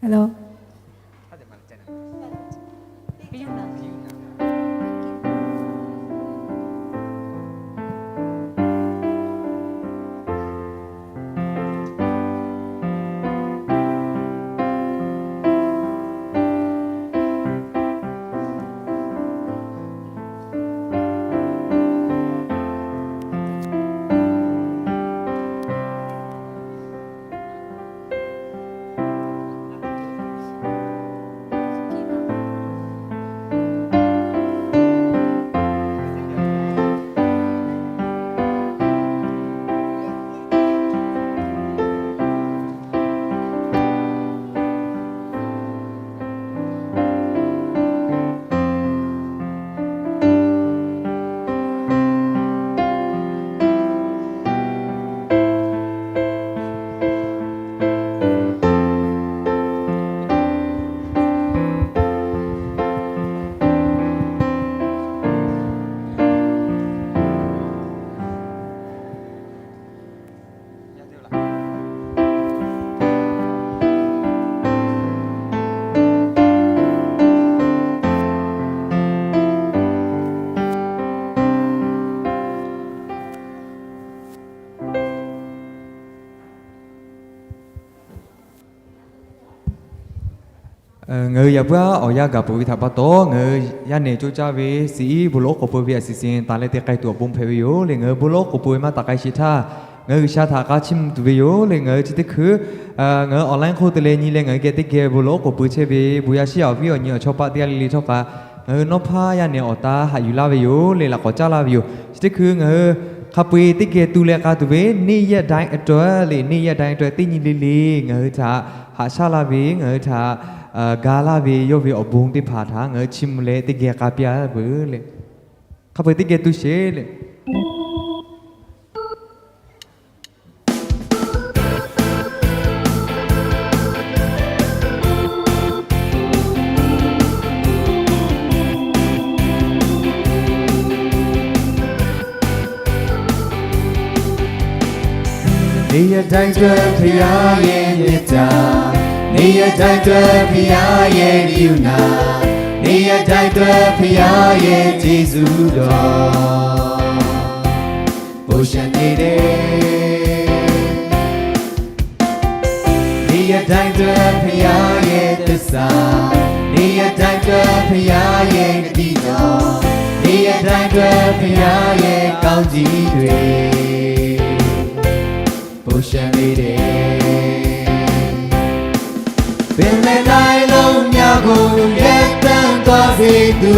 Hello. Ngaˬ hui yaꞈ puiˉ awˬ yanˇ gaˬ peuˬ ve htaꞈ pa taw, ngaˬ hui yaˇ nehˬ coˇ caˇ ve ซีอี bon lawˬ oˉ k'oˍ pui ve อาชีพ taˍ leh te k'ai tuˬ awˬ pon hpehꞈ ve yoˬ le. Ngaˬ hui bon lawˬ oˉ k'oˍ pui ve maˇ taˍ k'ai sheˍ htaˇ, ngaˬ hui G'uiˬsha htaꞈ k'aˉ chiˇ mvuh tuˬ ve yoˬ le. Ngaˬ hui chi teˇ hkui ngaˬ hui online hk'oˆ te leh nyi leh ngaˬ hui geh teˇ geh bon lawˬ oˉ k'oˍ pui chehˇ ve bon yaˇ shiˉ awˬ viˉ awˬ nyi awˬ chawˇ paˆ teˇ g'aˇ le le htawˇ kaꞈ, ngaˬ hui nawˉ hpaˇ yaˇ nehˬ awˬ taˇ haꞈ yuˬ laˇ ve yoˬ le. Laꞈ k'awꞈ caˉ laˇ ve yoˬ. Chi teˇ hkui ngaˬ hui hk'a peu-eˬ teˇ geh tu leh k'a tuˬ ve နေ့ရက်တိုင်းအတွက် le, နေ့ရက်တိုင်းအတွက် teˇ nyi le le ngaˬ hui htaꞈ haꞈ shaˉ laˇ ve, ngaˬ hui htaꞈ ga laˇ ve yawˇ ve awˬ bon teˇ hpaˍ htaꞈ ngaˬ hui chiˇ mvuh leh teˇ geh k'a piˇ-a peuˬ le. Hk'a peu-eˬ teˇ geh tu sheˍ le. နေ့ရက်တိုင်းအတွက် ဘုရားရဲ့မေတ္တာ၊ နေ့ရက်တိုင်းအတွက် ဘုရားရဲ့ကရုဏာ၊ နေ့ရက်တိုင်းအတွက် ဘုရားရဲ့ကျေးဇူးတော် ပိုလျှံနေတယ်။ နေ့ရက်တိုင်းအတွက် ဘုရားရဲ့သစ္စာ၊ နေ့ရက်တိုင်းအတွက် ဘုရားရဲ့ဂတိတော်၊ နေ့ရက်တိုင်းအတွက် ဘုရားရဲ့ကောင်းကြီးတွေ ပိုလျှံနေတယ်။ ပင်လယ်လှိုင်းလုံးများကို ရပ်တန့်သွားစေသူ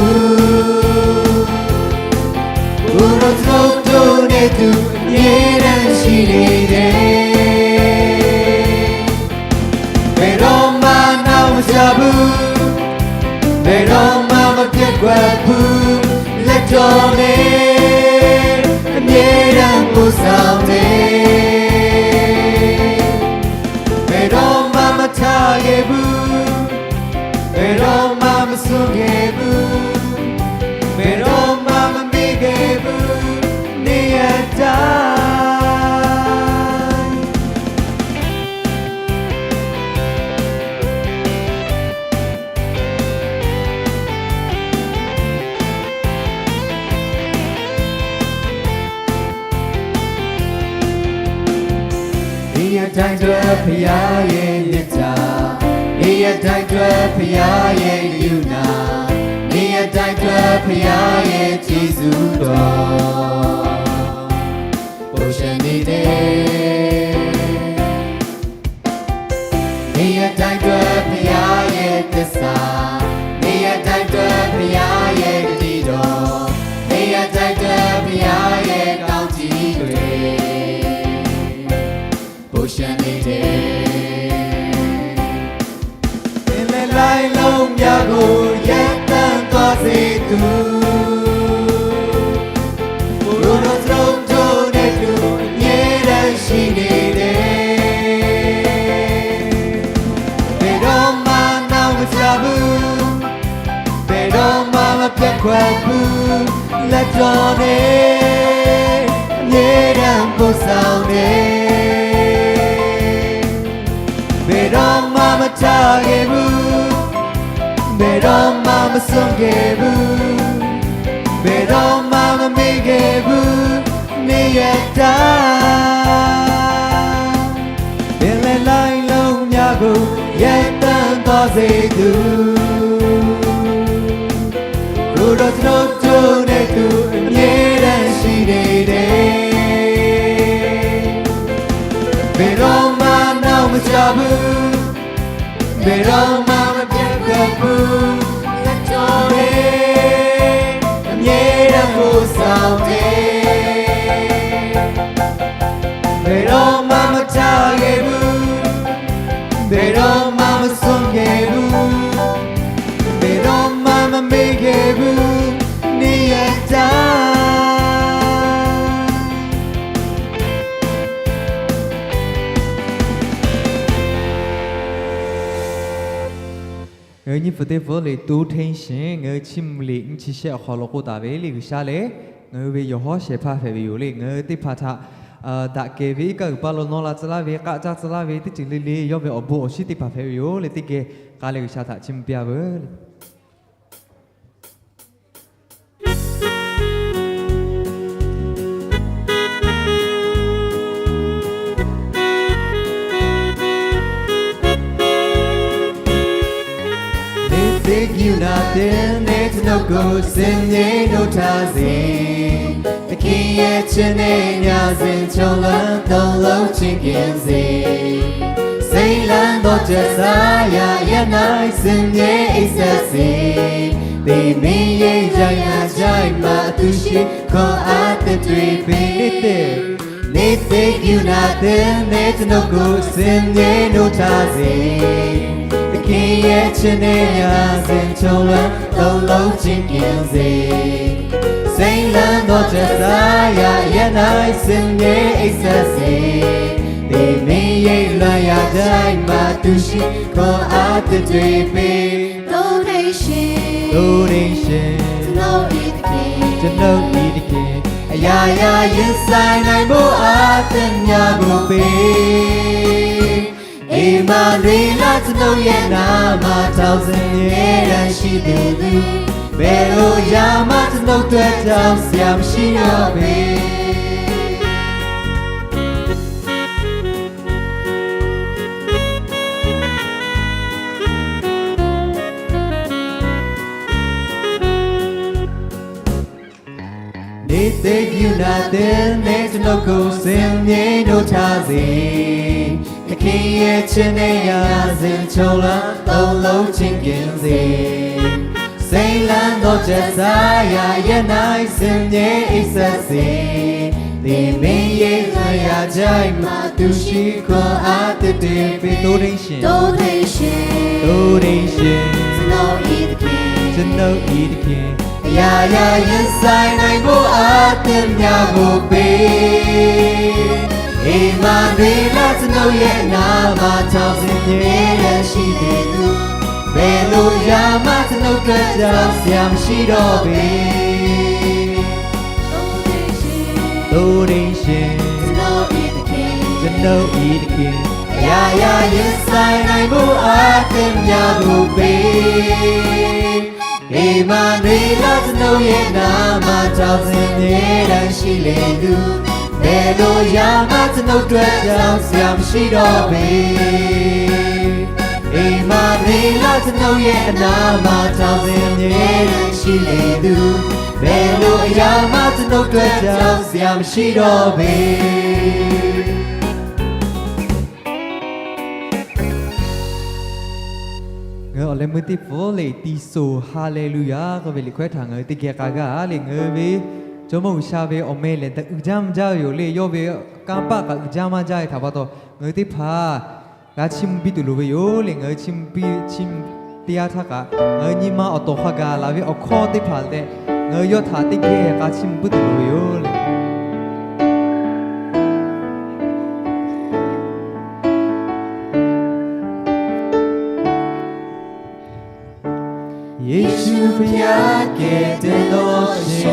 ၊ ကိုယ်တော်ကျွန်ုပ်တို့နဲ့အတူ အမြဲတမ်းရှိနေတယ်။ ဘယ်တော့မှနောက်မကျဘူး၊ ဘယ်တော့မှမပျက်ကွက်ဘူး၊ လက်တော်နဲ့ အမြဲတမ်းပို့ဆောင်တယ်။ ဘယ်တော့မှမထားခဲ့ဘူး၊ ဘယ်တော့မှမစွန့်ခဲ့ဘူး၊ ဘယ်တော့မှမမေ့ခဲ့ဘူး၊ နေ့ရက်တိုင်း နေ့ရက်တိုင်းအတွက် ဘုရားရဲ့မေတ္တာ၊ နေ့ရက်တိုင်းအတွက် ဘုရားရဲ့ကရုဏာ၊ နေ့ရက်တိုင်းအတွက် ဘုရားရဲ့ကျေးဇူးတော် ပိုလျှံနေတယ်။ နေ့ရက်တိုင်းအတွက် ဘုရားရဲ့သစ္စာ၊ နေ့ရက်တိုင်းအတွက် ဘုရားရဲ့ဂတိတော်၊ နေ့ရက်တိုင်းအတွက် ဘုရားရဲ့ကောင်းချီးတွေ ပိုလျှံနေ Peuˬ leh laiˉ lonˉ myaˇ k'o, yaˇ tanˇ tawˇ zeˬ tuˬ, awˬ lawn tawˇ hkawˇ hk'oˆ neˇ tuˬ, အမြဲတမ်းရှိနေတယ်. ဘယ်တော့မှ နောက်မကျဘူး၊ ဘယ်တော့မှ မပျက်ကွယ်ဘူး၊ လက်တော်နဲ့ အမြဲတမ်းပို့ဆောင်တယ်. ဘယ်တော့မှ မထားခဲ့ဘူး၊ ဘယ်တော့မှ မစွန့်ခဲ့ဘူး၊ ဘယ်တော့မှ မမေ့ခဲ့ဘူး၊ နေရတာ ပင်လယ်လှိုင်းလုံးများကို ရပ်တန့်သွားစေသူ ကိုယ်တော်ကျွန်ုပ်တို့နဲ့သူ အမြဲတမ်းရှိနေတယ်. ဘယ်တော့မှ နောက်မကျဘူး၊ ဘယ်တော့မှ မပျက်ကွက်ဘူး၊ လက်တော်နဲ့ အမြဲတမ်းပို့ဆောင်တယ်. ဘယ်တော့မှ မထားခဲ့ဘူး၊ ဘယ်တော့မှ မစွန့်ခဲ့ဘူး၊ ဘယ်တော့မှ မမေ့ခဲ့ဘူး၊ နေရတာ Ngaˬ hui nyi pfuhˍ teˇ pfuhˍ le တိရိယုၡ့ ngaˬ hui chiˇ mvuh liꞈ nyiˇ chi shehˆ awˬ hk'aw lo k'oˆ taˍ ve le, G'uiˬsha lehˬ ngaˬ hui ve yawˬ hawˉ shehˍ hpaˇ hpehꞈ ve yoˬ le. Ngaˬ hui teˇ hpaˍ htaꞈ daꞈ kehˬ ve iˉ kaˆ g'uiˬ paˇ lo nawˇ la tcuh laˇ ve, k'aˆ caˇ tcuh laˇ ve teˇ ceuˬ le le yawˇ ve awˬ bon awˬ shinˉ teˇ hpaˍ hpehꞈ ve yoˬ le. Teˇ geh k'a leh G'uiˬsha htaꞈ chiˇ mvuh piˇ-a veuˬ. နှစ်သစ်ကရုဏာသစ်နဲ့ ကျွန်ုပ်ကို စင်မြဲနိုးထစေ၊ သခင်ရဲ့ချစ်နဲ့ ညစဉ်ခြုံလွှမ်း သုံးလုံးချစ်ခင်စေ၊ စိမ်းလန်းသောကျက်စားရာ အရပ်၌ စင်မြဲအိပ်စက်စေ၊ သေမင်းရဲ့ ရိုက်နှက်တိုင်းမှာ အသူရှိခွန်အားသစ်တွေပေး၊ နှစ်သစ်ကရုဏာသစ်နဲ့ ကျွန်ုပ်ကို စင်မြဲနိုးထစေ၊ သခင်ရဲ့ချစ်နဲ့ ညစဉ်ခြုံလွှမ်း သုံးလုံးချစ်ခင်စေ၊ စိမ်းလန်းသောကျက်စားရာ အရပ်၌ စင်မြဲအိပ်စက်စေ၊ သေမင်းရဲ့ လွှမ်းရတိုင်းမှာ အသူရှိခွန်အားသစ်တွေပေး၊ တို့ထိန်ရှင်၊ တို့ထိန်ရှင်၊ ကျွန်ုပ်၏သခင်၊ ကျွန်ုပ်၏သခင်၊ အရာရာရင်ဆိုင်နိုင်ဖို့ အားသစ်များကိုပေး၊ ဧမာနွေလ ကျွန်ုပ်ရဲ့နားမှာ ထောင်ဆင်မြဲတမ်းရှိနေသူ၊ ဘယ်လိုအရာမှ ကျွန်ုပ်အတွက် ကြောက်စရာမရှိတော့ပေ။ နှစ်သစ်ကရုဏာသစ်နဲ့ ကျွန်ုပ်ကို စင်မြဲနိုးထစေ၊ သခင်ရဲ့ချစ်နဲ့ ညစဉ်ခြုံလွှမ်း သုံးလုံးချစ်ခင်စေ၊ စိမ်းလန်းသောကျက်စားရာ အရပ်၌ စင်မြဲအိပ်စက်စေ၊ သေမင်းရဲ့ လွှမ်းရတိုင်းမှာ အသူရှိခွန်အားသစ်တွေပေး၊ တို့ထိန်ရှင်၊ တို့ထိန်ရှင်၊ တို့ထိန်ရှင်၊ ကျွန်ုပ်၏သခင်၊ ကျွန်ုပ်၏သခင်၊ အရာရာရင်ဆိုင်နိုင်ဖို့ အားသစ်များကိုပေး၊ ဧမာနွေလ ကျွန်ုပ်ရဲ့နားမှာ ထောင်ဆင်မြဲတမ်းရှိနေသူ၊ ဘယ်လိုအရာမှ ကျွန်ုပ်အတွက် ကြောက်စရာမရှိတော့ပေ။ တို့ထိန်ရှင်၊ တို့ထိန်ရှင်၊ ကျွန်ုပ်၏သခင်၊ ကျွန်ုပ်၏သခင်၊ အရာရာရင်ဆိုင်နိုင်ဖို့ အားသစ်များကိုပေး၊ ဧမာနွေလ ကျွန်ုပ်ရဲ့နားမှာ ထောင်ဆင်မြဲတမ်းရှိနေသူ၊ ဘယ်လိုအရာမှ ကျွန်ုပ်အတွက် ကြောက်စရာမရှိတော့ပေ။ ဧမာနွေလ ကျွန်ုပ်ရဲ့အနားမှာ ထောင်ဆင်မြဲတမ်းရှိနေသူ၊ ဘယ်လိုအရာမှ ကျွန်ုပ်အတွက် ကြောက်စရာမရှိတော့ပေ။ Ngaˬ hui awˬ leh meuˇ teˇ pfuhˇ le သီဆို Hallelujah k'oˆ ve liꞈ hkawehˉ htaꞈ ngaˬ hui teˇ geh k'a g'aˇ le. Ngaˬ hui ve Jawˇmawˇ G'uiˬsha ve awˬ meh lehˬ, daꞈ uiˍ jaˇ mvuh jaˇ ve yoˬ le. Yawˇ ve kanˇ paˆ kaꞈ uiˍ jaˇ maˇ jaˇ ve htaꞈ pa taw, ngaˬ hui teˇ hpaˍ g'a chiˇ mvuh piˇ tuˬ loˍ ve yoˬ le. Ngaˬ hui chiˇ mvuh piˇ, chiˇ mvuh teˇ yanˇ htaˇ kaꞈ, ngaˬ hui nyi ma awˬ tawˍ hk'a gaˬ laˬ ve awˬ hkawˇ teˇ hpaˍ leh, ngaˬ hui yawˇ htaꞈ teˇ geh k'a chiˇ mvuh puiˉ tuˬ loˍ ve yoˬ le. Yeˍsuˆ Hkriꞈ yaˇ kehˬ te dawˇ sheˍ,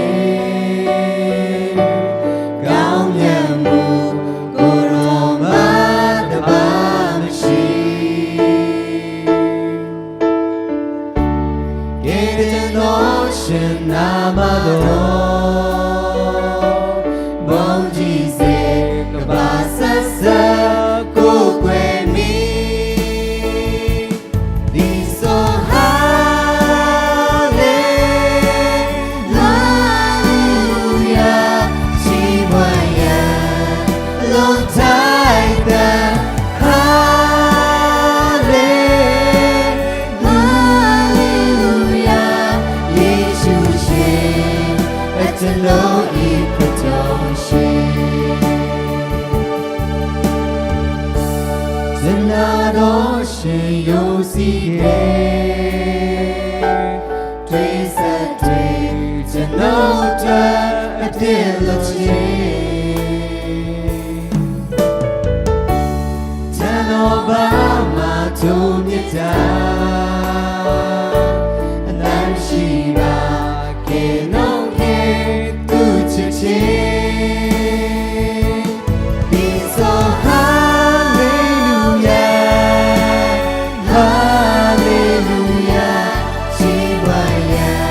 ကောင်းမြတ်မို့ကိုယ်တော်မှတပါမရှိ ကယ်တင်သောရှင်နာမတော် ဘုန်းကြီးစေကမ္ဘာဆက်ဆက်ကကိုးကွယ်မည် သီဆို ဟာလေလုယာ ချီးမွမ်းရန် လုံးတိုင်းသံ ဟာလေလုယာ ယေရှုရှင် အကျွန်ုပ်၏ခရစ်တော်ရှင် ကျွန်တော်တို့ရှင်ယုံကြည်တယ် တွေ့ဆက်တွေ့ကျွန်တော်တို့အတွက်အပြစ်လွတ်ခြင်း ကျွန်တော်ဘာမှတို့မြတ်တာ အလမ်းရှိပါ ကယ်နှုတ်ခဲ့သူချစ်ခြင်း သီဆို ဟာလေလုယာ ဟာလေလုယာ ချီးမွမ်းရန်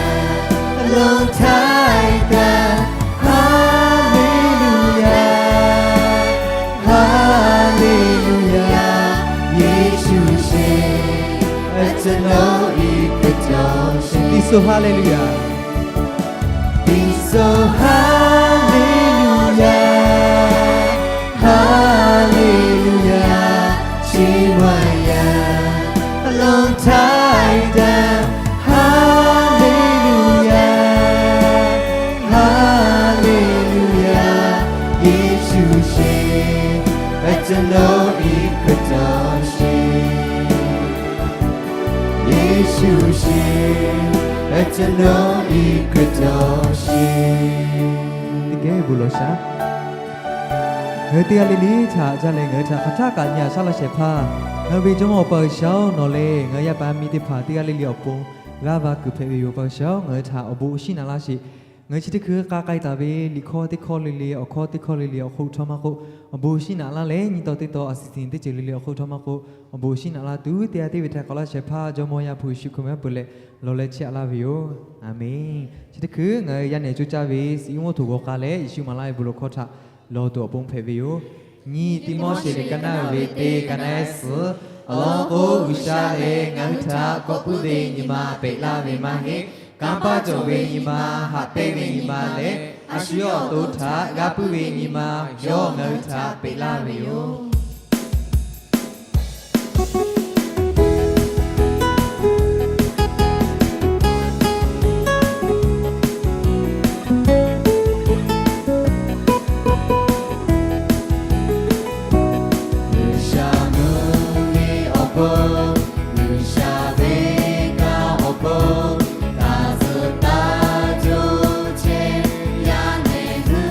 အလုံးတိုင်းသံ ဟာလေလုယာ ဟာလေလုယာ ယေရှုရှင် အကျွန်ုပ်၏ခရစ်တော်ရှင် သီဆို ဟာလေလုယာ သီဆို ဟာလေလုယာ ဟာလေလုယာ ချီးမွမ်းရန် အလုံးတိုင်းသံ ဟာလေလုယာ ဟာလေလုယာ ယေရှုရှင် အကျွန်ုပ်၏ခရစ်တော်ရှင် ယေရှုရှင် အကျွန်ုပ်၏ခရစ်တော်ရှင် Teˇ geh bon lawˬ shaˍ. Ngaˬ hui teˇ g'aˇ le le htaꞈ jaˇ leh ngaˬ hui htaꞈ hk'aˬ htaˆ kaꞈ nyi a shaˉ laˇ shehˍ hpaˇ, ngaˬ hui ve Jawˇmawˇ Awˬ pa G'uiˬsha oˬ, nawˬ lehˬ ngaˬ hui yaˇ paˍ yaˇ miˇ teˇ hpaˍ teˇ g'aˇ le le awˬ pon g'aˇ va kuiˬ hpehꞈ ve yoˬ. Pa G'uiˬsha-oˬ, ngaˬ hui htaꞈ awˬ bon shinˉ naꞈ laˇ sheˍ. Ngaˬ hui chi teˇ hkui k'a k'ai taˍ ve liꞈ hkawˇ teˇ hkawˇ le le, awˬ hkawˇ teˇ hkawˇ le le awˬ hk'oˆ htawˇ maˇ k'oˆ, awˬ bon shinˉ naꞈ laˇ leh nyi taw teˇ taw a siˍ siˍ teˇ ceuˬ le le awˬ hk'oˆ htawˇ maˇ k'oˆ, awˬ bon shinˉ naꞈ laˇ tuˬ teˇ g'aˇ teˇ ve htaꞈ k'awꞈ laˇ shehˍ hpaˇ Jawˇmawˇ Yaˇ hpu Yeˍsuˆ Hkriꞈ meh peuˬ leh lawˬ leh chehˇ a laˇ ve yoˬ. Aˍmenˍ. Chi teˇ hkui ngaˬ hui yaˇ nehˬ coˇ caˇ ve Siˍiˉ mvuhˇ htoꞈ g'aw k'a leh Yeˍsuˆ maˍ laˇ ve bon lawˬ hkawˇ htaꞈ lawˬ tuˬ awˬ pon hpehꞈ ve yoˬ. Nyiˇ Tiˆmoˉseˍ liꞈ ka naˆ ve teˇ ka naˆ ehˉ suhˍ, awˬ lawn k'o, G'uiˬsha lehˬ ngaˬ hui htaꞈ kawˆ puiˉ ve nyi ma peꞈ laˇ ve maˇ heˆ. Kanˇ paˆ cawˬ ve nyi ma, haꞈ pehnˇ ve nyi ma leh a shu yawˇ awˬ to htaꞈ g'aˇ puiˉ ve nyi ma yawˇ ngaˬ hui htaꞈ peꞈ laˇ ve yoˬ. G'uiˬsha mvuhˇ miˬ awˬ pon, G'uiˬsha ve kanˇ awˬ pon, taˇ zuhꞈ taˇ coˇ chehˇ yaˇ nehˬ hui,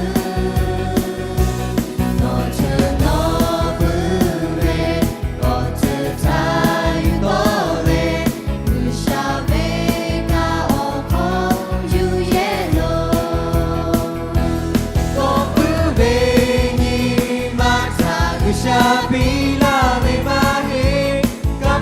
nawˬ cheuˬ nawˬ puiˉ ve kawˬ ceuˬ htaꞈ yuˬ tawˆ leh, G'uiˬsha ve kanˇ awˬ hk'aw yuˬ yehˇ loˬ. Kawˆ puiˉ ve nyi ma htaꞈ G'uiˬsha piˇ laˇ ve maˇ heˆ. Kanˇ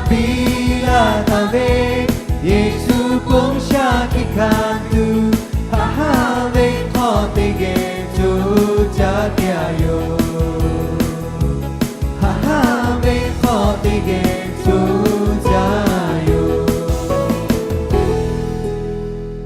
Piˇ laˇ taˍ ve, Yeˍsuˆ bon shaˉ hkiˆ hkanˍ tuˬ, haꞈ haˉ ve hk'aw teˇ geh co caˇ te a yoˬ. Haꞈ haˉ ve hk'aw teˇ geh co caˇ yoˬ.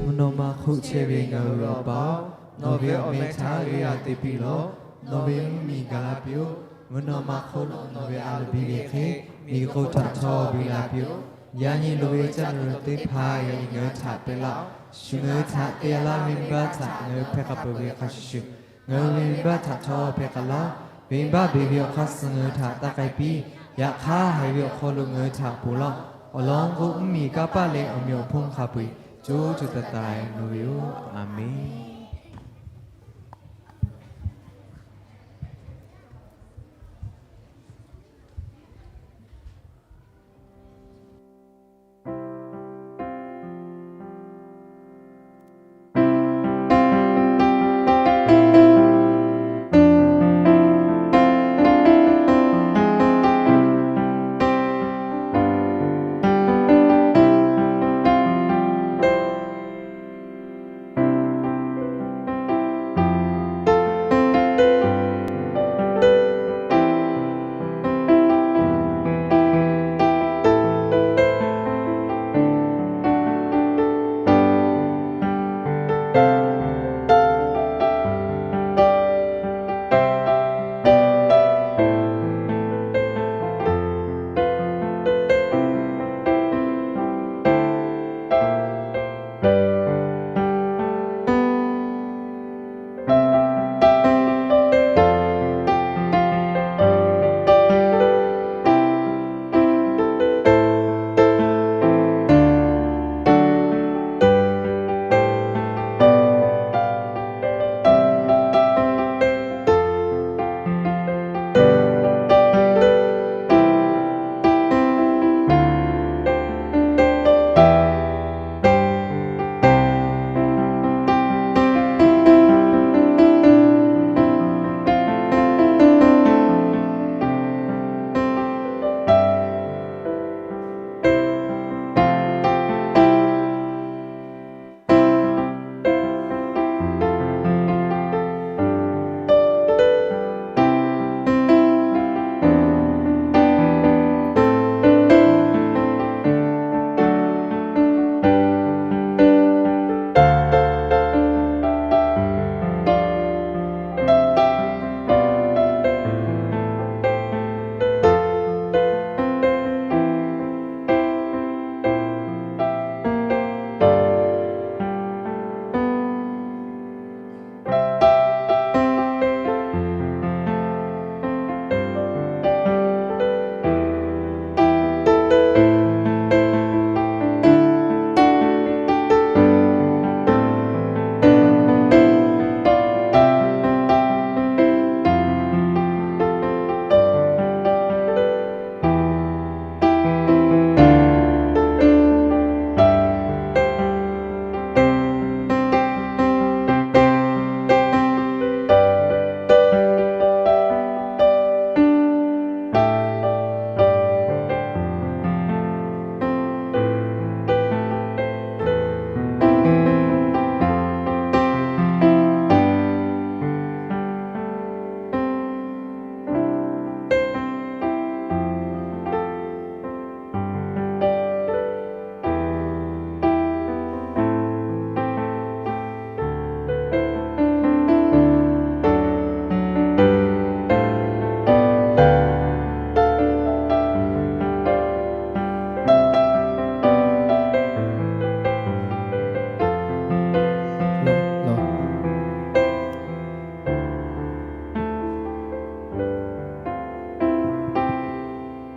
Mvuhˇ naw ma hk'oˆ chehˇ ve ngaˬ hui ve Awˬ pa-oˬ, nawˬ ve awˬ meh htaꞈ g'aˇ te piˇ lawˬ. Nawˬ ve mvuhˇ miˬ gaˬ la piˇ-oˆ. Mvuhˇ naw ma hk'oˆ lo nawˬ ve a loˍ biˇ ve hk'e, miˬ guiˬ hk'oˆ htaꞈ htawˇ biˇ la piˇ-oˆ. Yaꞈ nyi loˍ ve caˇ tuˬ teˇ hpaˍ yaꞈ nyi ngaˬ hui htaꞈ pehˇ laˇ-oˆ. Shu ngaˬ hui htaꞈ te laˇ ve venˇbaˆ htaꞈ ngaˬ hui hpehˇ k'a peuˬ ve hk'a shuˍ shuˍ, ngaˬ hui ve venˇbaˆ htaꞈ htawˇ hpehˇ k'a laˇ-oˆ. Venˇbaˆ beˬ ve awˬ hk'aˇ suh ngaˬ hui htaꞈ taˇ k'ai piˇ. Yaꞈ hk'aˇ, haiˬ ve awˬ hk'aw lo ngaˬ hui htaꞈ ponˬ laˇ-oˆ. Awˬ lawn k'o, mvuhˇ miˬ kanˇ paˆ leh awˬ meꞈ awˬ hponˇ hk'a peu-eˬ co co taiˍ taiˍ nawˬ ve yoˬ. A menˬ.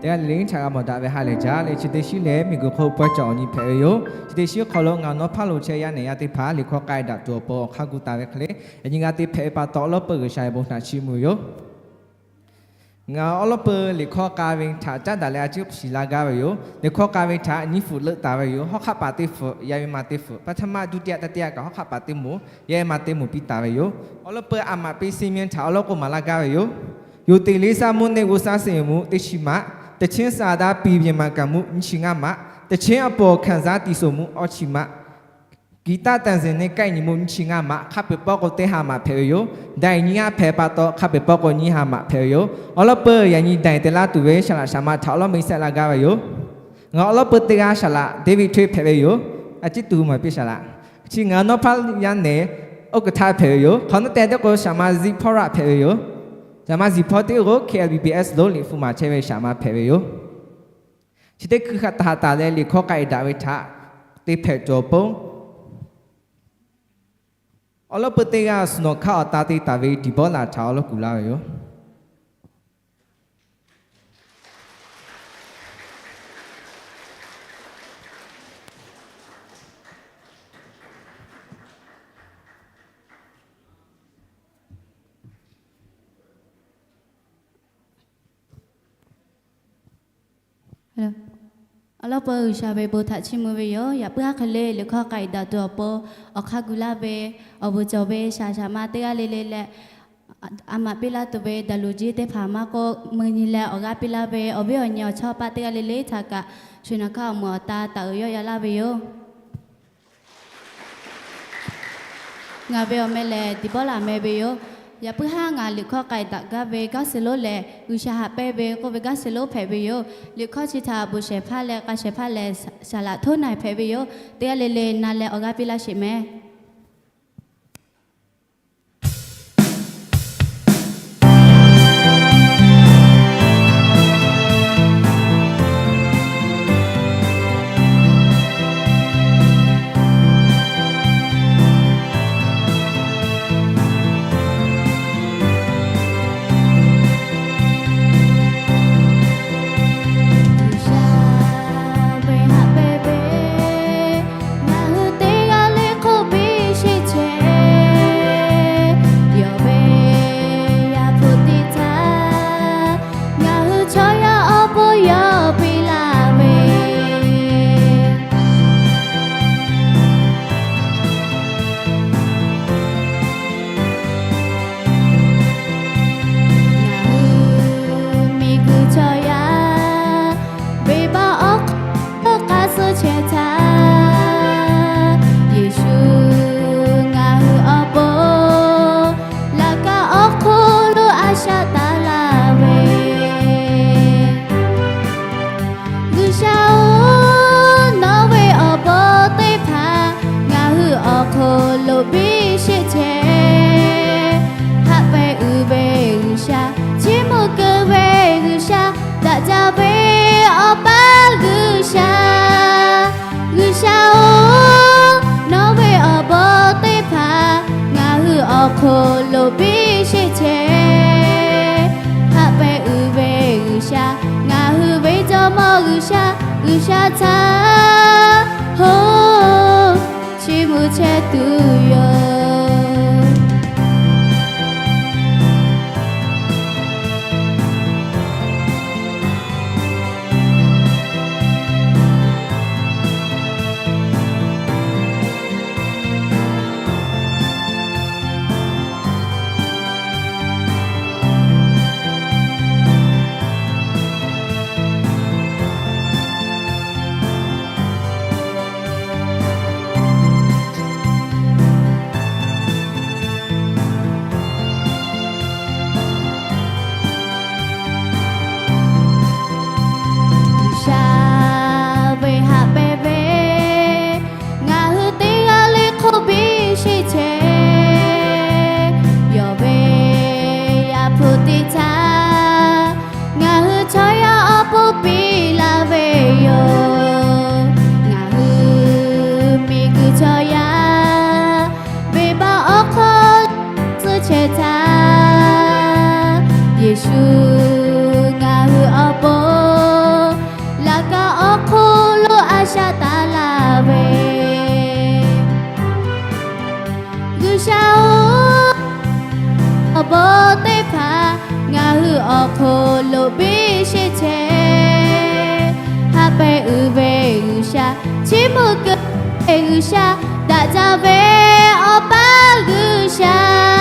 Teˇ g'aˇ le le htaꞈ g'a mawˬ daꞈ ve ha lehˬ jaˇ leh, chi teˇ shinˉ lehˬ miˬguiˬ hk'oˆ pawehˇ cawˬ awˬ nyi hpehꞈ ve yoˬ. Chi teˇ shinˉ hk'aw lo ngaˬ nawˉ hpaˇ lo chehˇ yaˇ nehˬ yaˇ teˇ hpaˍ liꞈ hkawˇ k'ai daꞈ tuˬ awˬ pon awˬ hk'aˇ gu taˍ ve hk'e le, yaꞈ nyi g'a te hpehꞈ ve pa taw, awˬ lawˉ peuˇ G'uiˬsha ve bon htaꞈ chiˇ mvuh yoˬ. Ngaˬ awˬ lawˉ peuˇ liꞈ hkawˇ k'ai ve htaꞈ caˉ daꞈ leh a ciˉ k'oˆ shiˍ la gaˇ ve yoˬ. Liꞈ hkawˇ k'ai ve htaꞈ nyiˇ fuiˍ leuˆ taˍ ve yoˬ. Hawˉ hk'aˆ paˍ teˇ fuiˍ, yaˇ ve ma teˇ fuiˍ, ပထမ ဒုတိယ တတိယ kaꞈ hawˉ hk'aˆ paˍ teˇ moˍ, yaˇ ve ma teˇ moˍ piˇ taˍ ve yoˬ. Awˬ lawˉ peuˇ a maꞈ piˇ စည်းမျဉ်း htaꞈ awˬ lawn k'o maˍ laˇ gaˇ ve yoˬ. Yonˍ teꞈ le saˇ mvuhˇ neˆ g'uˇ saˉ suh yoˬ mvuhˇ teˇ chi maꞈ သီချင်းစာသား ပြင်ပြင်မာကမူ နွံဆံငါးမး, သီချင်းအပေါ် ခံစားတည်ဆိုမှု အောက်ခြေမှတ်, ဂီတသံစဉ်နဲ့ ကိုက်ညီမှု နွံဆံငါးမး, ခပ်ပျော်ပေ့ၣ် ကိုးဆယ့်ငါးမး ဖဲးဝဲယိၤ, ဒၣ်အံၤ နွံဂၤဖဲးပၣ်တီ ခပ်ပျော်ပေ့ၣ် ကိုးဆယ့်ငါးမး ဖဲးဝဲယိၤ. အလီၢ်ပၢၢ် ယၤနံၤ ဒၣ်အံၤ တဲလၢတူၢ်ဝဲ ဆၣ်လးဆၣ်မါထး အလီၢ်မ့ၢ် ဆဲးလးကါဝဲယိၤ. ငါအလီၢ်ပၢၢ်တဂၤ ဆၣ်လး David Thuy ဖဲးဝဲယိၤ, အစံၣ်တူၢ်မၤပ့ၢ် ဆၣ်လး. ဆံ ငါနီၢ်ဖးယါနဲၣ် အိၣ်ကထါ ဖဲးဝဲယိၤ. ခီနီၣ်တဲာ်တကီး ဆၣ်မါ Zipporah ဖဲးဝဲယိၤ. ဆၣ်မါ Zipporah တ့ၢ်ဂီၤ K L B B S လိၤလံာ် ဖုမၤဆဲးဝဲ ဆၣ်မါ ဖဲးဝဲယိၤ. ဆံတ့ၢ် ခုဃာတဟးတၢ်လၢ လံာ်ခီၣ်ကၢအံၤ ဒၣ်ဝဲထး တ့ဖဲးကၠီၤပူ အလီၢ်ပၢၢ်တဂၤ စနီၤခါအီၣ်တၢ်တ့ၢ်တၢ်ဝဲ ဒံးဘီလၣ်ထး အလီၢ်ကူၣ်လါဝဲယိၤ. အလီၢ်ပၢၢ် ဂုၢ်စၢ် ပၢၢ်ဘိးထး ဆ့မူဝဲယိၤ. ယပုၢ်ဟါခီလ့ လံာ်ခီၣ်ကၢအံၤ ဒၣ်တုၤအီၤပီၤ အီၣ်ခါကူၣ်လါဝဲ အီၣ်ဘိးစီၤဝဲ ဆၣ်ဆၣ်မါ တဂၤလၢလၢလၢ အမၤပ့ၢ်လါတုၤဝဲ ဒၣ်လူၣ်ကၠ့ သ့ၣ်ဖးမါကိး မုၢ်နံၤလၢ အီၣ်ဂါပ့ၢ်လါဝဲ အီၣ်ဘ့ၣ်အီၣ်ညၣ် အီၣ်ဆီပၢ် တဂၤလၢလၢ ထးကး ဆူးနၢ်ခါ အီၣ်မုာ်အီၣ်တၢ် တၢ်အုးယီၢ်ယၤလါဝဲယိၤ. ငါဝဲအီၤမ့ၢ်လဲၣ် ဒံးဘီလၣ် မ့ၢ်ဝဲယိၤ. ယပုၢ်ဟါ ငါလံာ်ခီၣ်ကၢအံၤ ဒၣ်ကါဝဲ ကါစဲလိလဲၣ် ဂုၢ်စၢ်ဟးပဲဝဲ ကိးဝဲ ကါစဲလိ ဖဲးဝဲယိၤ. လံာ်ခီၣ်ဆံထၢၣ် အဘူးရှဲးဖးလဲၣ် ကါရှဲးဖးလဲၣ် ဆၣ်လးထိၣ်နၢ် ဖဲးဝဲယိၤ. တဂၤလၢလၢ နၤလဲၤအီၣ်ဂါပ့ၢ်လါရှ့ၣ်မဲာ်. ဂုၢ်စၢ်ဝဲဟးပဲဝဲ နၢ်ဟူတ့ၢ်ဂၤလၢ ခိၣ်ဘ့ၣ်ရှ့ၣ်ဆဲး ယီၢ်ဝဲယၤဖိသ့ၣ်ထး နၢ်ဟူဆီယီၤအီၤ ဖိယီၤပ့ၢ်လါဝဲ နၢ်ဟူမံၤကုၢ်ဆီယၤ ဘ့ၣ်ဘၣ်အီၣ်ခိၣ် ကါစုဆဲးထး ယ့ၣ်ၡူး နၢ်ဟူအီၤဖိ လၢကၤအီၣ်ခိၣ်လိၤ အဆၣ်တၢ်လါဝဲ ဂုၢ်စၢ်ဧၢ, နီၢ်ဝ့ၢ်အီၤဖိသ့ၣ်တဖၣ် နၢ်ဟူအီၣ်ခိၣ်လိၤဘ့ၣ်ရှ့ၣ်ဆဲး, ဟးပဲအုးဝဲဂုၢ်စၢ်, ဆိကမိၣ်က့ၤဝဲဂုၢ်စၢ်, သးစၢ်ဝဲအီၤပၢ်ဂုၢ်စၢ်, ဂုၢ်စၢ်ဧၢ, နီၢ်ဝ့ၢ်အီၤဖိသ့ၣ်တဖၣ် နၢ်ဟူအီၣ်ခိၣ်လိၤဘ့ၣ်ရှ့ၣ်ဆဲး, ဟးပဲအုးဝဲဂုၢ်စၢ်, နၢ်ဟူဝဲ စီၤမီၤဂုၢ်စၢ်, ဂုၢ်စၢ်ထး ဟိၣ်, ဆိကမိၣ်ဆဲးတုၤယိာ်. ဂုၢ်စၢ်ဝဲဟးပဲဝဲ, နၢ်ဟူတ့ၢ်ဂၤလၢ ခိၣ်ဘ့ၣ်ရှ့ၣ်ဆဲး, ယီၢ်ဝဲယၤဖိသ့ၣ်ထး, နၢ်ဟူဆီယီၤအီၤ ဖိပ့ၢ်လါဝဲယိာ်, နၢ်ဟူမံၤကုၢ်ဆီယၤ, ဘ့ၣ်ဘၣ်အီၣ်ခိၣ် စုဆဲးထး, ယ့ၣ်ၡူး နၢ်ဟူအီၤဖိ လၢကၤအီၣ်ခိၣ်လိၤ အဆၣ်တၢ်လါဝဲ ဂုၢ်စၢ်ဧၢ, အီၤဖိသ့ၣ်တဖၣ်, နၢ်ဟူအီၣ်ခိၣ်လိၤဘ့ၣ်ရှ့ၣ်ဆဲး, ဟးပဲအုးဝဲဂုၢ်စၢ်, ဆိကမိၣ်က့ၤဝဲဂုၢ်စၢ်, သးစၢ်ဝဲအီၤပၢ်ဂုၢ်စၢ်,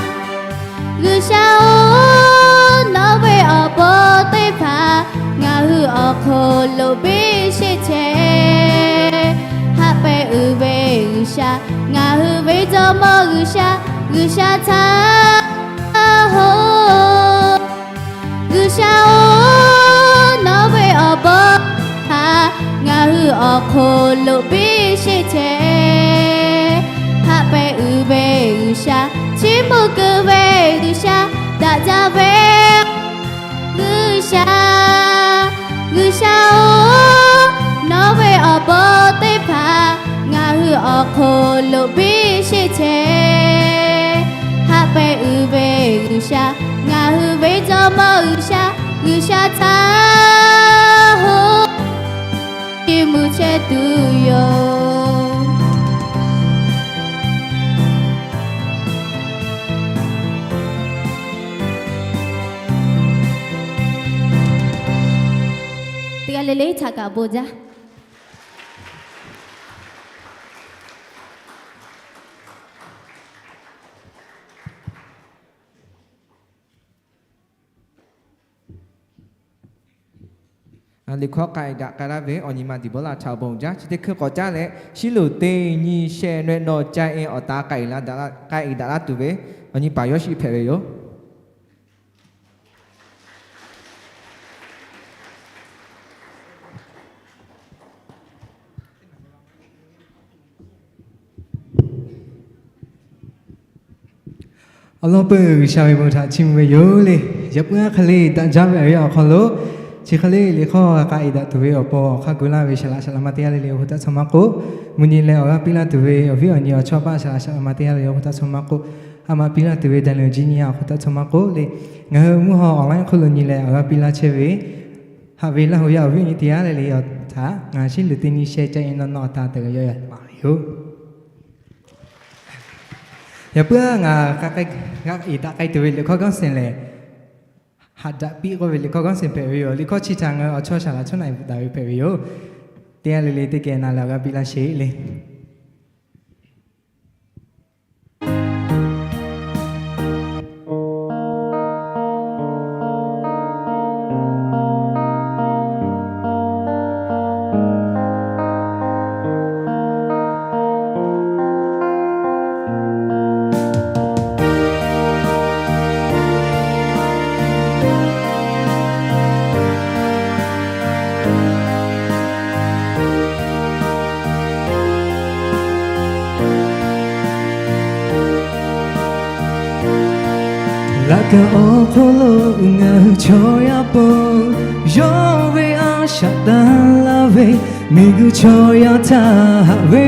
ဂုၢ်စၢ်ဧၢ, နီၢ်ဝ့ၢ်အီၤဖိသ့ၣ်တဖၣ်, နၢ် ngaˬ hui awˬ hk'aw lo biˇ sheˆ chehˇ. Haꞈ pehˍ uiˍ ve G'uiˬsha, ngaˬ hui ve Jawˇmawˇ G'uiˬsha, G'uiˬsha htaˇ hoˆ. G'uiˬsha-oˬ, nawˬ ve awˬ bon htaꞈ ngaˬ hui awˬ hk'aw lo biˇ sheˆ chehˇ. Haꞈ pehˍ uiˍ ve G'uiˬsha, chiˇ mvuh keu ve G'uiˬsha, daꞈ jaˇ ve G'uiˬsha, G'uiˬsha-oˬ, nawˬ ve awˬ bon teˇ hpaˍ ngaˬ hui awˬ hk'aw lo biˇ sheˆ chehˇ. Haꞈ pehˍ uiˍ ve G'uiˬsha, ngaˬ hui ve Jawˇmawˇ G'uiˬsha, G'uiˬsha htaˇ hoˆ, chiˇ mvuh chehˇ tuˬ yoˬ. Teˇ g'aˇ le le htaꞈ kaꞈ bon jaˇ. Liꞈ hkawˇ k'ai daꞈ k'ai laˇ ve awˬ nyi ma Diˍbawˇlaˆ htaꞈ bon jaˇ. Chi teˇ hkui k'awꞈ caˉ leh, Shiˉloˍ teˇ nyi sheh nehˆ nawˬ ca-e awˬ ta k'ai daꞈ laˇ tuˬ ve awˬ nyi paˍ Yawˇshiˆ hpehꞈ ve yoˬ. Awˬ lawn peuˬ G'uiˬsha ve bon htaꞈ chiˇ mvuh ve yoˬ le. Yaꞈ puiˉ aˉ hk'e le daꞈ jaˇ ve awˬ hk'aw lo, chi hk'e le liꞈ hkawˇ k'ai daꞈ tuˬ ve awˬ pon awˬ hk'aˇ gu laˇ ve saˍ laꞈ saˍ laꞈ ma teˇ g'aˇ le le awˬ hui htaꞈ chaw maˇ k'oˆ. Mvuhˇ nyi leh awˬ g'aˇ piˇ laˇ tuˬ ve awˬ viˉ awˬ nyi awˬ chawˇ paˆ saˍ laꞈ saˍ laꞈ ma teˇ g'aˇ le le awˬ hui htaꞈ chaw maˇ k'oˆ. Haꞈ ma piˇ laˇ tuˬ ve Daˍneˍ Jiˇ nyi awˬ hui htaꞈ chaw maˇ k'oˆ le. Ngaˬ hui mvuhˇ haw online hk'oˆ lo nyi leh awˬ g'aˇ piˇ laˇ chehˇ ve haꞈ ve Laˇ huˍ yaˇ awˬ viˉ awˬ nyi teˇ g'aˇ le le awˬ htaꞈ ngaˬ Shiˉloˍ teˇ nyi sheh ca-e nawˬ nawˬ awˬ ta teꞈ g'a yawˇ yaꞈ maˍ ve yoˬ. Yaꞈ puiˉ aˉ ngaˬ g'aꞈ iˍ taꞈ k'ai tuˬ ve liꞈ hkawˇ ခေါင်းစဉ် lehˬ, haꞈ daꞈ piˇ k'oˆ ve liꞈ hkawˇ ခေါင်းစဉ် hpehꞈ ve yoˬ. Liꞈ hkawˇ chi htaꞈ ngaˬ hui awˬ chawˇ saˍ laꞈ chaw naꞈ daꞈ ve hpehꞈ ve yoˬ. Teˇ g'aˇ le le teˇ geh na leh awˬ g'aˇ piˇ laˇ sheˍ le. Laꞈ ka awˬ hk'oˆ lo ngaˬ hui chaw yaˇ pon yawˇ ve a shaꞈ tanˇ laˇ ve, miˬguiˬ chaw yaˇ htaꞈ haꞈ ve,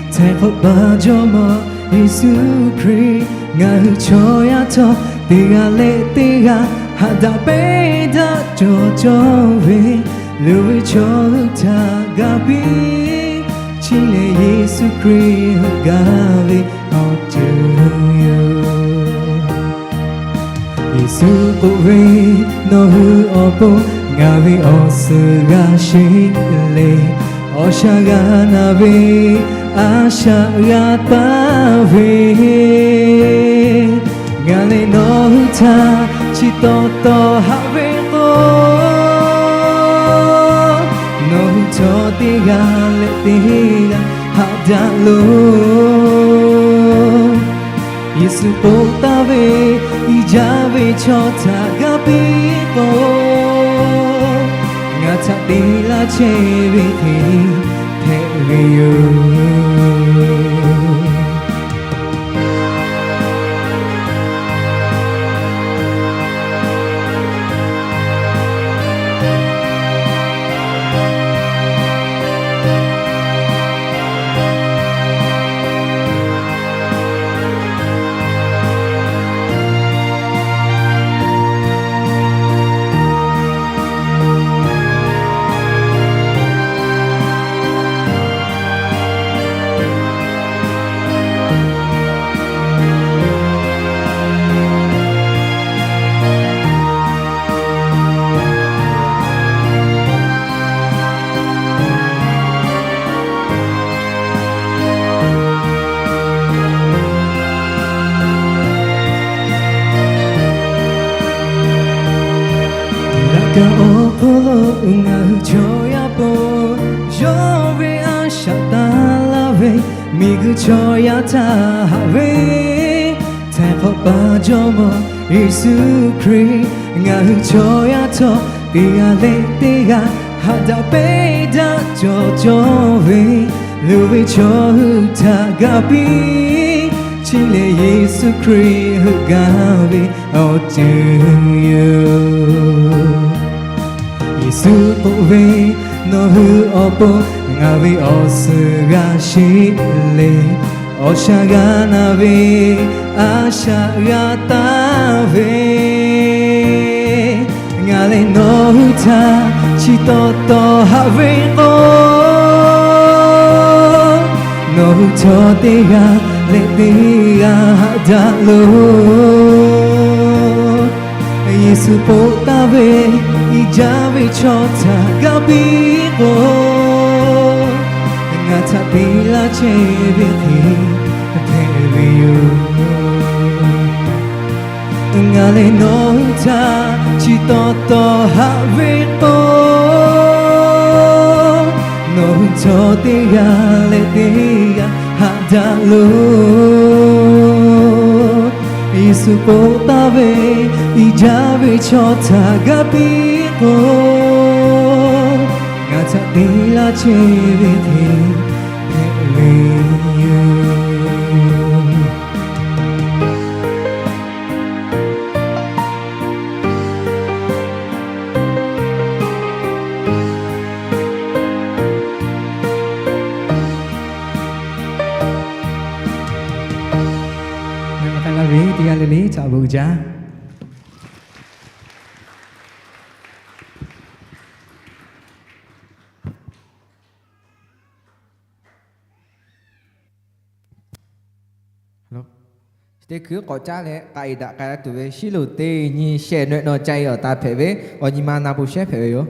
htaiˍ hk'awꞈ pa Jawˇmawˇ Yeˍsuˆ Hkriꞈ ngaˬ hui chaw yaˇ htawˇ teˇ g'aˇ leh teˇ g'aˇ haꞈ daꞈ peˇ daꞈ cawˬ cawˬ ve, luˬ ve chaw hui htaꞈ ga piˇ chi lehˬ Yeˍsuˆ Hkriꞈ heuˆ gaˇ ve awˬ ceuˬ yoˬ. Yeˍsuˆ k'oˆ ve, Nawˬ hui awˬ pon ngaˬ ve awˬ suhˍ g'a sheˍ le, awˬ shaˍ g'a na ve, a shaꞈ g'a taˍ ve, ngaˬ lehˬ nawˬ hui htaꞈ chi taw taw haꞈ ve k'o, nawˬ hui chaw teˇ g'aˇ leh teˇ g'aˇ haꞈ daꞈ loˬ. Yeˍsuˆ k'oˆ taˍ ve, Iˉ jaˇ ve chaw htaꞈ ga piˇ k'o, ngaˬ htaꞈ te laˇ chehˇ ve hk'e hpehꞈ ve yoˬ. Miˬguiˬ chaw yaˇ htaˇ haꞈ ve, htaiˍ hk'awꞈ pa Jawˇmawˇ Yeˍsuˆ Hkriꞈ, ngaˬ hui chaw yaˇ htawˇ teˇ g'aˇ leh teˇ g'aˇ haꞈ daꞈ pehnˇ daꞈ cawˬ cawˬ ve, luˬ ve chaw hui htaꞈ ga piˇ, chi lehˬ Yeˍsuˆ Hkriꞈ heuˆ gaˇ ve awˬ ceuˬ yoˬ. Yeˍsuˆ k'oˆ ve, Nawˬ hui awˬ pon ngaˬ ve awˬ suhˍ g'a sheˍ le. Awˬ shaˍ g'a na ve, a shaꞈ g'a taˍ ve, ngaˬ lehˬ nawˬ hui htaꞈ chi taw taw haꞈ ve k'o, nawˬ hui chaw teˇ g'aˇ leh teˇ g'aˇ haꞈ daꞈ loˬ. Yeˍsuˆ poˆ taˍ ve, i jaˇ ve chaw htaꞈ ga piˇ k'o, ngaˬ htaꞈ te laˇ chehˇ ve hk'e hpehꞈ ve yoˬ. Ngaˬ lehˬ nawˬ hui htaꞈ chi taw taw haꞈ ve k'o, nawˬ hui chaw teˇ g'aˇ leh teˇ g'aˇ haꞈ daꞈ loˬ. Yeˍsuˆ poˆ taˍ ve, i jaˇ ve chaw htaꞈ ga piˇ k'o, ngaˬ htaꞈ te laˇ chehˇ ve hk'e hpehꞈ ve yoˬ. Ngaˬ hui hk'a laˇ ve teˇ g'aˇ le le htaꞈ bvuhꞈ jaˇ. Chi teˇ hkui k'awꞈ caˉ leh k'a iˍ daꞈ k'ai la tuˬ ve Shiˉloˍ teˇ nyi shehˆ nawehˆ nawˬ ca e awˬ ta hpehꞈ ve, awˬ nyi ma na po shehˉ hpehꞈ ve yoˬ.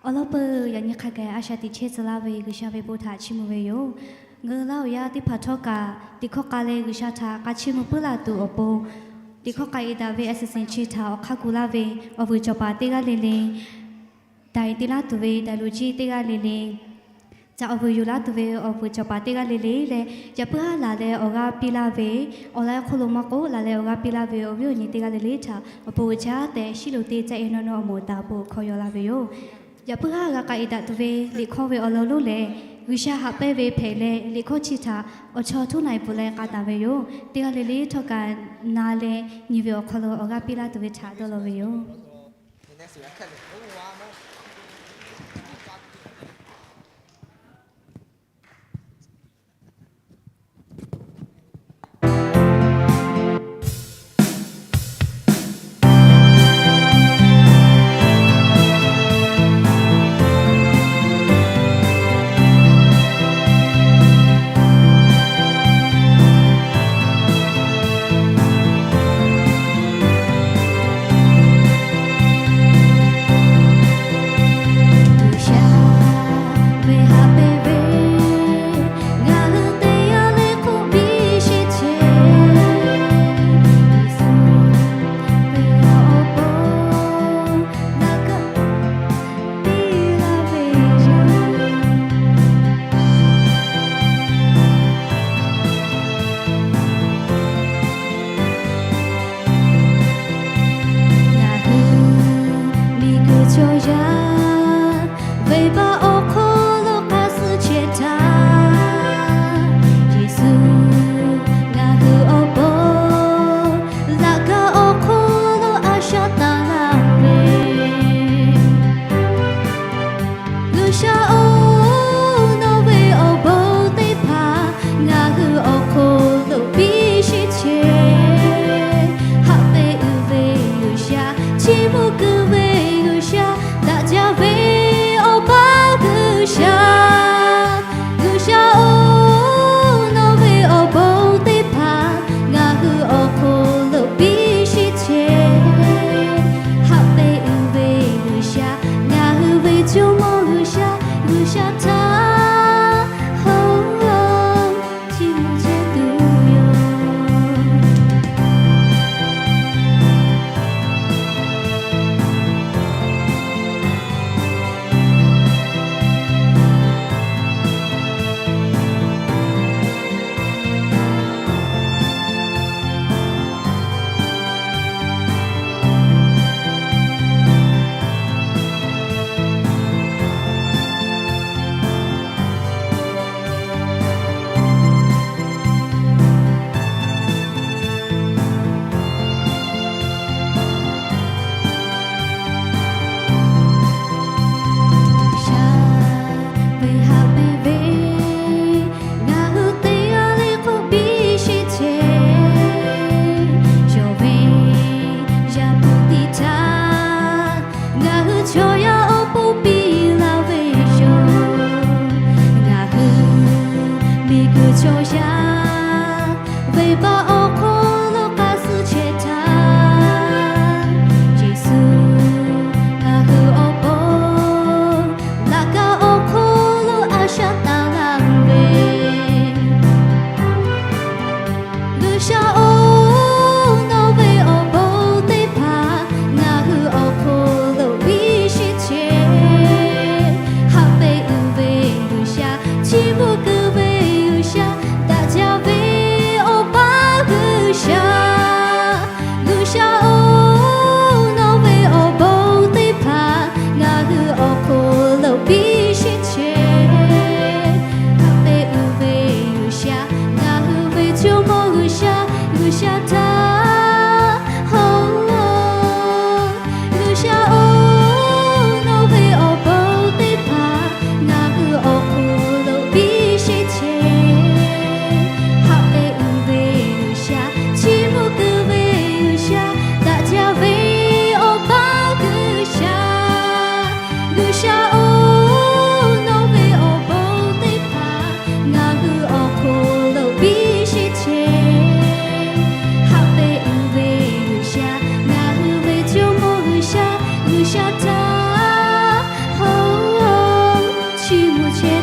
Awˬ lawn peuˬ yaꞈ nyi hk'a gaˬ a shaꞈ teꞈ chehˇ tcuh laˇ ve G'uiˬsha ve bon htaꞈ chiˇ mvuh ve yoˬ. Ngeuˍ laˇ awˬ yaˇ teˇ hpaˍ htawˇ kaꞈ teꞈ hkawˇ k'a leh G'uiˬsha htaꞈ k'a chiˇ mvuh puiˉ laˇ tuˬ awˬ pon, teꞈ hkawˇ k'a iˍ daꞈ ve a suhˍ siˍ chi htaꞈ awˬ hk'aˇ gu laˇ ve awˬ vuiˬ cawˬ paˍ teˇ g'aˇ le le, daiˍ te laˇ tuˬ ve daiˍ lo jiˇ teˇ g'aˇ le le, ca awˬ vuiˬ yuˬ laˇ tuˬ ve awˬ vuiˬ cawˬ paˍ teˇ g'aˇ le le leh, yaꞈ puiˉ haˉ laˬ leh awˬ g'aˇ piˇ laˇ ve, awˬ laiˉ hk'oˆ lo maˇ k'oˆ laˬ leh awˬ g'aˇ piˇ laˇ ve awˬ viˉ awˬ nyi teˇ g'aˇ le le htaꞈ awˬ pon uiˍ jaˇ tehꞈ Shiˉloˍ teˇ caˇ e nawˇ nawˇ awˬ moˍ taˍ pon hkawˇ yaw laˇ ve yoˬ. Yaꞈ puiˉ haˉ g'a k'a iˍ daꞈ tuˬ ve liꞈ hkawˇ ve awˬ lawn lonˉ lehˬ, G'uiˬsha haꞈ pehnˇ ve hpehꞈ leh liꞈ hkawˇ chi htaꞈ awˬ chaw htuˉ na e peuˬ leh k'a taˍ ve yoˬ. Teˇ g'aˇ le le htawˇ kaꞈ na leh nyi ve awˬ hk'aw lo awˬ g'aˇ piˇ laˇ tuˬ ve htaꞈ dawˇ law ve yoˬ.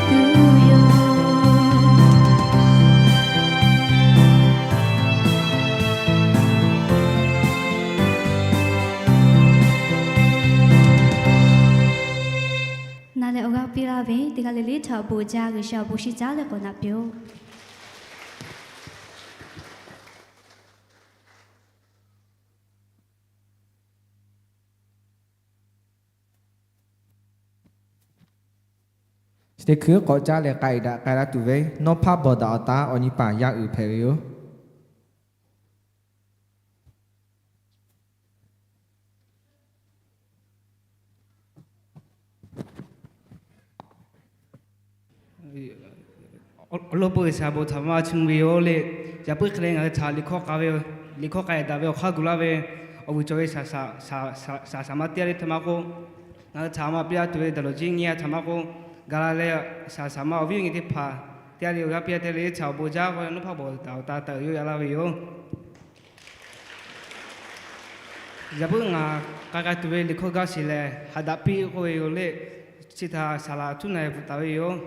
tuˬ yoˬ. Naˬ leh awˬ g'aˇ piˇ laˇ ve teˇ g'aˇ le le htaꞈ awˬ bon jaˇ, G'uiˬsha awˬ bon shinˉ caˉ leh k'awꞈ naꞈ piˇ-oˆ. Chi teˇ hkui k'awꞈ caˉ leh k'ai daꞈ k'ai laˇ tuˬ ve, Nawˉ hpaˇ bawˬ daꞈ awˬ taˉ awˬ nyi paˍ yaˇ uiˍ hpehꞈ ve yoˬ. Awˬ lawn peu-eˬ shaˍ bawˬ htaꞈ maˇ chun ve yoˬ le. Yaꞈ puiˉ hk'e leh ngaˬ hui htaꞈ liꞈ hkawˇ k'a ve, liꞈ hkawˇ k'ai daꞈ ve awˬ hk'aˇ gu laˇ ve, awˬ vuiˬ cawˬ ve shaˍ shaˍ maˇ teˇ g'aˇ le htaꞈ maˇ k'oˆ, ngaˬ hui htaꞈ maˇ piˇ laˇ tuˬ ve daꞈ lawˬ jiˇ nyi htaꞈ maˇ k'oˆ, ga la leh shaˍ shaˍ maˇ awˬ viˉ awˬ nyi teˇ hpaˍ teˇ g'aˇ le awˬ g'aˇ piˇ laˇ te le htaꞈ awˬ bon jaˇ k'o, Nawˉ hpaˇ bawˬ daꞈ awˬ taˉ taꞈ yawˇ yaꞈ laˇ ve yoˬ. Yaꞈ puiˉ ngaˬ k'ai k'ai tuˬ ve liꞈ hkawˇ gaˇ shiˍ lehˬ, Haˍ daꞈ piˇ k'oˆ ve yoˬ le. Chi htaꞈ saˍ laꞈ htuˉ na e bvuhꞈ taˍ ve yoˬ.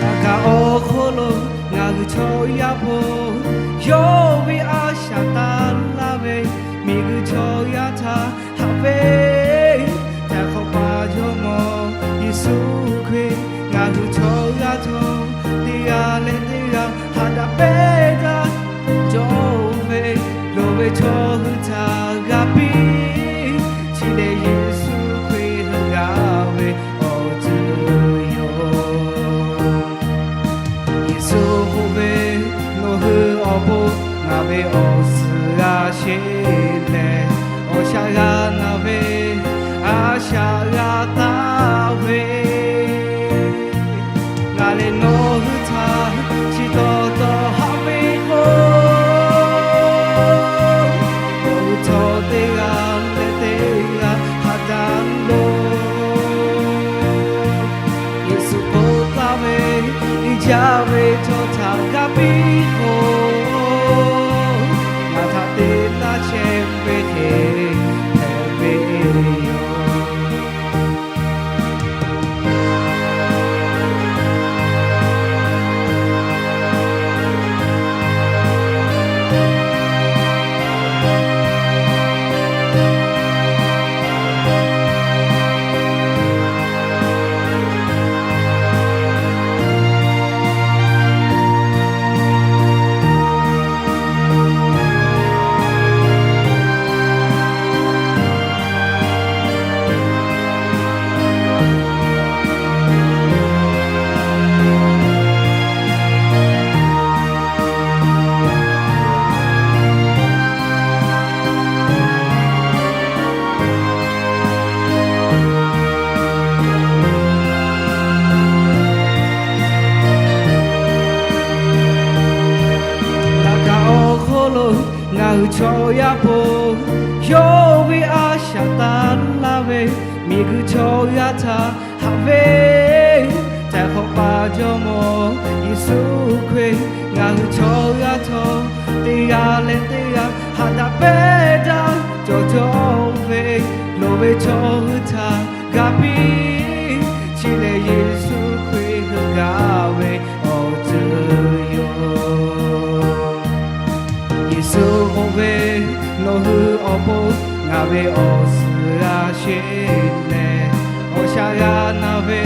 Aˬ kaˍ awˬ hk'aw lo ngaˬ hui chaw yaˇ hpaw yawˇ ve a shaꞈ taˍ laˇ ve, miˬguiˬ chaw yaˇ htaꞈ haꞈ ve htaiˍ hk'awꞈ paˍ Jawˇmawˇ Yeˍsuˆ Hkriꞈ, ngaˬ hui chaw yaˇ htawˇ teˇ g'aˇ leh teˇ g'aˇ haꞈ daꞈ pehˇ daꞈ cawˬ ve, loˍ ve chaw hui htaꞈ g'a piˇ, chi lehˬ Yeˍsuˆ Hkriꞈ hui g'a ve awˬ ceuˬ yoˬ. Yeˍsuˆ k'oˆ ve, Nawˬ hui awˬ bon ngaˬ ve awˬ suhˍ g'a sheˍ leh, awˬ shaꞈ g'a na ve a shaꞈ g'a taˍ ve, ngaˬ lehˬ nawˬ hui htaꞈ chi taw taw haꞈ ve k'o, nawˬ hui htawˇ teˇ g'aˇ leh teˇ g'aˇ haꞈ daꞈ loˬ. Yeˍsuˆ k'oˆ taˍ ve, Iˉ jaˇ ve chaw htaꞈ g'a piˇ k'o, ngaˬ htaꞈ te taˇ chehˇ ve hk'e hpehꞈ ve yoˬ. Laꞈ ka awˬ hk'aw lo ngaˬ hui chaw yaˇ hpaw yawˇ ve a shaꞈ taˍ laˇ ve, miˬguiˬ chaw yaˇ htaꞈ haꞈ ve htaiˍ hk'awꞈ paˍ Jawˇmawˇ Yeˍsuˆ Hkriꞈ, ngaˬ hui chaw yaˇ htawˇ teˇ g'aˇ leh teˇ g'aˇ haꞈ daꞈ pehˇ daꞈ cawˬ cawˬ ve, loˍ ve chaw hui htaꞈ g'a piˇ, chi lehˬ Yeˍsuˆ Hkriꞈ hui g'a ve awˬ ceuˬ yoˬ. Yeˍsuˆ k'oˆ ve, Nawˬ hui awˬ pon ngaˬ ve awˬ suhˍ g'a sheˍ leh, awˬ shaꞈ g'a na ve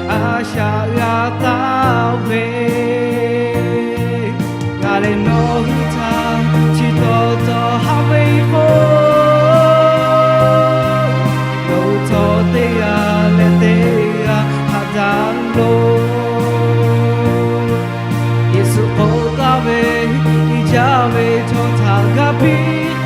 a shaꞈ g'a taˍ ve, ngaˬ lehˬ nawˬ hui htaꞈ chi taw taw haꞈ ve k'o, nawˬ hui htawˇ teˇ g'aˇ leh teˇ g'aˇ haꞈ daꞈ loˬ. Yeˍsuˆ k'oˆ taˍ ve, Iˉ jaˇ ve chaw htaꞈ g'a piˇ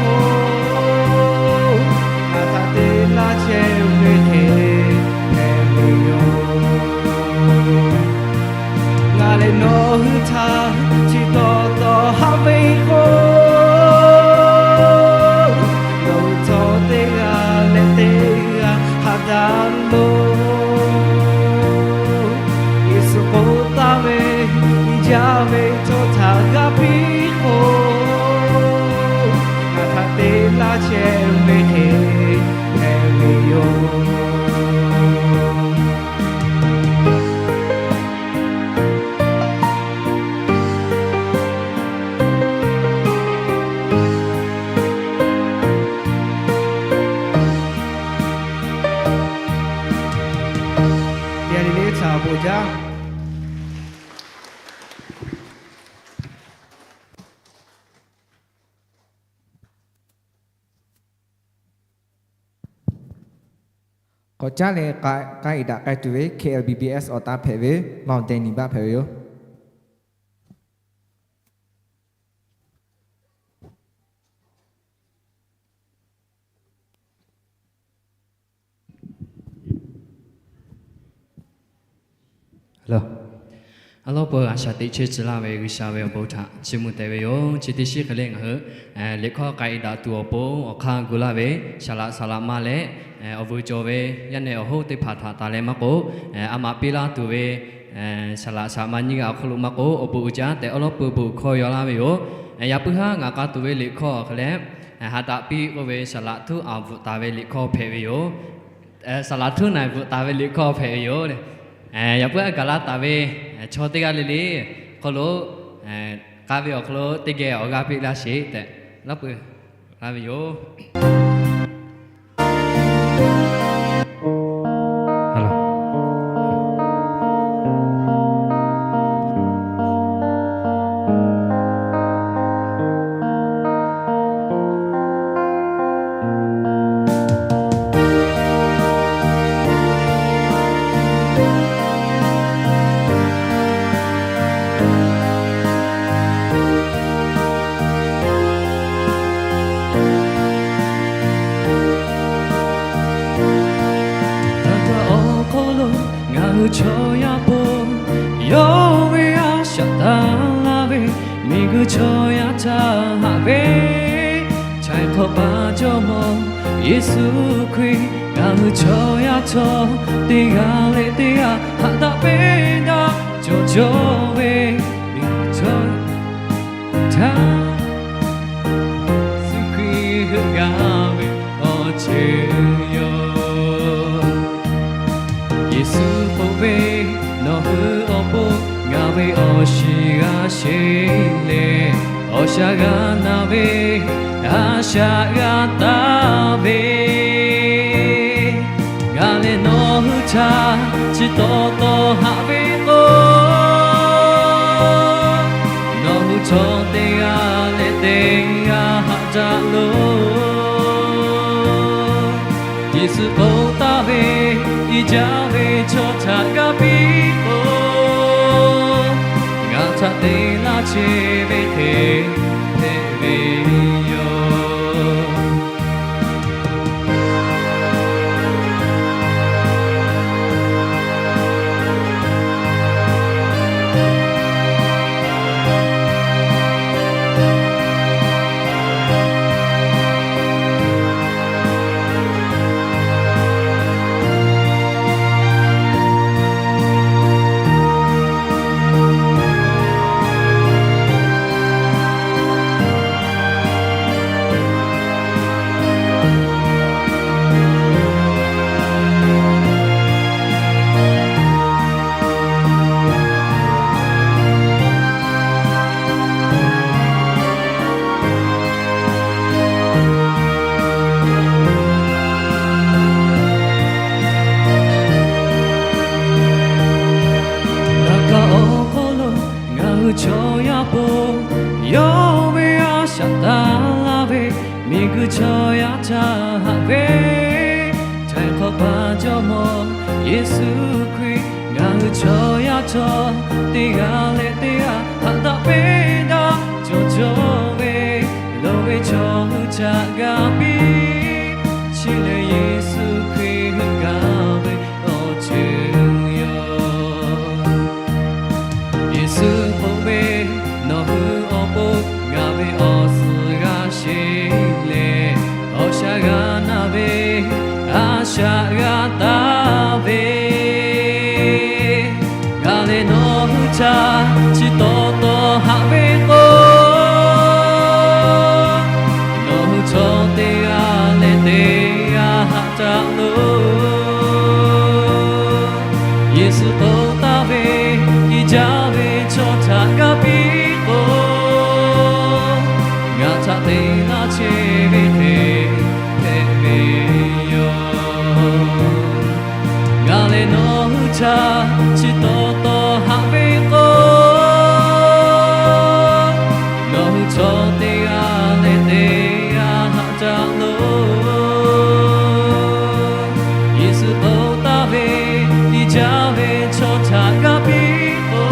chehˇ ve hk'e hpehꞈ ve yoˬ. Teˇ g'aˇ le le htaꞈ awˬ bon jaˇ. K'awꞈ caˉ leh k'ai daꞈ k'ai tuˬ ve K L B B S awˬ taˇ hpehꞈ ve, Maoˇ Dehˇ Niˍ baˆ hpehꞈ ve yoˬ. Awˬ lawn peuˬ, a shaꞈ teꞈ chehˇ tcuh laˇ ve G'uiˬsha ve awˬ bon htaꞈ chiˇ mvuh te ve yoˬ. Chi teˇ shinˉ hk'e le ngaˬ hui liꞈ hkawˇ k'ai daꞈ tuˬ awˬ pon awˬ hk'aˇ gu laˇ ve saˍ laꞈ saˍ laꞈ ma leh awˬ vuiˬ cawˬ ve yaˇ nehˬ awˬ hoˉ teˇ hpaˍ htaꞈ taˍ leh maˇ k'oˆ, a maꞈ piˇ laˇ tuˬ ve saˍ laꞈ saˍ laꞈ ma nyiˇ g'aˇ awˬ hk'aw lo maˇ k'oˆ, awˬ bon uiˍ jaˇ tehꞈ awˬ lawn peuˬ bon hkawˇ yaw laˇ ve yoˬ. Yaꞈ puiˉ haˉ ngaˬ k'a tuˬ ve liꞈ hkawˇ hk'e leh, Haꞈ daꞈ piˇ k'oˆ ve saˍ laꞈ htuˉ aˬ bvuhꞈ taˍ ve liꞈ hkawˇ hpehꞈ ve yoˬ. Saˍ laꞈ htuˉ naˬ bvuhꞈ taˍ ve liꞈ hkawˇ hpehꞈ ve yoˬ. Yaꞈ puiˉ a gaˬ laˇ taˍ ve chaw teˇ g'aˇ le le hk'aw lo k'a ve awˬ hk'aw lo teˇ geh awˬ g'aˇ piˇ laˇ sheˍ tehꞈ laˇ peuˬ laˇ ve yoˬ. Ngaˬ hui chaw yaˇ po yawˇ ve a shaꞈ taˍ laˇ ve, miˬguiˬ chaw yaˇ htaꞈ haꞈ ve, chaiˇ hk'awꞈ pa Jawˇmawˇ Yeˍsuˆ Hkriꞈ, ngaˬ hui chaw yaˇ htawˇ teˇ g'aˇ leh teˇ g'aˇ haꞈ daꞈ peˇ daꞈ cawˬ cawˬ ve, miˬguiˬ chaw yaˇ htaꞈ Yeˍsuˆ Hkriꞈ heuˆ gaˇ ve awˬ ceuˬ yoˬ. Yeˍsuˆ k'oˆ ve, Nawˬ hui awˬ pon ngaˬ ve awˬ shiˍ g'a sheˍ leh, awˬ shaˍ g'a na ve, a shaꞈ g'a taˍ ve, ngaˬ lehˬ nawˬ hui htaꞈ chi taw taw haꞈ ve k'o, nawˬ hui chaw teˇ g'aˇ leh teˇ g'aˇ haꞈ daꞈ loˬ. Yeˍsuˆ k'oˆ taˍ ve, Iˉ jaˇ ve chaw htaꞈ g'a piˇ k'o, ngaˬ htaꞈ te laˇ chehˇ ve hk'e hpehꞈ ve yoˬ. Laꞈ ka awˬ hk'aw lo ngaˬ hui chaw yaˇ po yawˇ ve a shaꞈ taˍ laˇ ve, miˬguiˬ chaw yaˇ htaꞈ haꞈ ve, chaiˇ hk'awꞈ pa Jawˇmawˇ Yeˍsuˆ Hkriꞈ, ngaˬ hui chaw yaˇ htawˇ teˇ g'aˇ leh teˇ g'aˇ haꞈ daꞈ peˇ daꞈ cawˬ cawˬ ve, loˍ ve chaw hui htaꞈ g'a piˇ, chi lehˬ Yeˍsuˆ Hkriꞈ heuˆ gaˇ ve awˬ ceuˬ yoˬ. Yeˍsuˆ k'oˆ ve, Nawˬ hui awˬ pon ngaˬ ve awˬ suhˍ g'a sheˍ leh, awˬ shaˍ g'a na ve, a shaꞈ g'a taˍ ve, ngaˬ lehˬ nawˬ hui htaꞈ chi taw taw haꞈ ve k'o, nawˬ hui chaw teˇ Htaˇ chi taw taw haꞈ ve k'o, nawˬ hui chaw teˇ g'aˇ leh teˇ g'aˇ haꞈ caꞈ lo, Yeˍsuˆ k'oˆ taˍ ve, tiˇ caˇ ve chaw htaꞈ g'a piˇ k'o,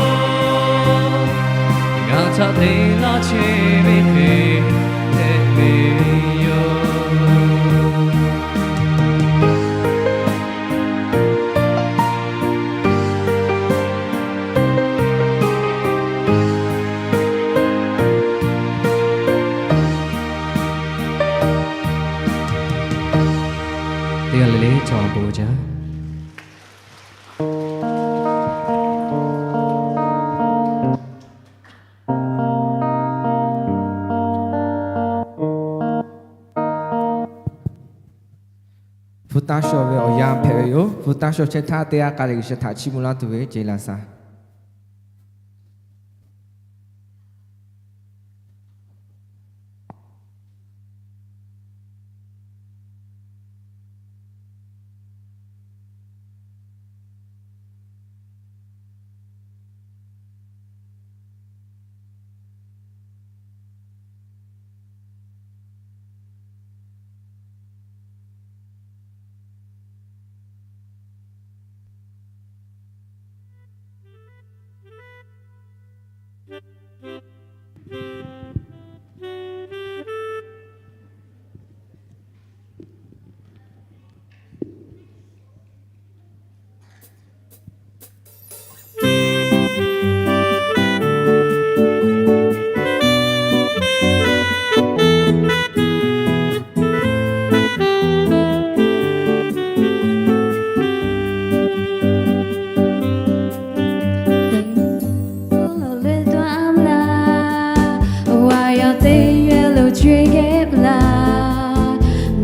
ngaˬ htaꞈ te laˇ chehˇ ve hk'e hpehꞈ ve yoˬ. Teˇ g'aˇ le le chaw awˬ bon jaˇ. Hpu taˇ shawˍ ve awˬ yanˇ hpehꞈ ve yoˬ. Hpu taˇ shawˍ chehˇ htaˇ, teˇ g'aˇ k'ai leh G'uiˬsha htaꞈ chiˇ mvuh laˇ tuˬ ve ce laˬ saˍ. Teˇ lo leuˆ dawˇ laˇ, a yaˇ teˇ yehˬ lo cuˇ geh laˇ,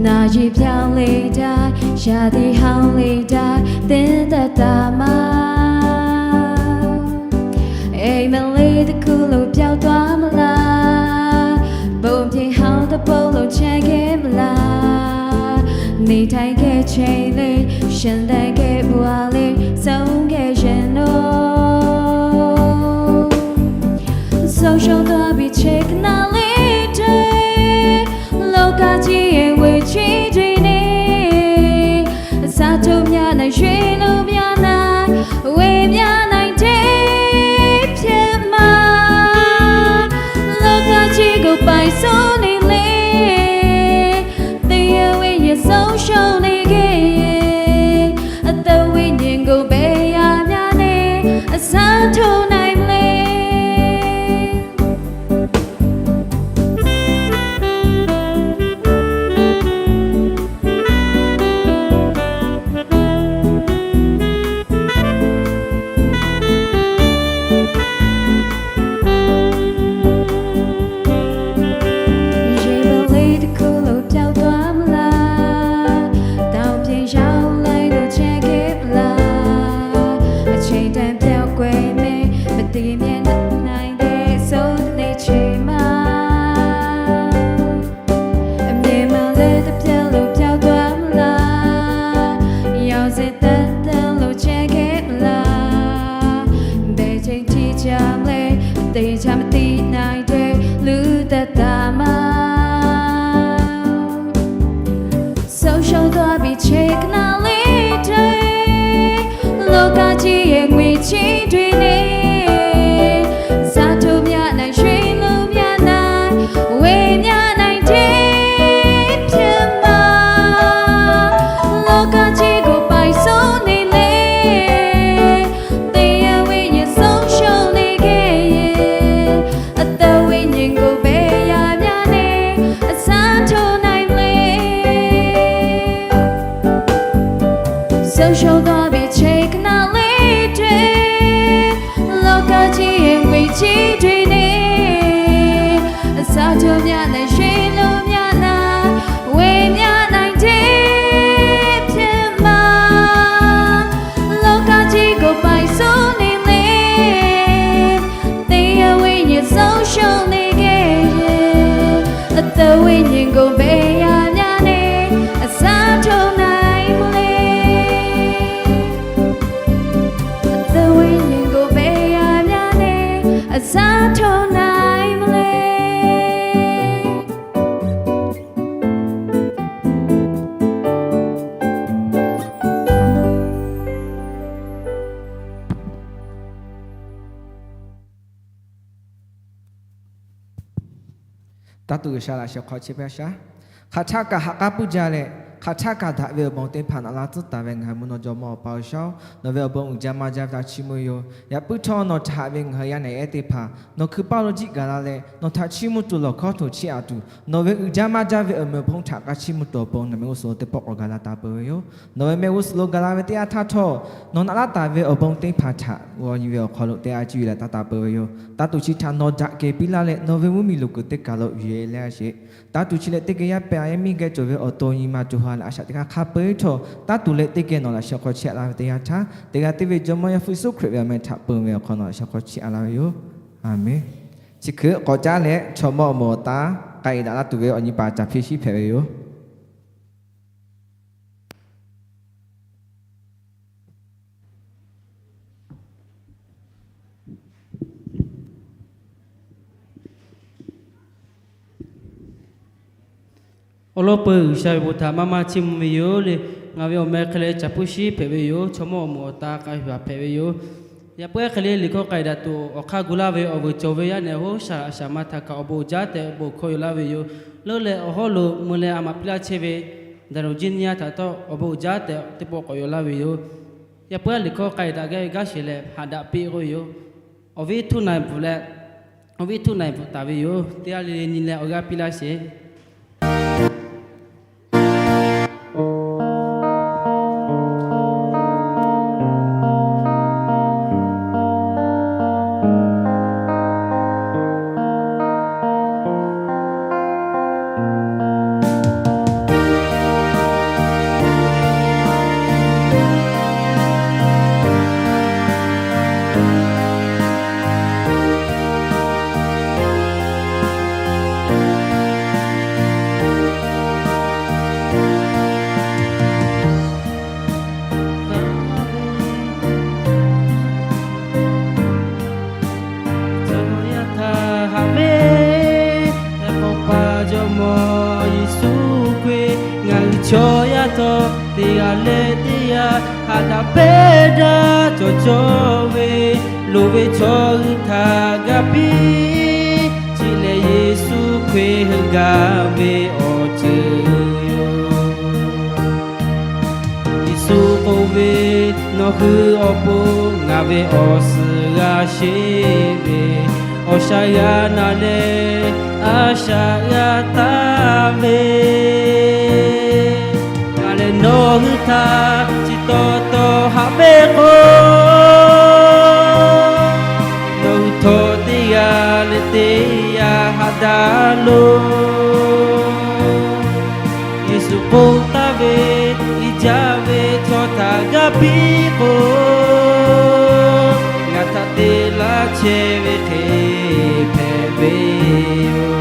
naˬ yiˍ pyaˇ le daꞈ, shaˍ tiꞈ haˉ le daꞈ, teˇ taꞈ taˍ maˇ. Eˍ meˍ le teˇ hkuˇ lo pyaˇ dawˇ laˇ, bon hpiˇ haˉ teˇ pawˆ lo chehˇ geh laˇ, neˇ htaiˍ geh chehˇ le, shanˍ htaiˍ geh bvuhꞈ le, suh geh shehˍ nawˉ. Suh shawˉ dawˇ piˇ chehˇ hk'e naˉ le te, လောကကြီးရဲ့ ငွေကြေးတွေနဲ့ စားထိုးများနိုင် ရွှေလိုများနိုင် ဝယ်များနိုင်တဲ့ ဖြစ်မှာ လောကကြီးကို ပိုင်စိုးနေလေ သင်ရဲ့ဝိညာဉ် ဆုံးရှုံးနေခဲ့ရင် အသက်ဝိညာဉ်ကို ဘယ်အရာများနဲ့ အစားထိုးနိုင်မလဲ။ Taˇ tuˬ G'uiˬsha laꞈ sheh hk'aw chehˇ hpaˇ shaˉ. Hk'aˬ htaˆ kaꞈ haꞈ k'aˉ puiˉ jaˇ leh, hk'aˬ htaˆ kaꞈ daꞈ ve awˬ bon teˇ hpaˍ naꞈ laˇ tcuhˉ taˍ ve ngaˬ hui mvuhˇ naw jawˇmawˇ Awˬ pa G'uiˬsha-oˬ, nawˬ ve awˬ bon uiˍ jaˇ maˇ jaˇ ve htaꞈ chiˇ mvuh ve yoˬ. Yaꞈ puiˉ htawˇ nawˬ htaꞈ haꞈ ve ngaˬ hui yaˇ nehˬ ehˉ teˇ hpaˍ nawˬ hkui paˇ lo jiˆ gaˬ la leh, nawˬ htaꞈ chiˇ mvuh tuˬ lawˬ hkawˉ htoꞈ chiˇ aꞈ tuˬ, nawˬ ve uiˍ jaˇ maˇ jaˇ ve awˬ meunˍ awˬ hponˇ htaꞈ k'a chiˇ mvuh tuˬ awˬ pon nawˬ ve g'uˇ suhˍ lo teˇ pawˆ k'awꞈ gaˬ la taˍ peuˬ ve yoˬ. Nawˬ ve mehˆ g'uˇ suhˍ lo gaˬ la ve teˇ yanˇ htaˇ htawˇ, nawˬ naꞈ laˇ taˍ ve awˬ bon teˇ hpaˍ htaꞈ g'aw nyi ve awˬ hk'aw lo teˇ g'aˇ cuˇ yiˍ leh taˇ taˍ peuˬ ve yoˬ. Taˇ tuˬ chi htaꞈ nawˬ daꞈ kehˬ piˇ laˇ leh, nawˬ ve mvuhˇmiˬ loꞈ kuiˬ teˇ kaˬ lo yuˬ-e leh a sheˍ. Taˇ tuˬ chi leh teˇ geh yaˇ pehˍ a yaˇ miˇ geh cawˬ ve awˬ to nyi ma cawˬ ha leh a shaꞈ teˇ hk'aˇ hk'a peu-eˬ htawˇ, taˇ tuˬ leh teˇ geh nawˬ laꞈ sheh hk'aw chehˇ laˇ ve teˇ yanˇ htaˇ, teˇ g'aˇ teˇ ve Jawˇmawˇ Yaˇ hpu Yeˍsuˆ Hkriꞈ ve awˬ meh htaꞈ peu ve awˬ hk'aw nawˬ laꞈ sheh hk'aw chehˇ a laˇ ve yoˬ. A menˬ. Chi hkui k'awꞈ caˉ leh chaw mawˇ awˬ moˍ awˬ taˇ k'ai daꞈ laˇ tuˬ ve awˬ nyi paˍ caˍ hpiˇ shiˉ hpehꞈ ve yoˬ. Awˬ lawn peuˬ G'uiˬsha ve bon htaꞈ maˇ maˇ chiˇ mvuh ve yoˬ le. Ngaˬ ve awˬ meh hk'e leh caˍ puiˉ shiˉ hpehꞈ ve yoˬ. Chaw mawˇ awˬ moˍ awˬ taˇ k'ai ve hpehꞈ ve yoˬ. Yaꞈ puiˉ hk'e le liꞈ hkawˇ k'ai daꞈ tuˬ awˬ hk'aˇ gu laˇ ve awˬ vuiˬ cawˬ ve yaˇ nehˬ hoˉ shaˍ laꞈ shaˍ ma htaꞈ kaꞈ awˬ bon uiˍ jaˇ tehꞈ bon hkawˇ yaw laˇ ve yoˬ. Leuˉ leh awˬ hawˉ lo mui leh a maꞈ piˇ laˇ chehˇ ve Daˍloˍ Jiˇniˇyaˇ htaꞈ htawˇ awˬ bon uiˍ jaˇ tehꞈ teˇ pawˆ k'awꞈ yaw laˇ ve yoˬ. Yaꞈ puiˉ liꞈ hkawˇ k'ai daꞈ gaˇ ve gaˇ sheˍ leh haꞈ daꞈ piˇ k'oˆ ve yoˬ. Awˬ viˉ htuˇ na-e bvuhꞈ leh, awˬ viˉ htuˇ na-e bvuhꞈ taˍ ve yoˬ. Teˇ g'aˇ le le nyi leh awˬ g'aˇ piˇ laˇ sheˍ. Chaw yaˇ htaꞈ haꞈ ve, Yaˇ hk'awꞈ pa Jawˇmawˇ Yeˍsuˆ Hkriꞈ, ngaˬ hui chaw yaˇ htawˇ teˇ g'aˇ leh teˇ g'aˇ haꞈ daꞈ pehˇ daꞈ cawˬ cawˬ ve, loˍ ve chaw hui htaꞈ ga piˇ, chi lehˬ Yeˍsuˆ Hkriꞈ hui gaˬ ve awˬ ceuˬ yoˬ. Yeˍsuˆ k'oˆ ve, Nawˬ hui awˬ pon ngaˬ ve awˬ suhˍ g'a sheˍ ve, awˬ shaˍ g'a na leh a shaꞈ g'a taˍ ve, ngaˬ lehˬ nawˬ hui htaꞈ chi taw taw haꞈ ve k'o, nawˬ hui htawˇ teˇ g'aˇ leh teˇ g'aˇ haꞈ daꞈ loˬ. Yeˍsuˆ k'oˆ taˍ ve, Iˉ jaˇ ve chaw htaꞈ gaˇ piˇ k'o, ngaˬ htaꞈ te laˇ chehˇ ve hk'e hpehꞈ ve yoˬ.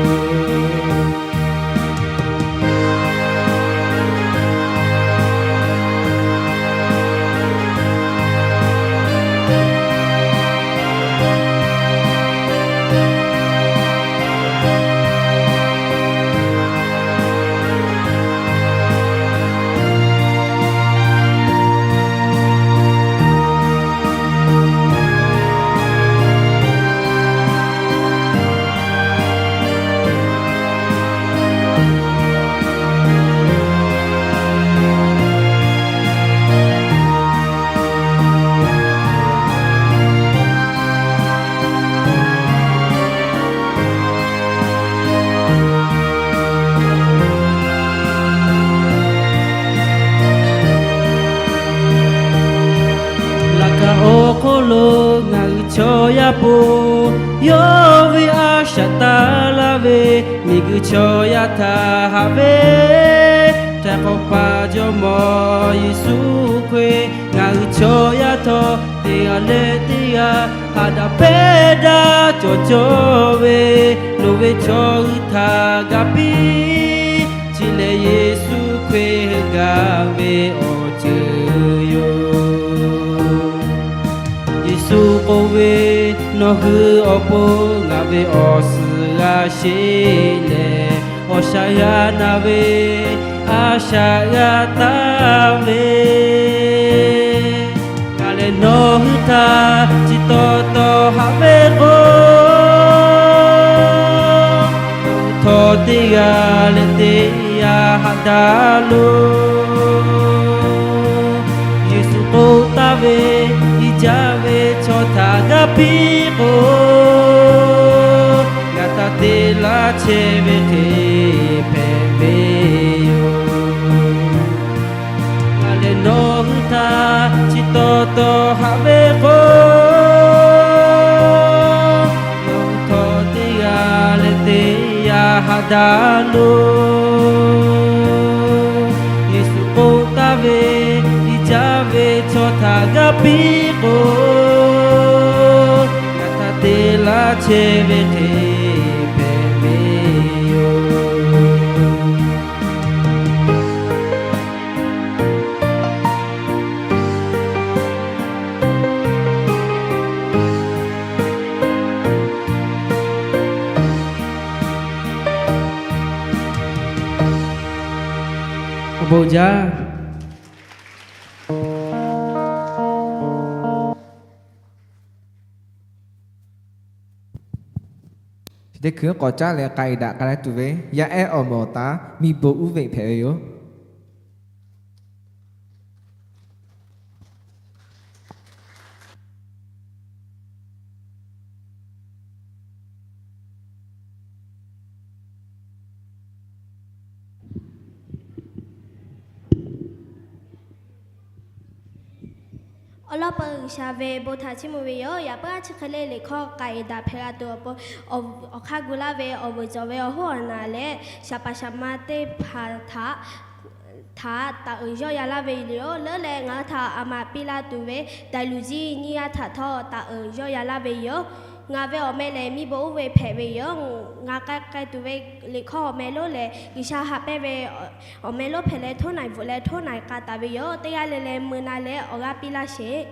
Laꞈ ka awˬ hk'oˆ lo ngaˬ hui chaw yaˇ po yawˇ ve a shaꞈ taˍ laˇ ve, miˬguiˬ chaw yaˇ htaꞈ haꞈ ve, Yaˇ hk'awꞈ pa Jawˇmawˇ Yeˍsuˆ Hkriꞈ ngaˬ hui chaw yaˇ htawˇ teˇ g'aˇ leh teˇ g'aˇ haꞈ daꞈ pehˇ daꞈ cawˬ cawˬ ve, loˍ ve chaw hui htaꞈ ga piˇ, chi lehˬ Yeˍsuˆ Hkriꞈ hui gaˬ ve awˬ ceuˬ yoˬ. Yeˍsuˆ k'oˆ ve, Nawˬ hui awˬ pon ngaˬ ve awˬ suhˍ g'a sheˍ leh, awˬ shaˍ g'a na ve, a shaꞈ g'a taˍ ve, ngaˬ lehˬ nawˬ hui htaꞈ chi taw taw haꞈ ve k'o, nawˬ hui htawˇ haꞈ daꞈ loˬ. Yeˍsuˆ k'oˆ taˍ ve, Iˉ jaˇ ve chaw htaꞈ g'a piˇ k'o, ngaˬ htaꞈ te laˇ chehˇ ve hk'e hpehꞈ ve yoˬ. Ngaˬ lehˬ nawˬ hui htaꞈ chi taw taw haꞈ ve k'o, nawˬ hui htawˇ teˇ g'aˇ leh teˇ g'aˇ haꞈ daꞈ loˬ. Yeˍsuˆ k'oˆ taˍ ve, Iˉ jaˇ ve chaw htaꞈ g'a piˇ k'o, ngaˬ htaꞈ te laˇ chehˇ ve hk'e hpehꞈ ve yoˬ. Awˬ bon jaˇ. Chi teˇ hkui k'awꞈ caˉ leh k'ai daꞈ k'ai laˇ tuˬ ve yaˇ ehˉ awˬ moˍ awˬ taˍ miˬ bon uˉ veꞈ hpehꞈ ve yoˬ. Awˬ lawn peuˬ G'uiˬsha ve bon htaꞈ chiˇ mvuh ve yoˬ. Yaꞈ puiˉ a chi hk'e le liꞈ hkawˇ k'ai daꞈ hpehꞈ la tuˬ awˬ pon, awˬ hk'aˇ gu laˇ ve awˬ vuiˬ cawˬ ve awˬ hoˉ awˬ naˍ leh, shaˍ paˍ shaˍ ma teˇ hpaˍ htaꞈ htaꞈ taˍ uiˍ yawˇ ya laˇ ve yoˬ. Leuˉ leh ngaˬ hui htaꞈ a maˍ piˇ laˇ tuˬ ve daiˍ luˬ jiˇ nyiˇ g'aˇ htaꞈ htawˇ taˍ uiˍ yawˇ ya laˇ ve yoˬ. Ngaˬ ve awˬ meh lehˬ miˬ bon uˉ veꞈ hpehꞈ ve yoˬ. Ngaˬ k'ai k'ai tuˬ ve liꞈ hkawˇ awˬ meh lonˉ lehˬ, G'uiˬsha haꞈ pehnˇ ve awˬ meh lonˉ hpehꞈ leh, htoˉ naˬ bvuhꞈ leh htoˉ naˬ k'a taˍ ve yoˬ. Teˇ g'aˇ le leh mui na leh awˬ g'aˇ piˇ laˇ sheˍ.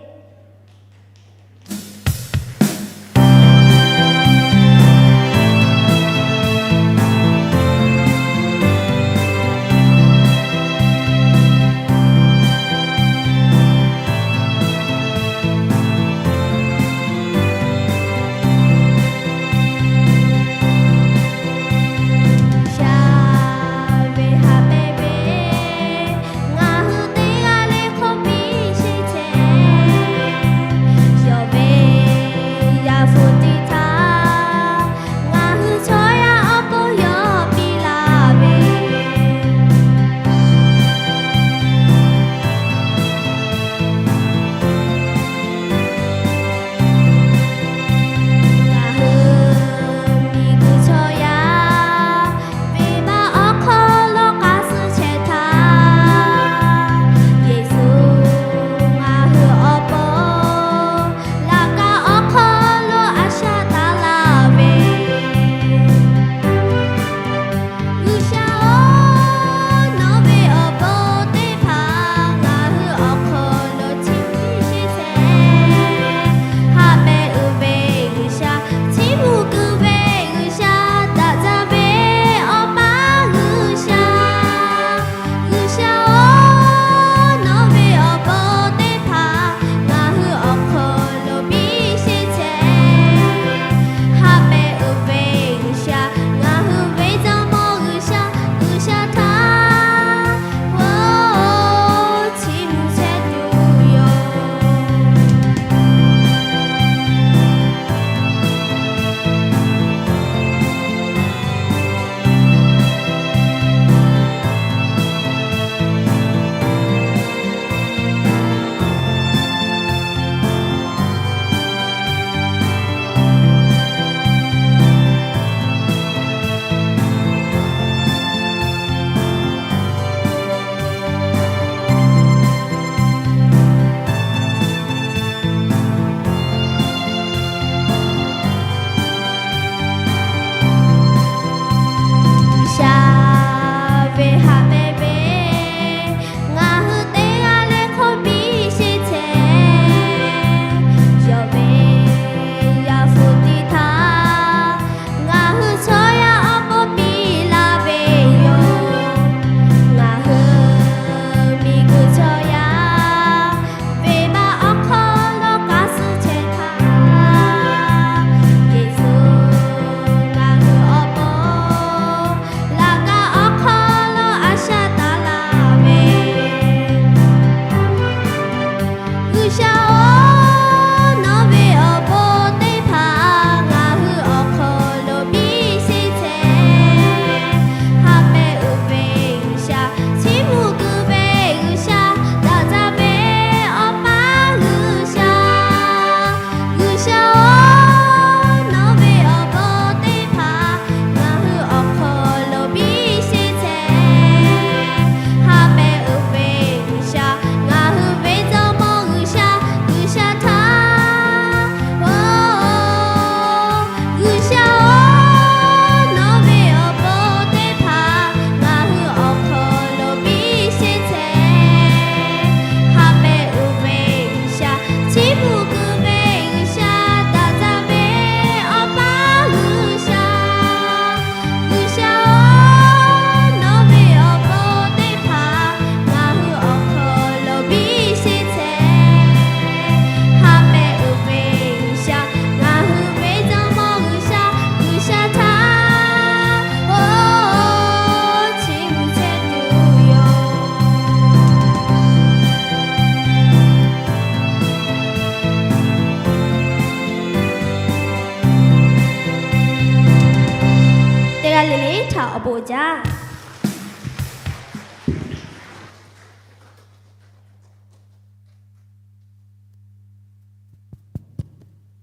Oˇ jaˇ.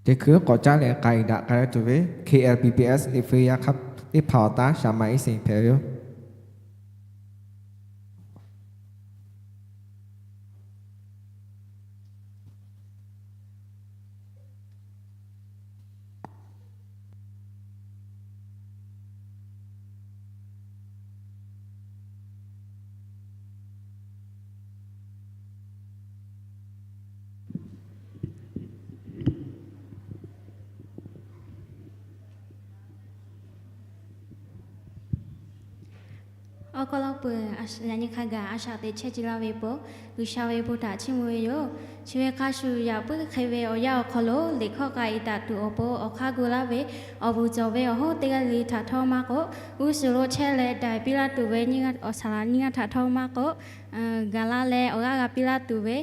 Teˇ hkui k'awꞈ caˉ leh k'ai daꞈ k'ai tuˬ ve K L B B S Eˇfeˇyaˇ hk'aˆ teˇ hpaˍ awˬ taˉ Shaˍ ma Iˉ Seˍ hpehꞈ ve yoˬ. Awˬ hk'aw lo peuˬ, yaꞈ nyi hk'a gaˬ a shaꞈ teꞈ chehˇ ce laˇ ve pon, G'uiˬsha ve bon htaꞈ chiˇ mvuh ve yoˬ. Chi ve hk'a shuˍ yaꞈ puiˉ hk'e ve awˬ yanˇ awˬ hk'aw lo liꞈ hkawˇ k'a iˍ taˍ tuˬ awˬ pon awˬ hk'aˇ gu laˇ ve awˬ vuiˬ cawˬ ve awˬ hoˉ teˇ g'aˇ le le htaꞈ htawˇ maˇ k'oˆ, g'uˇ suhˍ lo chehˇ leh daiˍ piˇ laˇ tuˬ ve nyiˇ g'aˇ awˬ saˍ laꞈ nyiˇ g'aˇ htaꞈ htawˇ maˇ k'oˆ, gaˬ la leh awˬ g'aˇ g'a piˇ laˇ tuˬ ve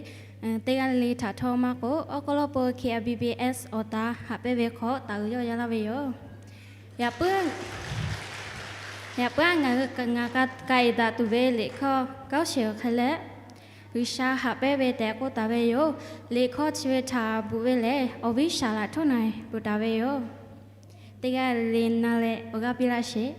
teˇ g'aˇ le le htaꞈ htawˇ maˇ k'oˆ, awˬ hk'aw lo peuˬ K L B B S awˬ ta haꞈ pehnˇ ve hk'aw taˍ uiˍ yawˇ yaˇ laˇ ve yoˬ. Yaꞈ puiˉ, yaꞈ puiˉ ngaˬ, ngaˬ k'a iˍ daꞈ tuˬ ve liꞈ hkawˇ kawˆ shehˍ hk'e leh, G'uiˬsha haꞈ pehnˇ ve tehꞈ k'oˆ taˍ ve yoˬ. Liꞈ hkawˇ chi ve htaꞈ bvuhꞈ ve lehˬ, awˬ viˉ Shaˍ laꞈ htoˉ na peuˬ taˍ ve yoˬ. Teˇ g'aˇ le le na leh awˬ g'aˇ piˇ laˇ sheˍ.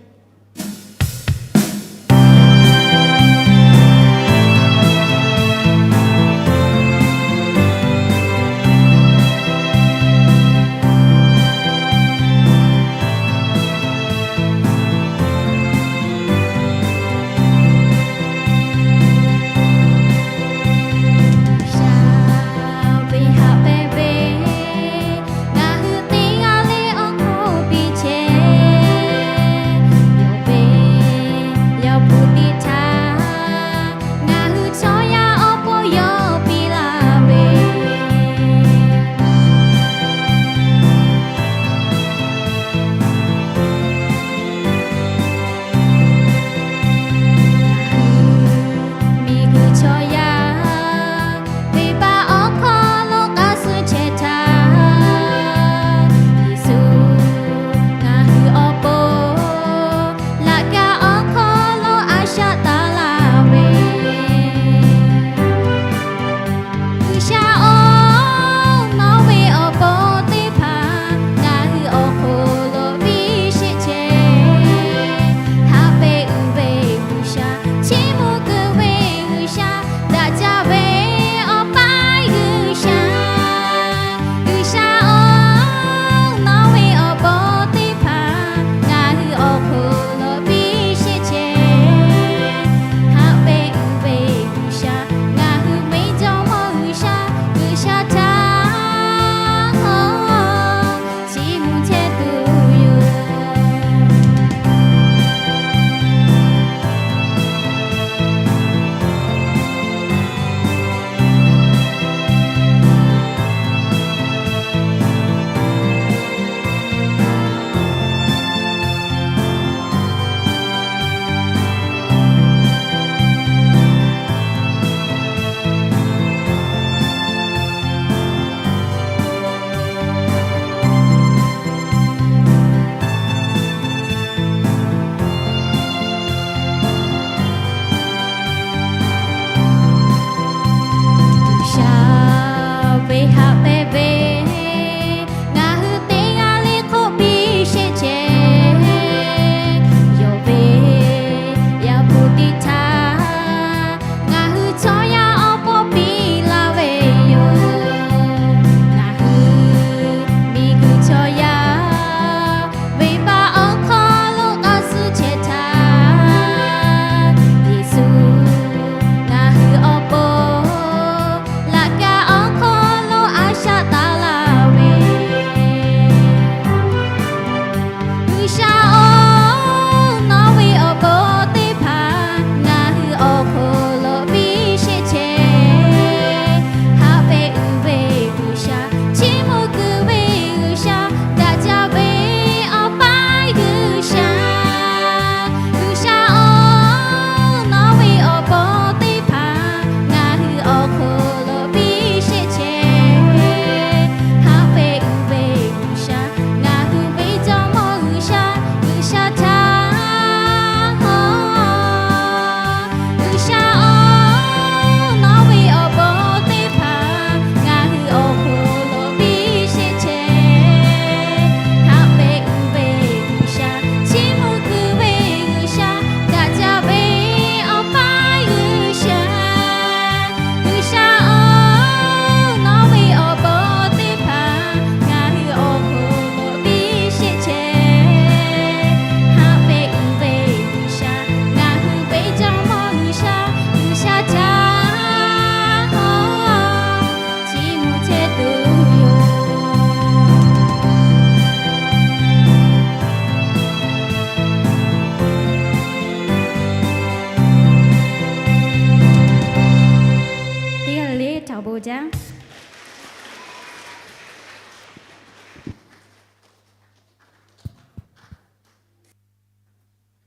Shaˍ ve haꞈ pehnˇ ve, ngaˬ hui teˇ g'aˇ le awˬ hk'oˆ piˇ chehˇ.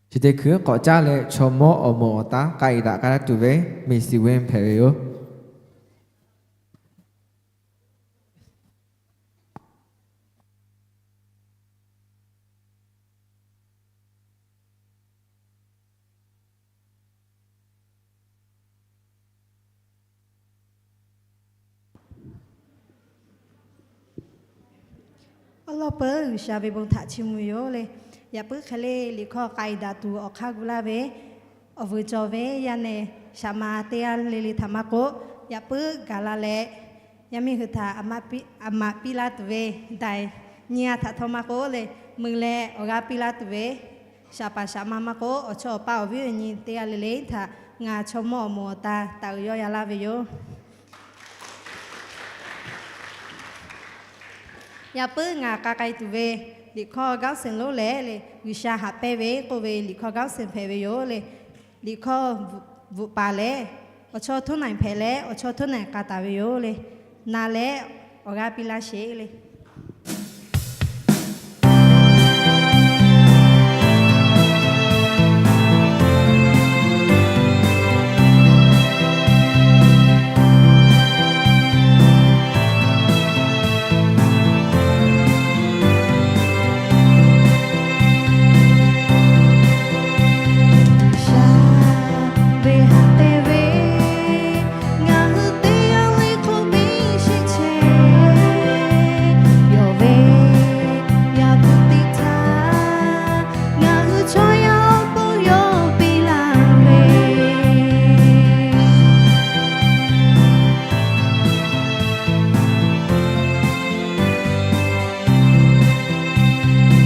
Chi teˇ hkui k'awꞈ caˉ leh, chaw mawˇ awˬ moˍ awˬ taˇ k'ai daꞈ k'ai laˇ tuˬ ve Miˬ Siˍ Wen hpehꞈ ve yoˬ. Awˉ lawˉ peuˬ G'uiˬsha ve bon htaꞈ chiˇ mvuh yoˬ le. Yaꞈ puiˉ hk'e le, liꞈ hkawˇ k'ai daꞈ tuˬ awˬ hk'aˇ gu laˇ ve awˬ vuiˬ cawˬ ve yaˇ nehˬ shaˍ ma teˇ g'aˇ le le htaꞈ maˇ k'oˆ, yaꞈ puiˉ gaˬ la leh, yaˇ miˇ hui htaꞈ aˬ maꞈ piˇ laˇ tuˬ ve daiˬ nyiˇ g'aˇ htaꞈ htawˇ maˇ k'oˆ le, mui leh awˬ g'aˇ piˇ laˇ tuˬ ve shaˍ paˍ shaˍ ma maˇ k'oˆ, awˬ chawˇ awˬ paˇ awˬ viˉ awˬ nyi teˇ g'aˇ le le htaꞈ ngaˬ chaw mawˇ awˬ moˍ awˬ taˇ taˍ uiˍ yawˇ ya laˇ ve yoˬ. Yaꞈ puiˉ ngaˬ k'a k'ai tuˬ ve liꞈ hkawˇ g'aˇ senˍ lonˉ leh le, G'uiˬsha haꞈ pehnˇ ve k'oˆ ve liꞈ hkawˇ g'aˇ senˍ hpehꞈ ve yoˬ le. Liꞈ hkawˇ bvuhꞈ paˍ leh awˬ chawˇ htuˉ naˬ hpehꞈ leh, awˬ chawˇ htuˉ naˬ k'a taˍ ve yoˬ le. Na leh awˬ g'aˇ piˇ laˇ sheˍ le. G'uiˬsha ve haꞈ pehnˇ ve ngaˬ hui teˇ g'aˇ le hk'oˆ piˇ sheˆ chehˇ. Yawˬ ve yaˇ hpu teˇ htaˇ ngaˬ hui chaw yaˇ awˬ pon yawˇ piˇ laˇ ve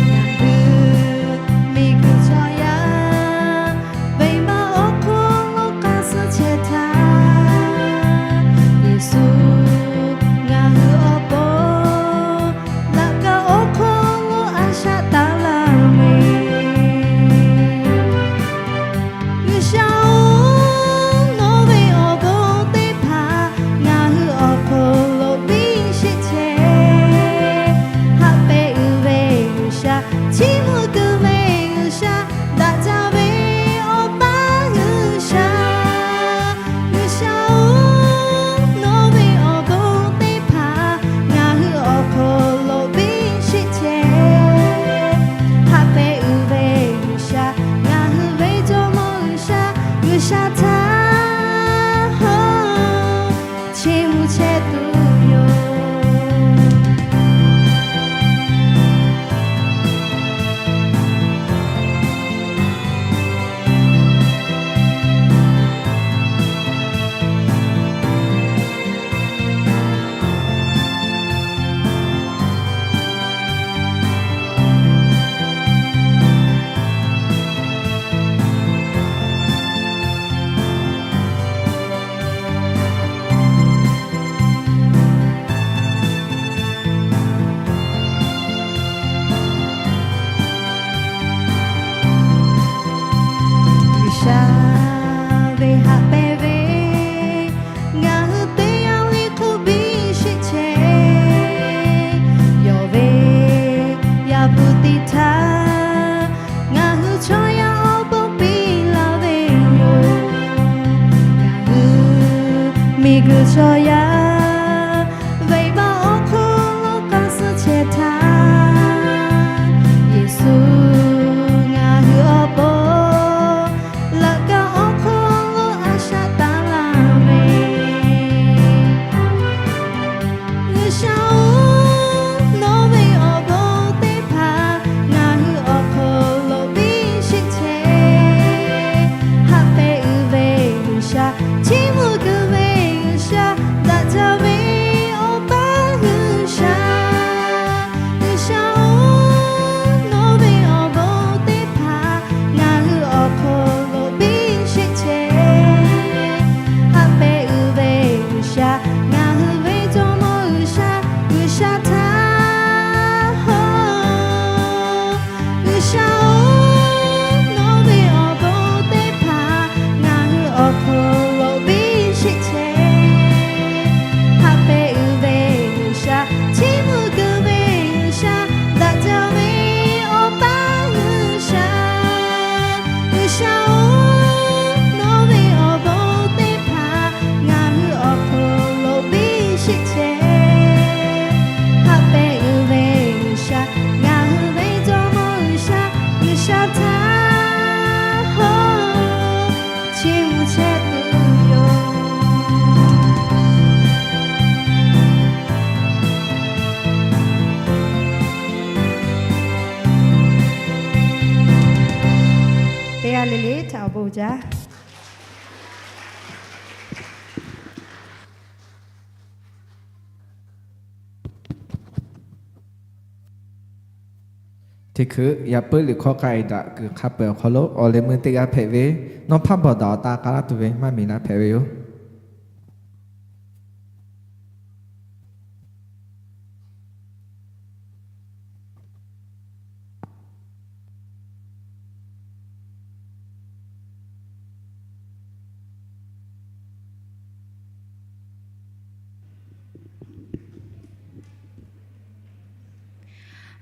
Ngaˬ hui miˬguiˬ chaw yaˇ venˇbaˆ awˬ hk'oˆ lo k'aˇ suh chehˇ htaˇ, Yeˍsuˆ ngaˬ hui awˬ pon laꞈ ka awˬ hk'oˆ lo a shaꞈ taˍ laˇ ve G'uiˬsha-oˬ, nawˬ ve awˬ bon teˇ hpaˍ ngaˬ hui awˬ hk'aw lo biˇ sheˆ chehˇ. Haꞈ pehnˇ uiˍ ve G'uiˬsha, chiˇ mvuh kuiˬ ve G'uiˬsha, daꞈ jaˇ ve awˬ paˇ G'uiˬsha. G'uiˬsha-oˬ, nawˬ ve awˬ bon teˇ hpaˍ ngaˬ hui awˬ hk'aw lo biˇ sheˆ chehˇ. Haꞈ pehnˇ uiˍ ve G'uiˬsha, ngaˬ hui ve Jawˇmawˇ G'uiˬsha, G'uiˬsha htaꞈ hawˉ chiˇ mvuh chehˇ tuˬ yoˬ. G'uiˬsha ve haꞈ pehnˇ ve ngaˬ hui teˇ g'aˇ le hk'oˆ biˇ sheˆ chehˇ. Yawˬ ve yaˇ hpu teˇ htaˇ ngaˬ hui chaw yaˇ awˬ pon piˇ laˇ ve yoˬ. Ngaˬ hui miˬguiˬ chaw yaˇ venˇbaˆ awˬ hk'oˆ lo k'aˇ suh chehˇ htaˇ, Yeˍsuˆ ngaˬ hui awˬ pon laꞈ ka awˬ hk'oˆ lo a shaꞈ taˍ laˇ ve G'uiˬsha-oˬ, nawˬ ve awˬ bon teˇ hpaˍ ngaˬ hui awˬ hk'aw lo biˇ sheˆ chehˇ. Haꞈ pehnˇ uiˍ ve G'uiˬsha, chiˇ mvuh kuiˬ ve G'uiˬsha, daꞈ Teˇ g'aˇ le le htaꞈ awˬ bon jaˇ. Teˇ hkui yaꞈ puiˉ liꞈ hkawˇ k'a e daꞈ kuiˬ hk'a peu-eˬ awˬ hk'aw lo awˬ leh meuˇ teˇ g'aˇ hpehꞈ ve, nawˇ hpaˇ bawˬ daꞈ awˬ taˇ k'a laˇ tuˬ ve maˇ miˬ laˇ hpehꞈ ve yoˬ.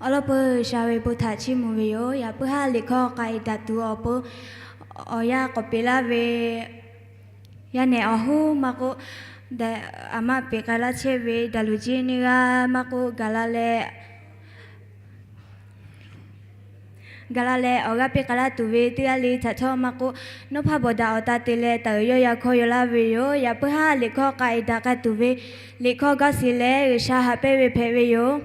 Awˬ lawn peuˬ G'uiˬsha ve bon htaꞈ chiˇ mvuh ve yoˬ. Yaꞈ puiˉ haˉ liꞈ hkawˇ k'a e daꞈ tuˬ awˬ pon awˬ yanˇ k'awꞈ peꞈ laˇ ve yaˇ nehˬ awˬ hoˉ maˇ k'oˆ, aˬ maˇ peꞈ k'ai laˇ chehˇ ve daꞈ luˬ jiˇ neˇ g'aˇ maˇ k'oˆ, gaˬ la leh gaˬ la leh awˬ g'aˇ piˇ k'ai laˇ tuˬ ve teˇ g'aˇ le htaꞈ htawˇ maˇ k'oˆ, nawˇ hpaˇ bawˬ daꞈ awˬ taˇ te leh taˍ uiˍ yawˇ yaꞈ hkawˇ yaw laˇ ve yoˬ. Yaꞈ puiˉ haˉ liꞈ hkawˇ k'a e daꞈ k'ai tuˬ ve liꞈ hkawˇ g'aˇ siˍ leh G'uiˬsha haꞈ pehnˇ ve hpehꞈ ve yoˬ.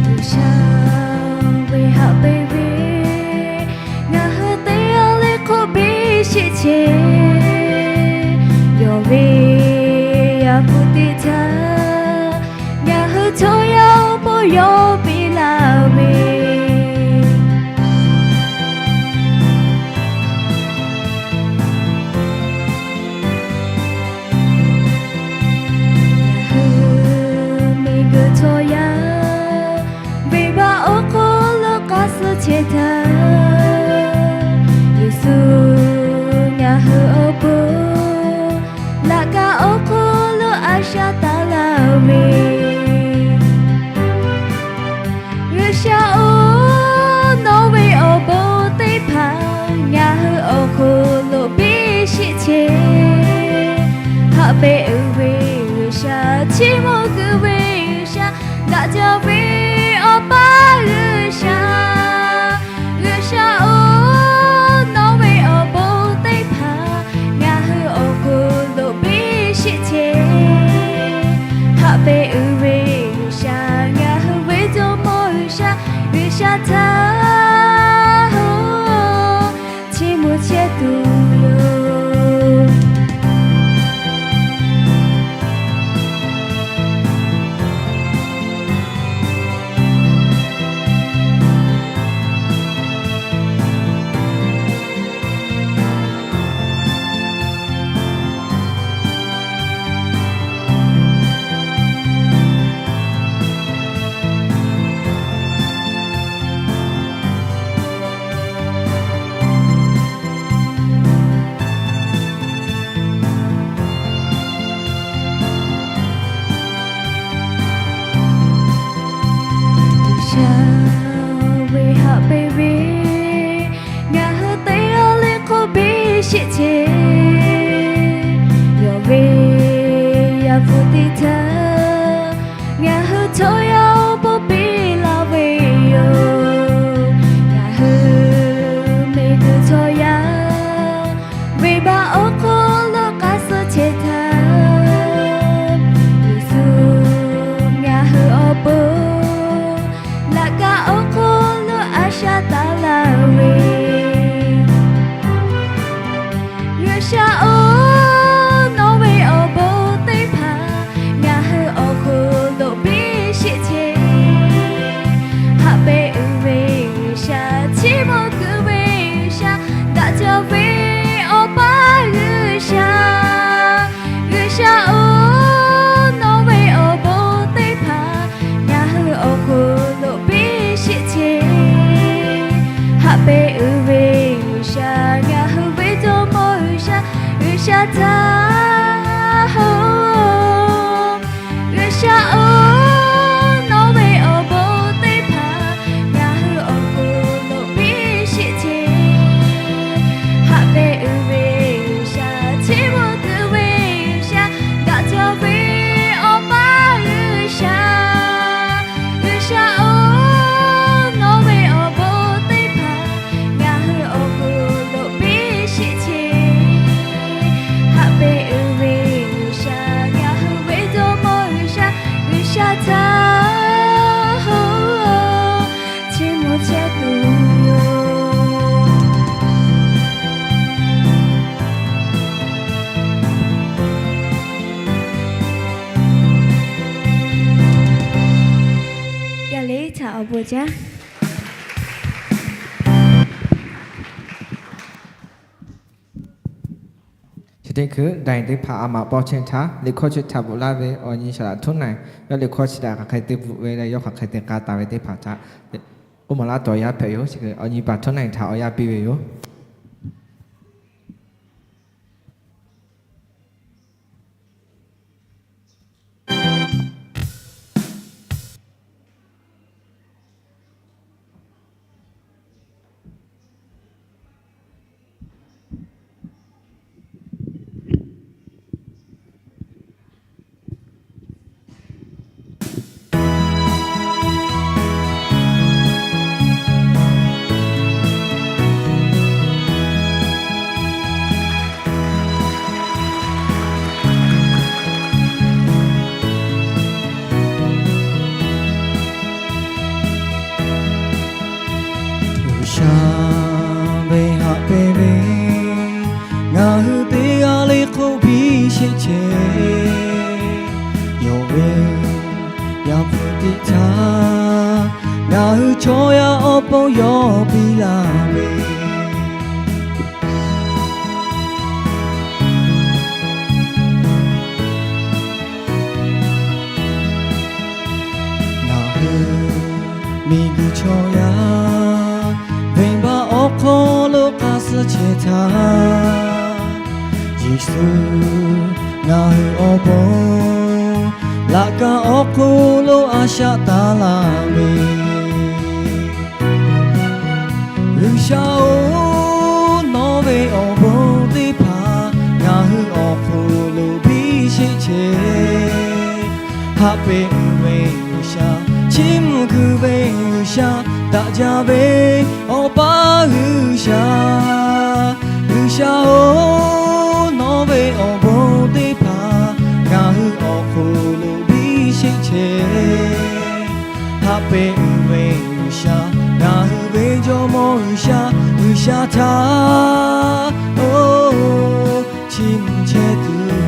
G'uiˬsha ve haꞈ pehnˇ ve ngaˬ hui teˇ g'aˇ le hk'oˆ biˇ sheˆ chehˇ. Yawˇ ve yaˇ hpu teˇ htaˇ ngaˬ hui chaw yaˇ awˬ pon yawˇ piˇ laˇ ve Ngaˬ hui miˬguiˬ chaw yaˇ venˇbaˆ awˬ hk'oˆ lo k'a suh chehˇ htaˇ, Yeˍsuˆ ngaˬ hui awˬ pon laꞈ ka awˬ hk'oˆ lo a shaꞈ taˍ laˇ ve G'uiˬsha-oˬ, nawˬ ve awˬ bon teˇ hpaˍ ngaˬ hui awˬ hk'oˆ lo biˇ sheˆ chehˇ. Haꞈ pehnˇ uiˍ ve G'uiˬsha, chiˇ mvuh kuiˬ ve G'uiˬsha, daꞈ jaˇ ve Awˬ pa G'uiˬsha. G'uiˬsha-oˬ, nawˬ ve awˬ bon teˇ hpaˍ ngaˬ hui awˬ hk'oˆ lo biˇ sheˆ chehˇ. Haꞈ pehnˇ uiˍ ve G'uiˬsha, ngaˬ hui ve jawˇmawˇ G'uiˬsha, G'uiˬsha htaꞈ hoˉ chiˇ mvuh chehˇ tuˬ yoˬ. G'uiˬsha ve haꞈ pehnˇ ve ngaˬ hui teˇ g'aˇ le hk'oˆ biˇ sheˆ chehˇ. Yawˇ ve yaˇ hpu teˇ htaˇ ngaˬ hui chaw yaˇ awˬ pon piˇ laˇ ve yoˬ. Ngaˬ hui miˬguiˬ chaw yaˇ venˇbaˆ awˬ hk'oˆ lo k'a suh chehˇ htaˇ, Yeˍsuˆ ngaˬ hui awˬ pon laꞈ ka awˬ hk'oˆ lo a shaꞈ taˍ laˇ ve G'uiˬsha-oˬ, nawˬ ve awˬ bon teˇ hpaˍ ngaˬ Awˬ bon jaˇ. Chi teˇ hkui daiˬ teˇ hpaˍ a maꞈ paw chehˇ htaˇ, liꞈ hkawˇ chi htaꞈ bvuhꞈ laˇ ve awˬ nyi saˍ laꞈ htoˉ na, yawˇ liꞈ hkawˇ chi htaꞈ hk'aˬ hk'e te bvuhꞈ ve leh yawˇ hk'aˬ hk'e te k'a taˍ ve teˇ hpaˍ htaꞈ, oˇ maˬ laˇ tawˍ yaˇ hpehꞈ yoˬ. Chi awˬ nyi paˍ htoˉ na htaꞈ awˬ yaˇ piˇ ve yoˬ. G'uiˬsha ve haꞈ pehnˇ ve, ngaˬ hui teˇ g'aˇ le hk'oˆ biˇ sheˆ chehˇ. Yawˇ ve Yaˇ hpu teˇ htaˇ, ngaˬ hui chaw yaˇ awˬ pon yawˇ piˇ laˇ ve, ngaˬ hui miˬguiˬ chaw yaˇ venˇbaˆ awˬ hk'aw lo k'a suh chehˇ htaˇ, Yeˍsuˆ ngaˬ hui awˬ pon laꞈ ka awˬ hk'oˆ lo a shaꞈ taˍ laˇ ve, G'uiˬsha oˬ, nawˬ ve awˬ bon teˇ hpaˍ ngaˬ hui awˬ hk'oˆ lo biˇ sheˆ chehˇ. Haꞈ pehnˇ ve G'uiˬsha, chiˇ mvuh kuiˬ ve G'uiˬsha, daꞈ jaˇ ve Awˬ pa G'uiˬsha. G'uiˬsha oˬ, nawˬ ve awˬ bon teˇ hpaˍ ngaˬ hui awˬ hk'oˆ lo biˇ sheˆ chehˇ. Haꞈ pehnˇ ve G'uiˬsha, ngaˬ hui ve Jawˇmawˇ G'uiˬsha, G'uiˬsha htaꞈ oˬ, chiˇ mvuh chehˇ tuˬ yoˬ.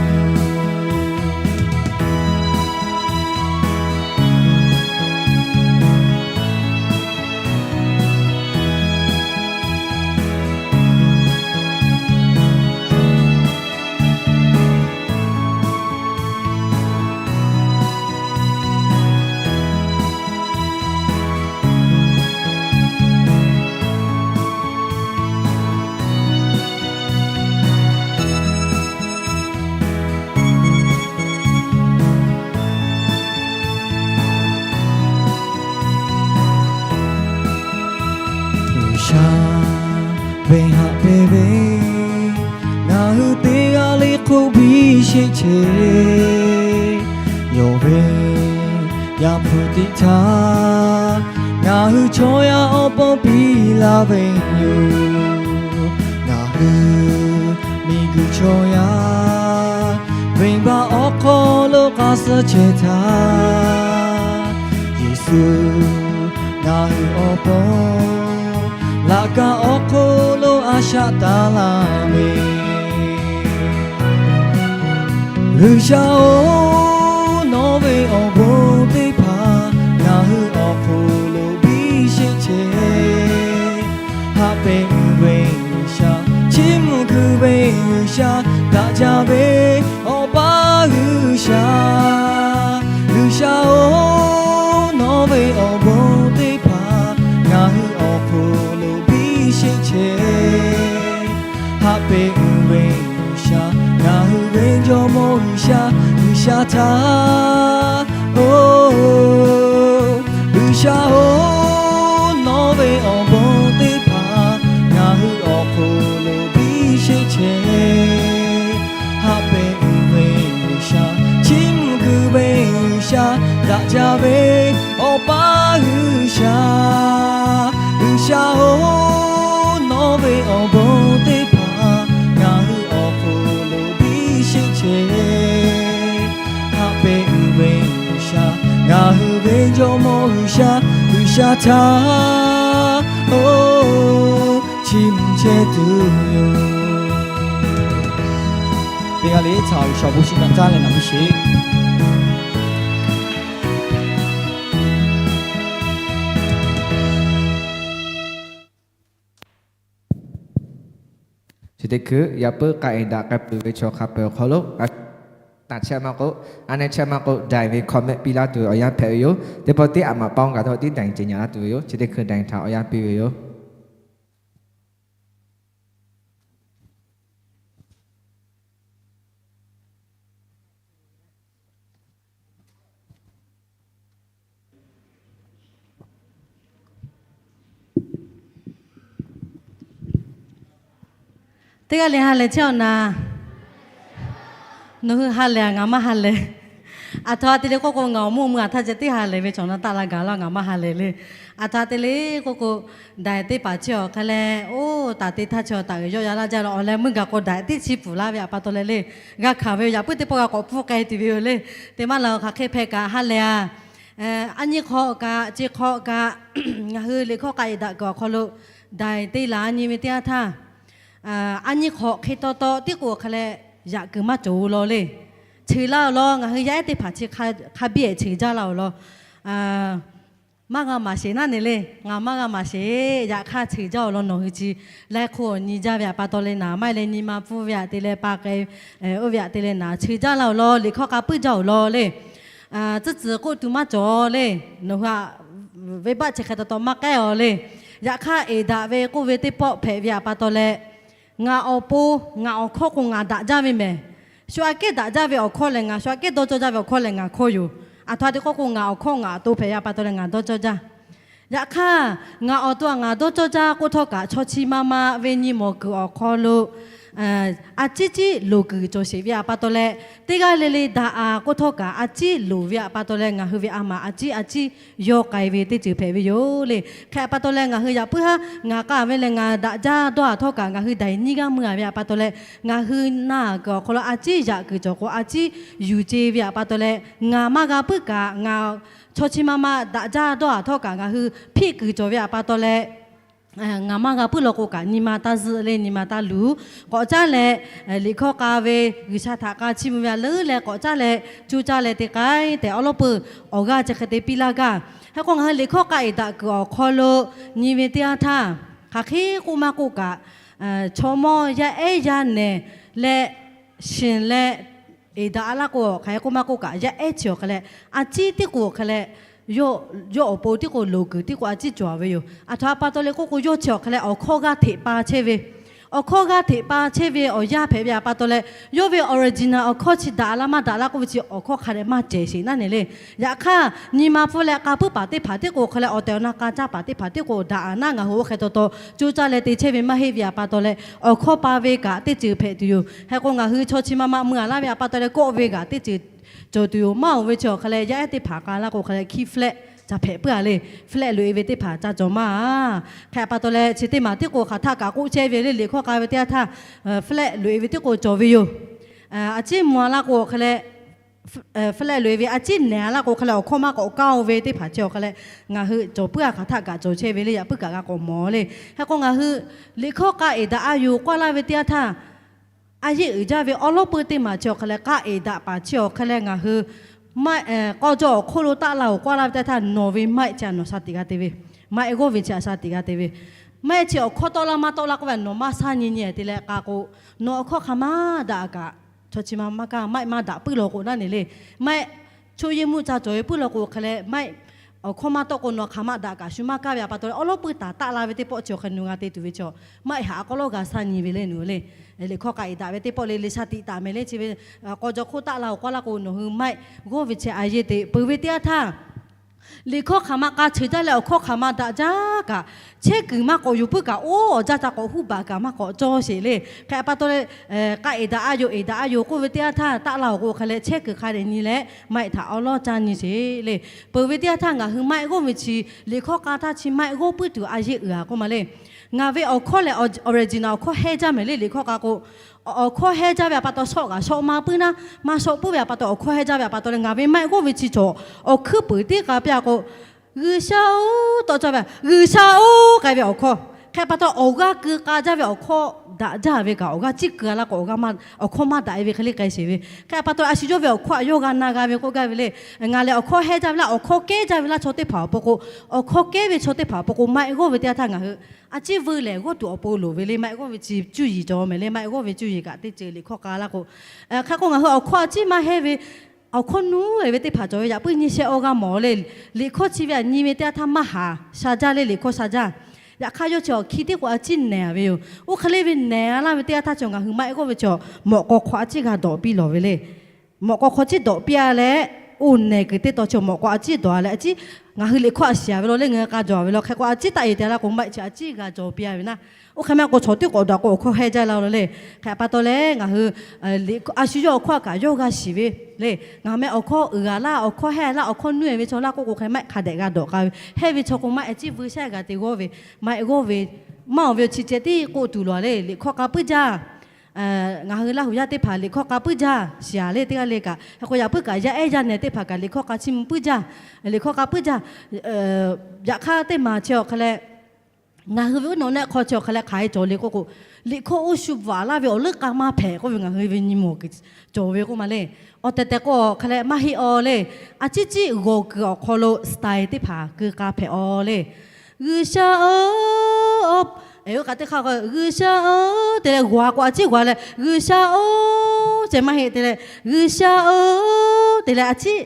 G'uiˬsha ve haꞈ pehnˇ ve, ngaˬ hui teˇ g'aˇ le hk'oˆ biˇ sheˆ chehˇ. Yawˇ ve Yaˇ hpu teˇ htaˇ, ngaˬ hui chaw yaˇ awˬ pon piˇ laˇ ve yoˬ. Ngaˬ hui miˬguiˬ chaw yaˇ venˇbaˆ awˬ hk'aw lo k'a suh chehˇ htaˇ, Yeˍsuˆ ngaˬ hui awˬ pon laꞈ ka awˬ hk'oˆ lo a shaꞈ taˍ laˇ ve, G'uiˬsha oˬ, nawˬ ve awˬ bon teˇ hpaˍ ngaˬ hui awˬ hk'oˆ lo biˇ sheˆ chehˇ. Haꞈ pehnˇ ve G'uiˬsha, chiˇ mvuh kuiˬ ve G'uiˬsha, daꞈ jaˇ ve Awˬ pa G'uiˬsha. G'uiˬsha oˬ, nawˬ ve awˬ bon teˇ hpaˍ ngaˬ hui awˬ hk'oˆ lo biˇ sheˆ chehˇ. Haꞈ pehnˇ ve G'uiˬsha, ngaˬ hui ve Jawˇmawˇ G'uiˬsha, G'uiˬsha htaꞈ oˬ, G'uiˬsha oˬ, nawˬ ve awˬ bon teˇ hpaˍ ngaˬ hui awˬ hk'oˆ lo biˇ sheˆ chehˇ. Haꞈ pehnˇ ve G'uiˬsha, chiˇ mvuh kuiˬ ve G'uiˬsha, daꞈ jaˇ ve Awˬ pa G'uiˬsha. G'uiˬsha oˬ, nawˬ ve awˬ bon teˇ hpaˍ ngaˬ hui awˬ hk'oˆ lo biˇ sheˆ chehˇ. Haꞈ pehnˇ ve G'uiˬsha, ngaˬ hui ve Jawˇmawˇ G'uiˬsha, G'uiˬsha htaꞈ oˬ, chiˇ mvuh chehˇ tuˬ yoˬ. Teˇ g'aˇ le htaꞈ G'uiˬsha awˬ bon shiˍ naꞈ taˉ leh naꞈ piˇ sheˍ. Teˇ hkui yaꞈ puiˉ k'a eˍ daꞈ k'ai peuˬ ve chaw hk'a peu-eˬ awˬ hk'aw lo, a chehˇ maˇ k'oˆ, a nehˇ chehˇ maˇ k'oˆ, daiˬ ve comment piˇ laˇ tuˬ awˬ yanˇ hpehꞈ ve yoˬ. Teˇ pawˆ tiˉ aˬ maꞈ paw gaˬ htawˇ tiˉ daiˬ ceˬ nyaꞈ laˇ tuˬ ve yoˬ. Chi teˇ hkui daiˬ htaꞈ awˬ yanˇ piˇ ve yoˬ. Teˇ g'aˇ le ha lehˬ chehˇ-oˆ na. Nawˬ hui ha lehˬ-a, ngaˬ maˇ ha lehˬ. Aˬ htoꞈ ha te le k'oˆ k'o, ngaˬ awˬ moˇ mui aˬ htaˇ ceh teˇ ha lehˬ ve chaw na taˆ la gaˬ laˇ, ngaˬ maˇ ha lehˬ le. Aˬ htoꞈ ha te le k'oˆ k'o, daiˬ teˇ hpaˍ chi awˬ hk'a leh, oˇ taˍ te htaˇ chi awˬ taˍ g'uiˬ yawˇ ya laˇ jaˇ la awˬ leh meuˇ gaˬ k'o daiˬ teˇ chi pfuhˍ laˇ ve aˬ pa taw leh le, g'a hkanˍ ve yaꞈ puiˉ teˇ pawˆ g'a k'awꞈ pfuhˇ k'ai tuˬ ve yoˬ le. Te maˇ la-o, hk'aˬ hk'e hpehꞈ kaꞈ ha lehˬ-a. Aˉ nyiˇ hk'awꞈ kaꞈ chi hk'awꞈ kaꞈ, ngaˬ hui liꞈ hkawˇ k'a eˍ daꞈ kuiˬ awˬ hk'aw lo daiˬ te laˬ nyi ve teˇ yanˇ htaˇ, aˉ nyiˇ hk'awꞈ hk'e taw taw tiˉ k'o hk'a leh yaꞈ kuiˬ maˇ cawˬ-o law le. Cheuˬ laˇ-oˬ law, ngaˬ hui yaˇ ehˉ teˇ hpaˍ chi hk'a biˇ ehˍ cheuˬ jaˇ laˇ-oˬ law. Maˇ g'a maˍ sheˍ naˉ ne le, ngaˬ maˇ g'a maˍ sheˍ. Yaꞈ hk'aˇ cheuˬ jaˇ-oˬ law, nawˬ hui chi laiˉ hk'oˆ nyi jaˇ ve aˬ pa taw leh naˍ maˇ heˆ leh nyi ma pfuhˇ ve aꞈ te leh pa k'ai, oˇ ve aꞈ te leh naˍ cheuˬ jaˇ laˇ-oˬ law, liꞈ hkawˇ k'a puiˉ jaˇ-oˬ law le. Tcuhˉ tcuhˍ k'oˆ tuˬ maˇ cawˬ le. Nawˬ hui-a, venˇbaˆ chi hk'e taw taw maˇ k'ehˉ-aw le. Yaꞈ hk'aˇ eˍ daꞈ ve k'oˆ ve teˇ pawˆ hpehꞈ ve aˬ pa taw leh, ngaˬ awˬ pon, ngaˬ awˬ hkawˇ k'o ngaˬ daꞈ jaˇ ve mehˍ. Shu aꞈ kehˉ daꞈ jaˇ ve awˬ hkawˇ lehˬ, ngaˬ shu aꞈ kehˉ dawˇ cawˇ jaˇ ve awˬ hkawˇ lehˬ ngaˬ hkawˇ yoˬ. Aˬ htoꞈ ha te k'oˆ k'o, ngaˬ awˬ hkawˇ ngaˬ awˬ to hpehꞈ ve aˬ pa taw leh ngaˬ dawˇ cawˇ jaˇ. Yaꞈ hk'aˇ, ngaˬ awˬ to aꞈ ngaˬ dawˇ cawˇ jaˇ k'oˆ htawˇ kaꞈ, chaw chi ma ma ve nyi mawˬ kuiˬ awˬ hk'aw lo a ciˉ ciˉ loˍ kuiˬ cawˬ sheˍ ve aˬ pa taw leh, teˇ g'aˇ le le daꞈ-a k'oˆ htawˇ kaꞈ, a ciˉ loˍ ve aˬ pa taw leh ngaˬ hui ve a maˍ a ciˉ a ciˉ yawˇ k'ai ve teˇ ceuˬ hpehꞈ ve yoˬ le. Hk'e aˬ pa taw leh ngaˬ hui yaꞈ puiˉ haˉ ngaˬ k'a ve leh ngaˬ daꞈ jaˇ dawˇ-a htawˇ kaꞈ, ngaˬ hui daiˬ nyiˇ g'aˇ mui-a ve aˬ pa taw leh, ngaˬ hui na kuiˬ awˬ hk'aw lo a ciˉ yaꞈ kuiˬ cawˬ k'o, a ciˉ yuˬ ce ve aˬ pa taw leh, ngaˬ maˇ g'a puiˉ kaꞈ, ngaˬ chaw chi ma ma daꞈ jaˇ dawˇ-a htawˇ kaꞈ ngaˬ hui hpiˆ kuiˬ cawˬ ve aˬ pa taw leh, ngaˬ maˇ g'a puiˉ law k'o kaꞈ, nyi ma taˇ zuhˆ le, nyi ma taˇ luˬ. K'awꞈ caˉ leh liꞈ hkawˇ k'a ve G'uiˬsha htaꞈ k'a chiˇ mvuh ve a leuˉ leh k'awꞈ caˉ leh coˇ caˇ leh te k'ai tehꞈ awˉ lawˉ peuˬ awˬ g'aˇ chi hk'e te piˇ laˇ gaˇ. Hk'e k'o ngaˬ hui liꞈ hkawˇ k'a eˍ daꞈ kuiˬ awˬ hk'aw lo nyi ve teˇ yanˇ htaˇ, hk'aˬ hk'e k'oˆ maˇ k'oˆ kaꞈ, chaw mawˇ yaˇ ehˉ yaˇ nehˬ leh, shiˍ leh, eˍ daꞈ-a laˇ k'o, hk'aˬ hk'e k'oˆ maˇ k'oˆ kaꞈ, yaˇ ehˉ chi awˬ hk'a leh a ciˉ tiˉ k'o awˬ hk'a leh, yawˇ awˬ pon tiˉ k'o loˍ kuiˬ tiˉ k'o a ciˉ cawˬ-a ve yoˬ. Aˬ htoꞈ aˬ pa taw leh k'oˆ k'o, yawˇ chi awˬ hk'a leh awˬ hkawˇ g'aˇ hteꞈ pa chehˇ ve, awˬ hkawˇ g'aˇ hteꞈ pa chehˇ ve awˬ yanˇ hpehꞈ ve aˬ pa taw leh, yawˇ ve original awˬ hkawˇ chi daꞈ laˇ maˇ daꞈ laˇ k'oˆ ve chi awˬ hkawˇ hk'a dehꞈ maˇ cehˬ sheˍ naˉ ne le. Yaꞈ hk'aˇ, nyi ma pfuhˇ leh k'a puiˉ paˍ teˇ hpaˍ tiˉ k'o hk'a leh awˬ tehˬ awˬ na k'a caˇ paˍ teˇ hpaˍ tiˉ k'o daꞈ-a naˉ, ngaˬ hui oˇ hk'e taw taw coˇ caˇ leh te chehˇ ve maˇ heˆ ve aˬ pa taw leh, awˬ hkawˇ pa ve kaꞈ teˇ ceuˬ hpehꞈ tuˬ yoˬ. Hk'e k'o ngaˬ hui chaw chi ma ma mui-a laˇ ve aˬ pa taw leh kawˆ ve kaꞈ teˇ ceuˬ cawˬ tuˬ yoˬ. Maˇ oˬ ve chi awˬ hk'a leh yaˇ ehˉ teˇ hpaˍ k'a laˇ k'o hk'a leh hkiˇ flat ca hpehꞈ puiˉ-a le. Flat loꞈ-e ve teˇ hpaˍ ca cawˬ maˇ-a. Hk'e aˬ pa taw leh chi teˇ maˬ tiˉ k'o hk'aˬ htaˆ kaꞈ k'oˆ chehˇ ve le, liꞈ hkawˇ k'a ve teˇ yanˇ htaˇ, flat loꞈ-e ve tiˉ k'o cawˬ ve yoˬ. A ciˉ mvuh-a laˇ k'o hk'a leh, flat loꞈ-e ve a ciˉ nehˬ-a laˇ k'o hk'a leh awˬ hkawˇ maˇ k'awꞈ kaˇ-o ve teˇ hpaˍ chi awˬ hk'a leh, ngaˬ hui cawˬ puiˉ-a hk'aˬ htaˆ kaꞈ cawˬ chehˇ ve le, yaꞈ puiˉ kaꞈ g'a k'awꞈ mawˬ le. Hk'e k'o ngaˬ hui liꞈ hkawˇ k'a eˍ daꞈ-a yoˬ k'oˆ laˇ ve teˇ yanˇ htaˇ, a yeˆ uiˍ jaˇ ve awˉ lawˉ peuˇ teˇ maˬ chi awˬ hk'a leh k'a eˍ daꞈ paˍ chi awˬ hk'a leh ngaˬ hui maˆ k'aw jaw awˬ hk'oˆ lo taˆ la-oˬ k'oˆ laˇ ve teˇ htaˇ, nawˬ ve maˆ ehˆ chi a nawˬ sha tiꞈ g'a te ve, maˆ ehˆ g'awˇ ve chi a sha tiꞈ g'a te ve, maˆ ehˆ chi awˬ hkawˇ tawˆ laˇ maˇ tawˆ laˇ k'oˆ ve nawˬ maˇ shaˉ nyi nyi te leh k'a k'o, nawˬ awˬ hkawˇ hk'aˬ maˇ daꞈ kaꞈ, chaw chi ma maˇ kaˇ maˆ ehˆ maˇ daꞈ puiˉ law k'o naˉ ne le, maˆ ehˆ chaw yeˇ mvuhˇ ca cawˬ ve puiˉ law k'o hk'a leh maˆ ehˆ awˬ hkawˇ maˇ tawˆ k'o nawˬ hk'aˬ maˇ daꞈ kaꞈ shu maˇ kaˇ ve aˬ pa taw leh awˉ lawˉ peuˇ taˍ taˆ la ve teˇ pawˆ chi awˬ hk'a nawˬ g'a te tuˬ ve chi, maˆ ehˆ haꞈ a k'aw lawˉ g'a shaˉ nyi ve le nawˬ le. Liꞈ hkawˇ k'a eˍ daꞈ ve teˇ pawˆ le le sha tiꞈ taˍ mehˍ le chi ve, k'aw jaw hk'oˆ taˆ la-oˬ k'oˆ laˇ k'o nawˬ hui maˆ ehˆ g'awˇ ve chi a yeˇ te peuˬ ve teˇ yanˇ htaˇ, liꞈ hkawˇ hk'aˬ ma k'a cheuˬ jaˇ leh awˬ hkawˇ hk'aˬ ma daꞈ jaˇ kaꞈ, chehˇ kuiˬ maˇ k'awꞈ yuˬ puiˉ kaꞈ, oˇ awˬ jaˇ ca k'awꞈ huˉ baˬ kaꞈ maˇ k'awꞈ cawˇ sheˍ le. Hk'e aˬ pa taw leh, k'a eˍ daꞈ-a yoˬ, eˍ daꞈ-a yoˬ k'oˆ ve teˇ yanˇ htaˇ taˆ la-oˬ k'o hk'a leh chehˇ kuiˬ hk'a dehꞈ nyi leh maˆ ehˆ htaꞈ awˉ lawˉ caˇ nyi sheˍ le. Peuˬ ve teˇ yanˇ htaˇ ngaˬ hui maˆ ehˆ g'awˇ ve chi liꞈ hkawˇ k'a htaˇ chi maˆ ehˆ g'awˇ puiˉ tuˬ a yeˇ uiˍ-a k'oˆ ma le. Ngaˬ ve awˬ hkawˇ lehˬ original awˬ hkawˇ hehˇ jaˇ mehˍ le liꞈ hkawˇ k'a k'o, awˬ hkawˇ hehˇ jaˇ ve aˬ pa taw shawˆ g'aꞈ shawˆ ma puiˉ naˉ, maˇ shawˆ puiˉ ve aˬ pa taw awˬ hkawˇ hehˇ jaˇ ve aˬ pa taw leh ngaˬ ve maˆ ehˆ g'awˇ ve chi cawˬ awˬ hkuiˉ puiˍ tiˉ k'a piˇ-a k'o, G'uiˬsha-oˬ, tawˆ cawˇ ve G'uiˬsha-oˬ k'ai ve awˬ hkawˇ, Hk'e pa taw, awˬ g'aˇ keu k'a jaˇ ve awˬ hkawˇ daꞈ jaˇ ve kaꞈ, awˬ g'aˇ ciˉ keu a laˇ k'o, awˬ hkawˇ maˇ daꞈ e ve hk'e le k'ai sheˍ ve. Hk'e pa taw, a shu yawˇ ve awˬ hkawˇ a yawˇ g'a na g'a ve k'oˆ gaˇ ve le. Ngaˬ lehˬ awˬ hkawˇ hehˇ jaˇ ve laˇ, awˬ hkawˇ kehˉ jaˇ ve laˇ chaw teˇ hpaˍ awˬ pon k'o, awˬ hkawˇ kehˉ ve chaw teˇ hpaˍ awˬ pon k'o, maˇ heˆ g'awˇ ve teˇ yanˇ htaˇ ngaˬ hui a ciˉ vuiˇ lehˬ g'awˇ tuˬ awˬ pon loˍ ve le. Maˇ heˆ g'awˇ ve chi cuˇ yiˍ cawˬ mehˍ le. Maˇ heˆ g'awˇ ve cuˇ yiˍ kaꞈ teˇ ceuˬ liꞈ hkawˇ k'a laˇ k'o, hk'e k'o ngaˬ hui awˬ hkawˇ a ciˉ maˇ hehˇ ve, awˬ hkawˇ nuˇ e ve teˇ hpaˍ cawˬ ve. Yaꞈ puiˉ nyi sheh awˇ g'a mawˬ le. Liꞈ hkawˇ chi ve aꞈ nyi ve teˇ yanˇ htaˇ maˇ haˍ sha jaˇ le. Liꞈ hkawˇ sha jaˇ. Yaꞈ hk'aˇ yawˇ chi awˬ hki teˇ k'o a ciˉ nehˬ ve yoˬ. Oˇ hk'e le ve nehˬ a laˇ ve teˇ yanˇ htaˇ chi ngaˬ hui maˇ heˆ g'awˇ ve chi mawꞈ k'aw hk'aw a ciˉ g'a dawꞈ piˇ lawˬ ve le. Mawꞈ k'aw hk'aw ciˉ dawꞈ piˇ a leh, oˇ nehˬ kuiˬ teˇ taw chi mawꞈ k'aw a ciˉ dawꞈ a leh a ciˉ ngaˬ hui liꞈ hkawˇ a shiˍ a ve law le, ngaˬ hui k'a jawˬ a ve law. Hk'e k'o a ciˉ taˆ e te laˇ k'o maˇ heˆ chi a ciˉ g'a jawˬ piˇ a ve naˆ. Oˇ hk'e maˇ k'o chaw teˇ k'awꞈ daꞈ k'o awˬ hkawˇ hehˇ jaˇ laˇ law le. Hk'e pa taw leh ngaˬ hui a shu yawˇ awˬ hkawˇ a kaꞈ yawˇ g'a shiˍ ve le. Ngaˬ meh awˬ hkawˇ uiˍ a laˇ, awˬ hkawˇ hehˇ laˇ, awˬ hkawˇ nuˇ e ve chaw laˇ k'oˆ k'o hk'e maˇ heˆ, hk'a dehꞈ g'a dawꞈ k'a ve. Hehˇ ve chaw k'o maˇ heˆ, a ciˉ vuiˇ shaˉ g'a te g'awˇ ve, maˇ heˆ g'awˇ ve, maˇ awˬ ve awˬ chi ceh tiˉ k'oˆ tuˬ loˬ a le. Liꞈ hkawˇ k'a puiˉ jaˇ. Ngaˬ hui Laˇ huˍ yaˇ teˇ hpaˍ liꞈ hkawˇ k'a puiˉ jaˇ shiˍ a le. Teˇ g'aˇ le kaꞈ hk'e k'o yaꞈ puiˉ kaꞈ yaˇ ehˉ yaˇ nehˬ teˇ hpaˍ kaꞈ liꞈ hkawˇ k'a chiˇ mvuh puiˉ jaˇ, liꞈ hkawˇ k'a puiˉ jaˇ. Yaꞈ hk'aˇ teˇ maˬ chi awˬ hk'a leh, ngaˬ hui ve uˉ nawˬ nehˆ hk'aw chi awˬ hk'a leh hk'aˬ hk'e cawˬ le k'oˆ k'o, liꞈ hkawˇ oˇ shu bvuhꞈ laˇ ve awˬ leuˉ k'a maˇ hpehꞈ k'oˆ ve ngaˬ hui ve nyi mawˬ kuiˬ cawˬ ve k'oˆ ma le. Awˬ tehˬ tehˬ k'o awˬ hk'a leh maˇ heˆ aw le. A ciˉ ciˉ g'awˬ kuiˬ awˬ hk'aw lo style teˇ hpaˍ keu k'a hpehꞈ aw le. G'uiˬsha oˬ, oˇ kaꞈ teˇ hk'aˇ k'o G'uiˬsha oˬ te leh g'awˬ k'o a ciˉ g'awˬ leh G'uiˬsha oˬ ceh maˇ heˆ te leh G'uiˬsha oˬ te leh a ciˉ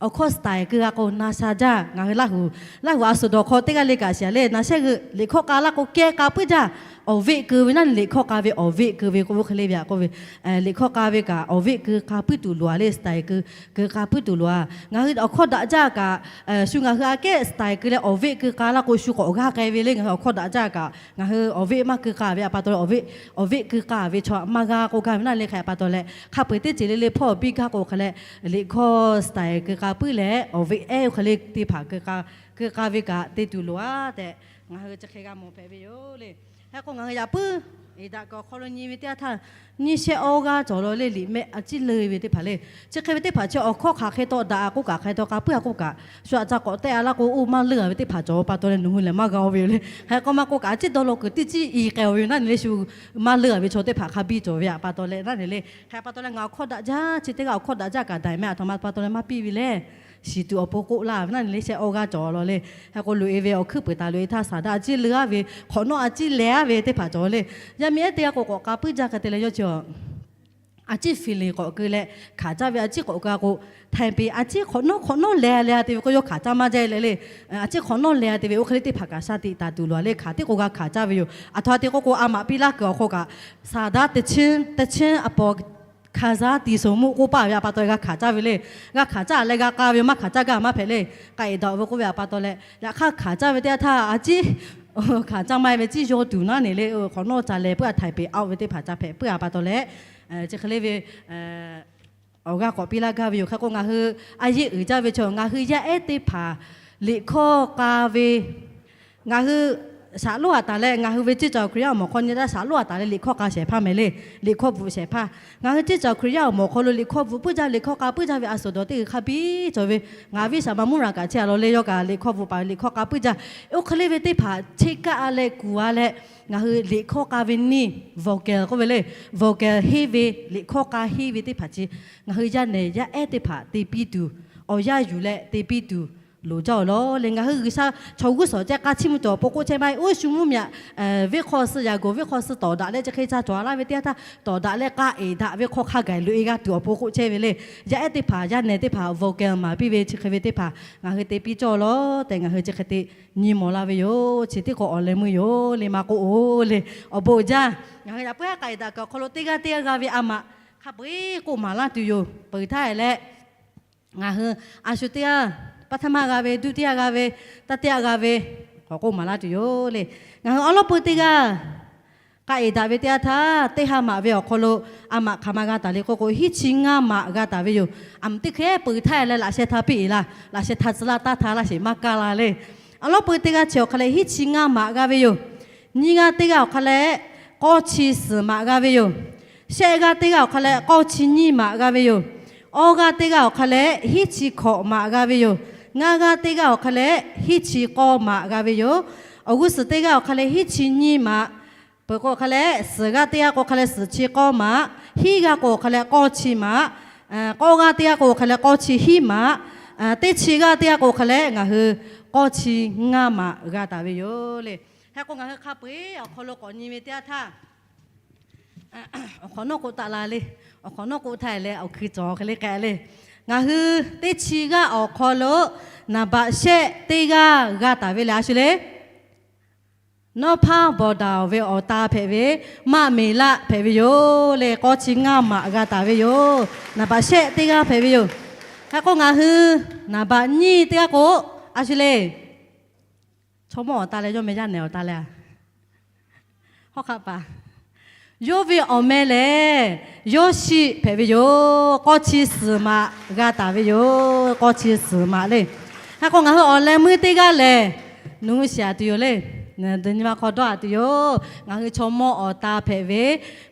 awˬ hkawˇ style keu g'a k'o na sha jaˇ. Ngaˬ hui Laˇ huˍ, Laˇ huˍ a suhˍ dawˬ hk'aw teˇ g'aˇ le kaꞈ shiˍ a le. Naˬ shehˆ hui liꞈ hkawˇ k'a laˇ k'o kehˉ k'a puiˉ jaˇ. Awˬ veˆ keu ve naˆ, liꞈ hkawˇ k'a ve awˬ veˆ keu ve k'o oˇ hk'e le ve a k'oˆ ve, liꞈ hkawˇ k'a ve kaꞈ awˬ veˆ keu k'a puiˉ tuˬ loˬ a le. Style keu, keu k'a puiˉ tuˬ loˬ a. Ngaˬ hui awˬ hkawˇ daꞈ jaˇ kaꞈ shu ngaˬ hui aꞈ kehˉ style keu leh awˬ veˆ keu k'a laˇ k'o shu k'awꞈ g'aˇ k'ai ve le. Ngaˬ hui awˬ hkawˇ daꞈ jaˇ kaꞈ ngaˬ hui awˬ veˆ maˇ keu k'a ve a pa taw leh awˬ veˆ, awˬ veˆ keu k'a ve chaw maˇ g'a k'oˆ gaˇ ve naˆ le. Hk'e pa taw leh hk'a peu-eˬ teˇ ceuˬ le le hpawˇ biˇ gaˇ k'o hk'a leh liꞈ hkawˇ style keu k'a puiˉ leh awˬ veˆ ehˉ oˇ hk'e le teˇ hpaˍ keu k'a ve kaꞈ te tuˬ loˬ a tehꞈ ngaˬ hui chi hk'e g'a mawˬ hpehꞈ ve yoˬ le. Hk'e k'o ngaˬ hui yaꞈ puiˉ eˍ daꞈ kuiˬ awˬ hk'aw lo nyi ve teˇ yanˇ htaˇ nyiˇ shehˆ awˇ g'aˇ cawˬ law le. Liꞈ mehˆ a ciˉ leuˇ ve teˇ hpaˍ le. Chi hk'e ve teˇ hpaˍ chi awˬ hkawˇ hk'aˬ hk'e taw daꞈ k'oˆ kaꞈ hk'aˬ hk'e taw k'a puiˉ a k'oˆ kaꞈ shu aꞈ ca k'awꞈ tehˆ a laˇ k'o oˇ maˇ leuˇ a ve teˇ hpaˍ cawˬ pa taw leh nawˬ hui lehˬ maˇ g'a oˇ ve yoˬ le. Hk'e k'o maˇ k'oˆ kaꞈ a ciˉ dawˇ law kuiˬ teˇ ciˉ i k'ai oˇ ve yoˬ naˆ nyi le. Shu maˇ leuˇ a ve chaw teˇ hpaˍ hk'a biˇ cawˬ ve a pa taw leh naˆ nyi le. Hk'e pa taw leh ngaˬ awˬ hkawˇ daꞈ jaˇ chi teˇ g'aˇ awˬ hkawˇ daꞈ jaˇ kaꞈ daiˬ meh a htoꞈ ma pa taw leh maˇ piˇ ve le. Shiˍ tuˬ awˬ pon k'oˆ laˇ ve naˆ nyi le. Shehˆ awˇ g'aˇ cawˬ law le. Hk'e k'o loꞈ e ve awˬ hkuiˉ puiˍ taˍ loꞈ e htaˇ saˍ daꞈ a ciˉ leuˇ a ve hk'awꞈ nawˉ a ciˉ leh a ve teˇ hpaˍ cawˬ le. Yaˇ miˇ ehˉ teˇ g'aˇ k'o k'awꞈ k'a puiˉ jaˇ hk'e te leh yawˇ chi a ciˉ feeling k'awꞈ keu leh hkanˍ caˇ ve a ciˉ k'awꞈ keu a k'o, htaiˍ peˍ a ciˉ hk'awꞈ nawˉ hk'awꞈ nawˉ leh a leh a te ve k'o yawˇ hkanˍ caˇ maˇ jaˇ leh le. A ciˉ hk'awꞈ nawˉ leh a te ve oˇ hk'e le teˇ hpaˍ kaꞈ sha tiꞈ taˍ tuˬ loˬ a le. Hkanˍ teˇ k'o g'a hkanˍ caˇ ve yoˬ. Aˬ htoꞈ a te k'oˆ k'o a maꞈ piˇ laˇ kuiˬ awˬ hk'aw kaꞈ saˍ daꞈ teˇ chiˉ, teˇ chiˉ a paw hkanˍ zaˇ tiˍ soˍ muˆ k'oˆ paˇ ve a pa taw g'a hkanˍ caˇ ve le. G'a hkanˍ caˇ leh g'a k'a ve yoˬ. Maˇ hkanˍ caˇ gaˇ maˇ hpehꞈ le. K'a eˍ daꞈ ve k'oˆ ve a pa taw leh yaꞈ hk'aˇ hkanˍ caˇ ve teˇ yanˇ htaˇ a ciˉ hkanˍ caˇ maˇ e ve ciˉ yaw tuˬ naˆ nyi le. Hk'awꞈ nawˉ ca leh puiˉ a, htaiˍ peˍ a ve teˇ hpaˍ ca hpehꞈ puiˉ a pa taw leh chi hk'e le ve awˬ g'aˇ k'awꞈ piˇ laˇ gaˇ ve yoˬ. Hk'e k'o ngaˬ hui a yeˆ uiˍ jaˇ ve chaw ngaˬ hui yaˇ ehˉ teˇ hpaˍ liꞈ hkawˇ k'a ve ngaˬ hui shaˍ loˉ a taˍ leh ngaˬ hui ve ceˇ caˬ Hkriꞈ yaˇ awˬ mawˬ hk'aw nyi taˇ shaˍ loˉ a taˍ leh liꞈ hkawˇ k'a shehˍ hpaˇ mehˍ le. Liꞈ hkawˇ bvuhꞈ shehˍ hpaˇ. Ngaˬ hui ceˇ caˬ Hkriꞈ yaˇ awˬ mawˬ hk'aw lo liꞈ hkawˇ bvuhꞈ puiˉ jaˇ, liꞈ hkawˇ k'a puiˉ jaˇ ve a suhˍ dawˬ teˇ g'uiˬ hk'a biˇ cawˬ ve. Ngaˬ viˉ shaˍ ma muˇ raˬ kaꞈ chehˇ a law le, yawˇ kaꞈ liꞈ hkawˇ bvuhꞈ paˍ ve liꞈ hkawˇ k'a puiˉ jaˇ. Oˇ hk'e le ve teˇ hpaˍ cheˇ kaˆ a leh kuˬ a leh ngaˬ hui liꞈ hkawˇ k'a ve neˇ vocal k'oˆ ve le, vocal henˇ ve liꞈ hkawˇ k'a henˇ ve teˇ hpaˍ chi ngaˬ hui yaˇ nehˬ yaˇ ehˉ teˇ hpaˍ te piˇ tuˬ, awˬ yanˇ yuˬ leh te piˇ tuˬ loˍ jaˇ-oˬ law le. Ngaˬ hui G'uiˬsha chaw g'uˇ suhˍ ceh k'a chiˇ mvuh cawˬ pon k'oˆ chehˇ maˇ heˆ. Oˇ shu mvuhˇmiˬ aꞈ venˇ hk'aw suh yaꞈ g'oˍ venˇ hk'aw suh tawˍ daꞈ leh chi hk'e ca cawˬ a laˇ ve teˇ yanˇ htaˇ tawˍ daꞈ leh k'a eˍ daꞈ ve hk'aw hk'a gaˬ loꞈ e g'a tuˬ awˬ pon k'oˆ chehˇ ve le. Yaˇ ehˉ teˇ hpaˍ yaˇ nehˬ teˇ hpaˍ vocal maˍ piˇ ve chi hk'e ve teˇ hpaˍ ngaˬ hui te piˇ cawˇ law tehꞈ ngaˬ hui chi hk'e te nyi mawˬ la ve yoˬ. Chi teˇ k'o awˬ leh meuˇ yoˬ le maˇ k'oˆ-oˬ le. Awˬ bon uiˍ jaˇ. Ngaˬ hui yaꞈ puiˉ haˉ k'a eˍ daꞈ kuiˬ awˬ hk'aw lo teˇ g'aˇ teˇ g'aˇ g'a ve a maꞈ hk'a peu-eˬ k'oˆ maˍ laˇ tuˬ yoˬ. Peuˬ htaˇ leh ngaˬ hui a shu teˇ g'aˇ, paˇ htaˇ maˇ g'a ve, duˇ teˇ g'aˇ g'a ve, taˇ teˇ g'aˇ g'a ve, k'awꞈ k'oˆ maˍ laˇ tuˬ yoˬ le. Ngaˬ hui awˉ lawˉ peu teˇ g'aˇ k'a eˍ daꞈ ve teˇ yanˇ htaˇ, teˇ ha maꞈ ve awˬ hk'aw lo a maꞈ hk'aˬ ma g'a taˍ le k'oˆ k'o, hiˉ chi ngaˇ maꞈ g'a taˍ ve yoˬ. A maꞈ teˇ hk'e peuˬ htaˇ leh laꞈ sheh htaˇ piˇ eˬ laˇ, laꞈ sheh htaˇ tcuh laˇ taˇ htaˇ laˇ sheˍ maˇ kaˇ la le. Awˉ lawˉ peu teˇ g'aˇ chi awˬ hk'a leh hiˉ chi ngaˇ maꞈ g'a ve yoˬ. Nyiˇ g'aˇ teˇ g'aˇ awˬ hk'a leh k'awˇ chi suhˍ maꞈ g'a ve yoˬ. Shehˆ g'aˇ teˇ g'aˇ awˬ hk'a leh k'awˇ chi nyiˇ maꞈ g'a ve yoˬ. Awˇ g'aˇ teˇ g'aˇ awˬ hk'a leh hiˉ chi hkawꞈ maꞈ g'a ve yoˬ. Ngaˇ g'aˇ teˇ g'aˇ awˬ hk'a leh hiˉ chi k'awˇ maꞈ g'a ve yoˬ. Awˬ g'uˇ suhˍ teˇ g'aˇ awˬ hk'a leh hiˉ chi nyiˇ maꞈ, peuˬ k'o hk'a leh suhˍ g'aˇ teˇ g'aˇ k'o hk'a leh suhˍ chi k'awˇ maꞈ, hiˉ g'aˇ k'o hk'a leh k'awˇ chi maꞈ, k'awˇ g'aˇ teˇ g'aˇ k'o hk'a leh k'awˇ chi hiˉ maꞈ, teˇ chi g'aˇ teˇ g'aˇ k'o hk'a leh ngaˬ hui k'awˇ chi ngaˇ maꞈ g'a taˍ ve yoˬ le. Hk'e k'o ngaˬ hui hk'a peu-eˬ awˬ hk'aw lo k'awꞈ nyi ve teˇ yanˇ htaˇ, awˬ hk'awꞈ nawˉ k'oˆ taˍ la le. Awˬ hk'awꞈ nawˉ k'oˆ htaˇ leh awˬ hkui cawˬ hk'e le k'ai le. Ngaˬ hui teˇ chi g'aˇ awˬ hk'aw lo naˍ baꞈ shehˆ teˇ g'aˇ g'a taˍ ve lehˬ, a shu le, Nawˉ hpaˇ bawˬ daˍ ve awˬ ta hpehꞈ ve, maˆ meˍ laˆ hpehꞈ ve yoˬ le. K'awˇ chi ngaˇ maꞈ g'a taˍ ve yoˬ. Naˍ baꞈ shehˆ teˇ g'aˇ hpehꞈ ve yoˬ. Hk'e k'o ngaˬ hui naˍ baꞈ nyiˇ teˇ g'aˇ k'o, a shu le, chaw mawˇ awˬ ta leh yawˇ meh yaˇ nehˬ awˬ ta leh a, hawˉ hk'aˆ paˍ, yawˇ ve awˬ meh lehˬ, Yawˇshiˆ hpehꞈ ve yoˬ. K'awˇ chi suhˍ maꞈ g'a taˍ ve yoˬ. K'awˇ chi suhˍ maꞈ le. Hk'e k'o ngaˬ hui awˬ leh meuˇ teˇ g'aˇ lehˬ, nawˬ hui shiˍ a tuˬ yoˬ le. Nyi ma hk'aw dawˇ a tuˬ yoˬ. Ngaˬ hui chaw mawˇ awˬ ta hpehꞈ ve,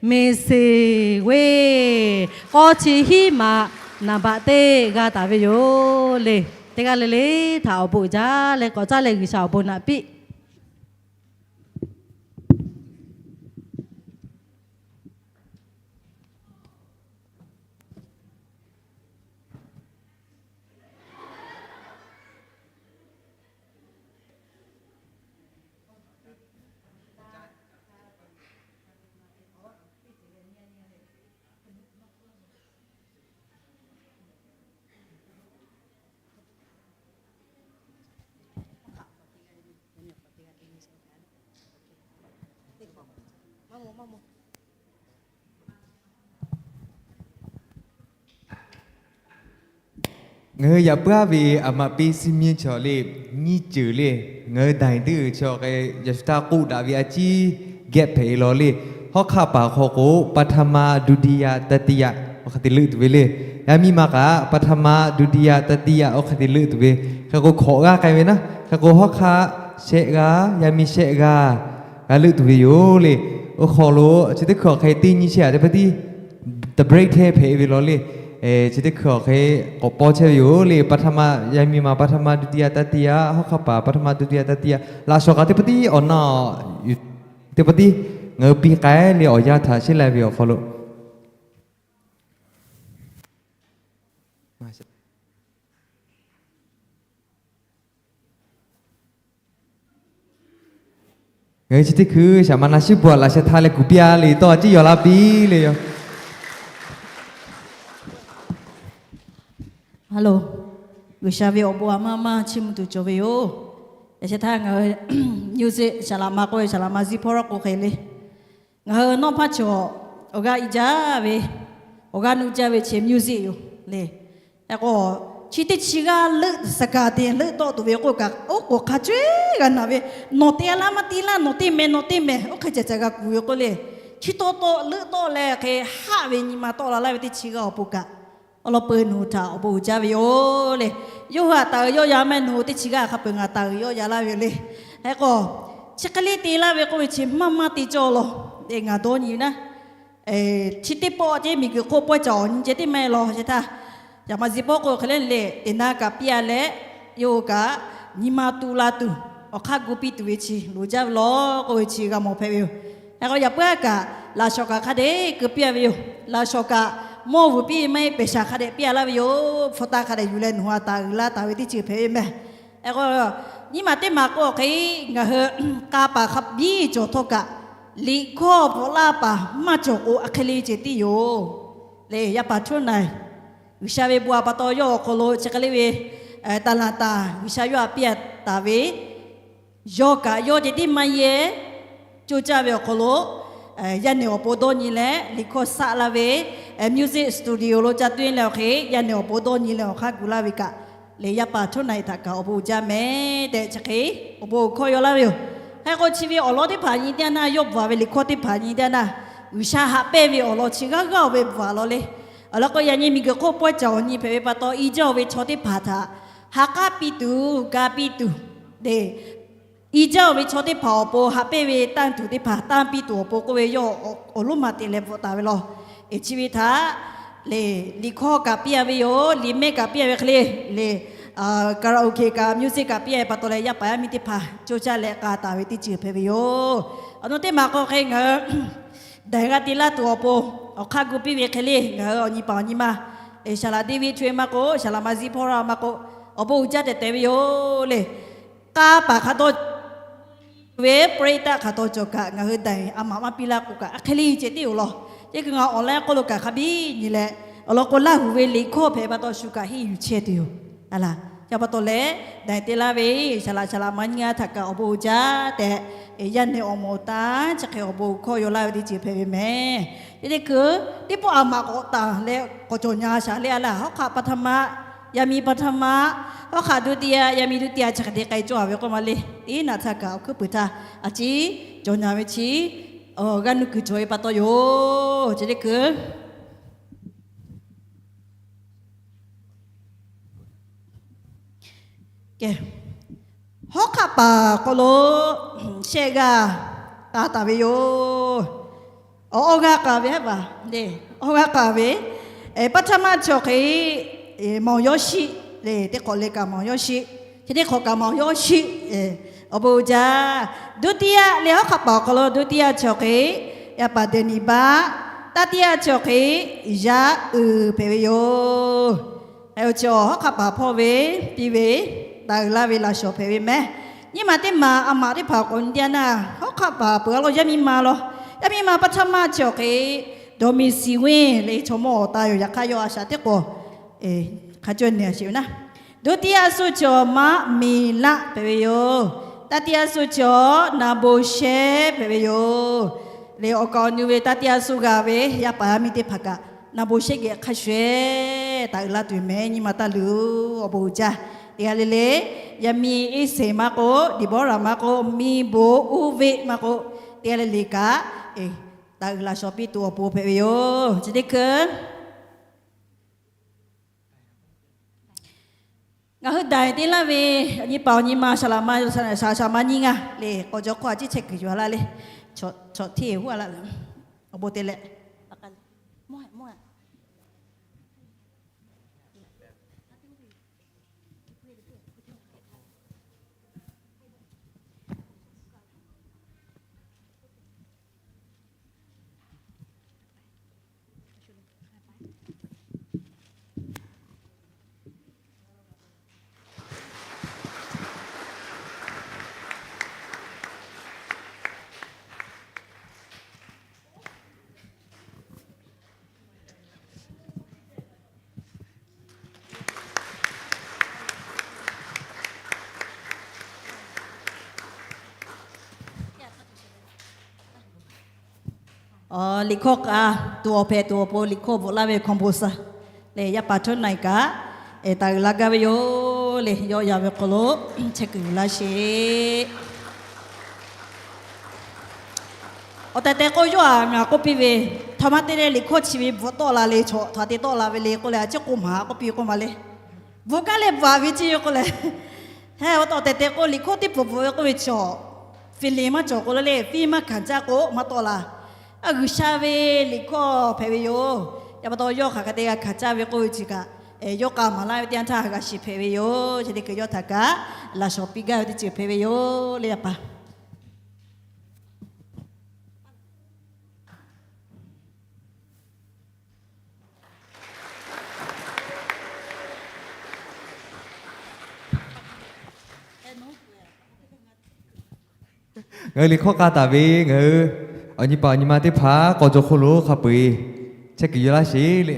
Meˍseˍ Weˇ, k'awˇ chi hiˉ maꞈ naˍ baꞈ teˇ g'a taˍ ve yoˬ le. Teˇ g'aˇ le le htaꞈ awˬ bon uiˍ jaˇ leh k'awꞈ caˉ leh G'uiˬsha awˬ bon naꞈ piˇ. Ngaˬ hui yaꞈ puiˉ ve aˬ maꞈ piˇ suh miˇ chaw le, nyiˇ ceuˬ le, ngaˬ hui daiˬ teˇ chaw k'ai yaꞈ shu htaˇ k'oˆ daꞈ ve a ciˉ geh hpehꞈ e law le. Hawˉ hk'aˆ paˍ hk'aw k'o ပထမ ဒုတိယ တတိယ awˬ hk'aˬ hk'e te leuˆ tuˬ ve le. Yaˇ miˇ ma kaꞈ ပထမ ဒုတိယ တတိယ awˬ hk'aˬ hk'e te leuˆ tuˬ ve. Hk'e k'o hkawꞈ g'aˇ k'ai ve naˉ, hk'e k'o hawˉ hk'aˆ shehˆ g'aˇ, yaˇ miˇ shehˆ g'aˇ g'a leuˆ tuˬ ve yoˬ le. Oˇ hk'aw lo chi teˇ hkui awˬ hk'e teˇ nyi chehˇ a teˇ hpaˍ tiˉ တဘရိတ်ထဲ hpehꞈ ve law le. Chi teˇ hkui awˬ hk'e k'awꞈ paw chehˇ ve yoˬ le. ပထမ yaˇ miˇ ma ပထမ ဒုတိယ တတိယ hawˉ hk'aˆ paˍ ပထမ ဒုတိယ တတိယ laꞈ shawˍ kaꞈ teˇ hpaˍ tiˉ awˬ na teˇ hpaˍ tiˉ ngaˬ hui piˇ k'ai le awˬ yanˇ htaꞈ sheˉ lai ve awˬ hk'aw lo ngaˬ hui chi teˇ hkui shaˍ ma na shiˉ bon a laꞈ sheh htaˇ leh kuˬ piˇ a le tawˇ a ciˉ yaw laˇ piˇ le yoˬ. Hello, G'uiˬsha ve awˬ bon a maˇ maˇ chiˇ mvuh tuˬ cawˬ ve yoˬ. Yaꞈ sheh htaˇ ngaˬ hui music shaˍ laꞈ ma k'oˆ ve shaˍ laꞈ ma ziˇ hpawˇ rawˇ k'o hk'e le. Ngaˬ hui nawˇ hpaˇ chaw awˬ g'aˇ i jaˇ ve, awˬ g'aˇ nuˇ jaˇ ve chi music yoˬ le. Hk'e k'o chi teˇ chi g'aˇ leuˆ suhˍ kaꞈ te leuˆ tawˆ tuˬ ve k'oˆ kaꞈ, oˉ k'oˍ hk'a cawehˇ g'a naˬ ve, nawˬ te laˇ maˇ te laˇ, nawˬ te mehˍ nawˬ te mehˍ, oˇ hk'e caˬ caˬ g'a kuˬ ve k'oˆ le. Chi taw taw leuˆ tawˆ leh hk'e haˆ ve nyi ma tawˆ la laˇ ve teˇ chi g'aˇ awˬ pon kaꞈ, awˬ lawn peu nawˬ hui htaꞈ awˬ bon uiˍ jaˇ ve yoˬ le. Yawˇ hui htaꞈ taˍ uiˍ yawˇ ya mehˍ, nawˬ hui teˇ chi g'aˇ hk'a peu-eˬ ngaˬ taˍ uiˍ yawˇ ya laˇ ve yoˬ le. Hk'e k'o chi hk'e le te laˇ ve k'oˆ ve chi maˇ maˇ te cawˇ law. Te ngaˬ dawˇ nyi ve naˉ, chi teˇ pawˆ ceh miˬguiˬ hk'oˆ pawehˇ caˍ awˬ nyi ceh teˇ maˇ heˆ law. Chi htaˇ yaꞈ ma ziˇ hpawˇ k'o hk'e le le te naˉ kaꞈ piˇ a leh, yawˇ hui kaꞈ nyi ma tu la tuˬ, awˬ hk'aˇ gu piˇ tuˬ ve chi loˍ jaˇ ve law k'oˆ ve chi g'a mawˬ hpehꞈ ve yoˬ. Hk'e k'o yaꞈ puiˉ kaꞈ laꞈ shawˍ kaꞈ hk'a dehꞈ keu piˇ a ve yoˬ. Laꞈ shawˍ kaꞈ mawˇ vuiˬ piˇ maˇ heˆ, pehˬ shaˍ hk'a dehꞈ piˇ a laˇ ve yoˬ. Hpu taˇ hk'a dehꞈ yuˬ leh nawˬ hui a taˍ uiˍ laˇ taˍ ve teˇ ceuˬ hpehꞈ ve mehˍ. Hk'e k'o nyiˇ maˬ teˇ maˬ k'o hk'e ngaˬ hui k'a paˍ hk'a biˇ cawˬ htawˇ kaꞈ, liꞈ hkawˇ bvuhꞈ laˇ paˍ maˇ cawˬ k'o a hk'e le ceh tiˉ yoˬ le. Yaˇ paˍ Choˉ Naiˍ, G'uiˬsha ve bon a pa taw yawˇ awˬ hk'aw lo chi hk'e le ve ตลาด taˍ G'uiˬsha yawˇ htaꞈ piˇ a taˍ ve, yawˇ kaꞈ yawˇ ceh tiˉ maˇ yehˇ, coˇ caˇ ve awˬ hk'aw lo yaˇ nehˬ awˬ pon dawˇ nyi leh liꞈ hkawˇ saˆ laˇ ve, music studio lo ca tuiˇ leh awˬ hk'e yaˇ nehˬ awˬ pon dawˇ nyi leh awˬ hk'aˇ gu laˇ ve kaꞈ, le yaˇ paˍ Choˉ Naiˍ htaꞈ kaꞈ awˬ bon uiˍ jaˇ mehˍ tehꞈ chi hk'e awˬ bon awˬ hkawˇ yaw laˇ ve yoˬ. Hk'e k'o chi ve awˬ lawn teˇ hpaˍ nyi teˇ yanˇ naˇ, yawˇ bvuhꞈ ve liꞈ hkawˇ teˇ hpaˍ nyi teˇ yanˇ naˇ, G'uiˬsha haꞈ pehnˇ ve awˬ lawn chi g'aˇ g'aˇ oˬ ve bvuhꞈ law le. Awˬ lawn k'o yaꞈ nyi miˬguiˬ hk'oˆ pawehˇ caˍ awˬ nyi hpehꞈ ve pa taw, i jaˇ oˬ ve chaw teˇ hpaˍ htaꞈ ha k'aˉ piˇ tuˬ, ga piˇ tuˬ, le, i jaˇ oˬ ve chaw teˇ hpaˍ awˬ pon haꞈ pehnˇ ve tanˇ tuˬ teˇ hpaˍ tanˇ piˇ tuˬ awˬ pon k'oˆ ve yawˇ awˬ lonˉ ma te leh bvuhꞈ taˍ ve law. Eˬ, chi ve htaꞈ le liꞈ hkawˇ kaꞈ piˇ a ve yoˬ. Liꞈ mehˆ kaꞈ piˇ a ve hk'e le, le karaoke kaꞈ music kaꞈ piˇ-a pa taw leh, yaˇ paˍ yaˇ miˇ teˇ hpaˍ coˇ caˇ leh k'a taˍ ve teˇ ceuˬ hpehꞈ ve yoˬ. Awˬ nu teˇ maˬ k'o hk'e ngaˬ hui daiˬ g'a te laˇ tuˬ awˬ pon, awˬ hk'aˇ gu piˇ ve hk'e le, ngaˬ hui awˬ nyi paˍ awˬ nyi ma, Saˍ laꞈ David Choi maˇ k'oˆ, Saˍ laꞈ Maˍ Ziˇ Hpawˇ Raˇ maˇ k'oˆ, awˬ bon uiˍ jaˇ tehꞈ tehꞈ ve yoˬ le. K'a paˍ hk'a taw ve ပရိသတ် hk'a taw cawˬ kaꞈ, ngaˬ hui daiˬ a maꞈ maˇ piˇ laˇ k'o kaꞈ, a hk'e le ceh tiˉ yoˬ lawˬ. Teˇ hkui ngaˬ online k'oˆ lo kaꞈ hk'a biˇ nyi leh, awˬ lawn k'o, Laˇ huˍ ve liꞈ hkawˇ hpehꞈ pa taw shu kaꞈ henˇ yuˬ chehˇ tuˬ yoˬ. A laˬ, chi pa taw leh, daiˬ te laˇ ve Saˍ laꞈ, Saˍ laꞈ Maˍ nyi a htaꞈ kaꞈ awˬ bon uiˍ jaˇ tehꞈ, yaˇ nehˬ awˬ moˍ awˬ taˇ chi hk'e awˬ bon hkawˇ yaw laˇ ve teˇ ceuˬ hpehꞈ ve mehˍ. Teˇ teˇ hkui, teˇ pawˆ a maꞈ k'awꞈ taˍ leh k'awꞈ cawˬ nyi shaˍ le a laˬ, hawˉ hk'aˆ ပထမ, yaˇ miˇ ပထမ, hawˉ hk'aˆ ဒုတိယ, yaˇ miˇ ဒုတိယ chi hk'e te k'ai cawˇ a ve k'oˆ ma le. Teˇ naꞈ htaˇ kaꞈ awˬ hkuiˉ puiˍ htaˇ a ciˉ cawˬ nyi ve chi, g'a nuˇ kuiˬ cawˬ ve pa taw yoˬ. Chi teˇ hkui hawˉ hk'aˆ paˍ hk'aw lo shehˆ g'aˇ k'a taˍ ve yoˬ. Awˬ, awˇ g'aˇ k'a ve a pa, awˇ g'aˇ k'a ve, ပထမ chaw hk'e မောင်ယောရှိ le, teˇ hk'awꞈ leh kaꞈ မောင်ယောရှိ, chi teˇ hk'awꞈ kaꞈ မောင်ယောရှိ, awˬ bon uiˍ jaˇ. ဒုတိယ le, hawˉ hk'aˆ paˍ awˬ hk'aw lo ဒုတိယ chaw hk'e yaˇ paˍ ဒဲးနံၤဘး, တတိယ chaw hk'e yaˇ uiˍ hpehꞈ ve yoˬ. Hk'e awˬ chi awˬ hawˉ hk'aˆ paˍ hpawˇ ve piˇ ve, taˍ uiˍ laˇ ve laꞈ shawnˍ hpehꞈ ve mehˍ. Nyiˇ maˬ teˇ maˬ a maꞈ teˇ hpaˍ k'awꞈ nyi teˇ yanˇ naˇ, hawˉ hk'aˆ paˍ peuˬ a lo yaˇ miˇ ma law, yaˇ miˇ ma ပထမ chaw hk'e ဒေါ်မီးစံဝင်း le, chaw mawˇ awˬ ta yoˬ. Yaꞈ hk'aˇ yawˇ a shaꞈ teˇ k'awꞈ hk'a cawˇ nehˬ sheˍ ve naˇ, ဒုတိယ suˆ chaw မမီၤလ hpehꞈ ve yoˬ. တတိယ suˆ chaw နၢဘိၤရှဲ hpehꞈ ve yoˬ. Le, awˬ kaˍ awˬ nu ve တတိယ suˆ g'a ve yaˇ paˍ yaˇ miˇ teˇ hpaˍ kaꞈ, နၢဘိၤရှဲ geh hk'a shuˍ shuˍ taˍ uiˍ laˇ tuˬ mehˍ. Nyi ma taˇ luˬ, awˬ bon uiˍ jaˇ. Teˇ g'aˇ le le, yaˇ miˇ Iˉseˍ maˇ k'oˆ, Deˍbawˇraˍ maˇ k'oˆ, miˇ bon Uˉveˆ maˇ k'oˆ, teˇ g'aˇ le le kaꞈ taˍ uiˍ laꞈ shawnˍ piˇ tuˬ awˬ pon hpehꞈ ve yoˬ. Chi teˇ hkui ngaˬ hui daiˬ te laˇ ve awˬ nyi paˍ awˬ nyi ma, shaˍ laꞈ ma, shaˍ laꞈ ma nyiˇ g'aˇ le, k'awꞈ jaw hk'oˆ a ciˉ chehˇ kuiˬ yuˬ a laˇ le. Chaw hteˇ huˉ a laˇ le, awˬ bon te leh Liꞈ hkawˇ k'a tuˬ awˬ hpehꞈ tuˬ awˬ pon liꞈ hkawˇ bvuhꞈ laˇ ve คอมโพเซอร์ le, yaˇ paˍ เทิดหน่อย kaꞈ taˍ uiˍ la gaˇ ve yoˬ le. Yawˇ yaꞈ ve hk'aw lo chehˇ kuiˬ yuˬ laˇ sheˍ. Awˬ tehˬ tehˬ k'o, yawˇ aꞈ ngaˬ k'oˆ piˇ ve, htaꞈ ma te leh liꞈ hkawˇ chi ve bvuhꞈ tawˆ la le, chaw htaꞈ te tawˆ la ve le k'oˆ leh, a ciˉ k'oˆ maˍ k'oˆ piˇ k'oˆ ma le. Bvuhꞈ kaˉ leh bvuhꞈ ve ciˇ ve k'oˆ leh, heh, awˬ tehˬ tehˬ k'o, liꞈ hkawˇ teˇ bvuhꞈ bvuhꞈ ve k'oˆ ve chaw, ฟิลิป maˇ cawˬ k'o le, ฟิลิป maˇ hkanˍ caˇ k'o maˇ tawˆ la. A G'uiˬsha ve liꞈ hkawˇ hpehꞈ ve yoˬ. Yaꞈ pa taw, yawˇ hk'aˬ hk'e te g'a hkanˍ caˇ ve k'oˆ ve chi kaꞈ, yawˇ k'a maˍ laˇ ve teˇ yanˇ htaˇ g'a shiˍ hpehꞈ ve yoˬ. Chi teˇ hkui yawˇ htaꞈ kaꞈ laꞈ shawnˍ piˇ gaˇ ve teˇ ceuˬ hpehꞈ ve yoˬ le, yaˇ paˍ. Ngaˬ hui liꞈ hkawˇ k'a taˍ ve ngaˬ hui awˬ nyi paˍ awˬ nyi ma teˇ hpaˍ k'awꞈ jaw hk'oˆ lo hk'a peu-eˬ chehˇ kuiˬ yuˬ laˇ sheˍ le.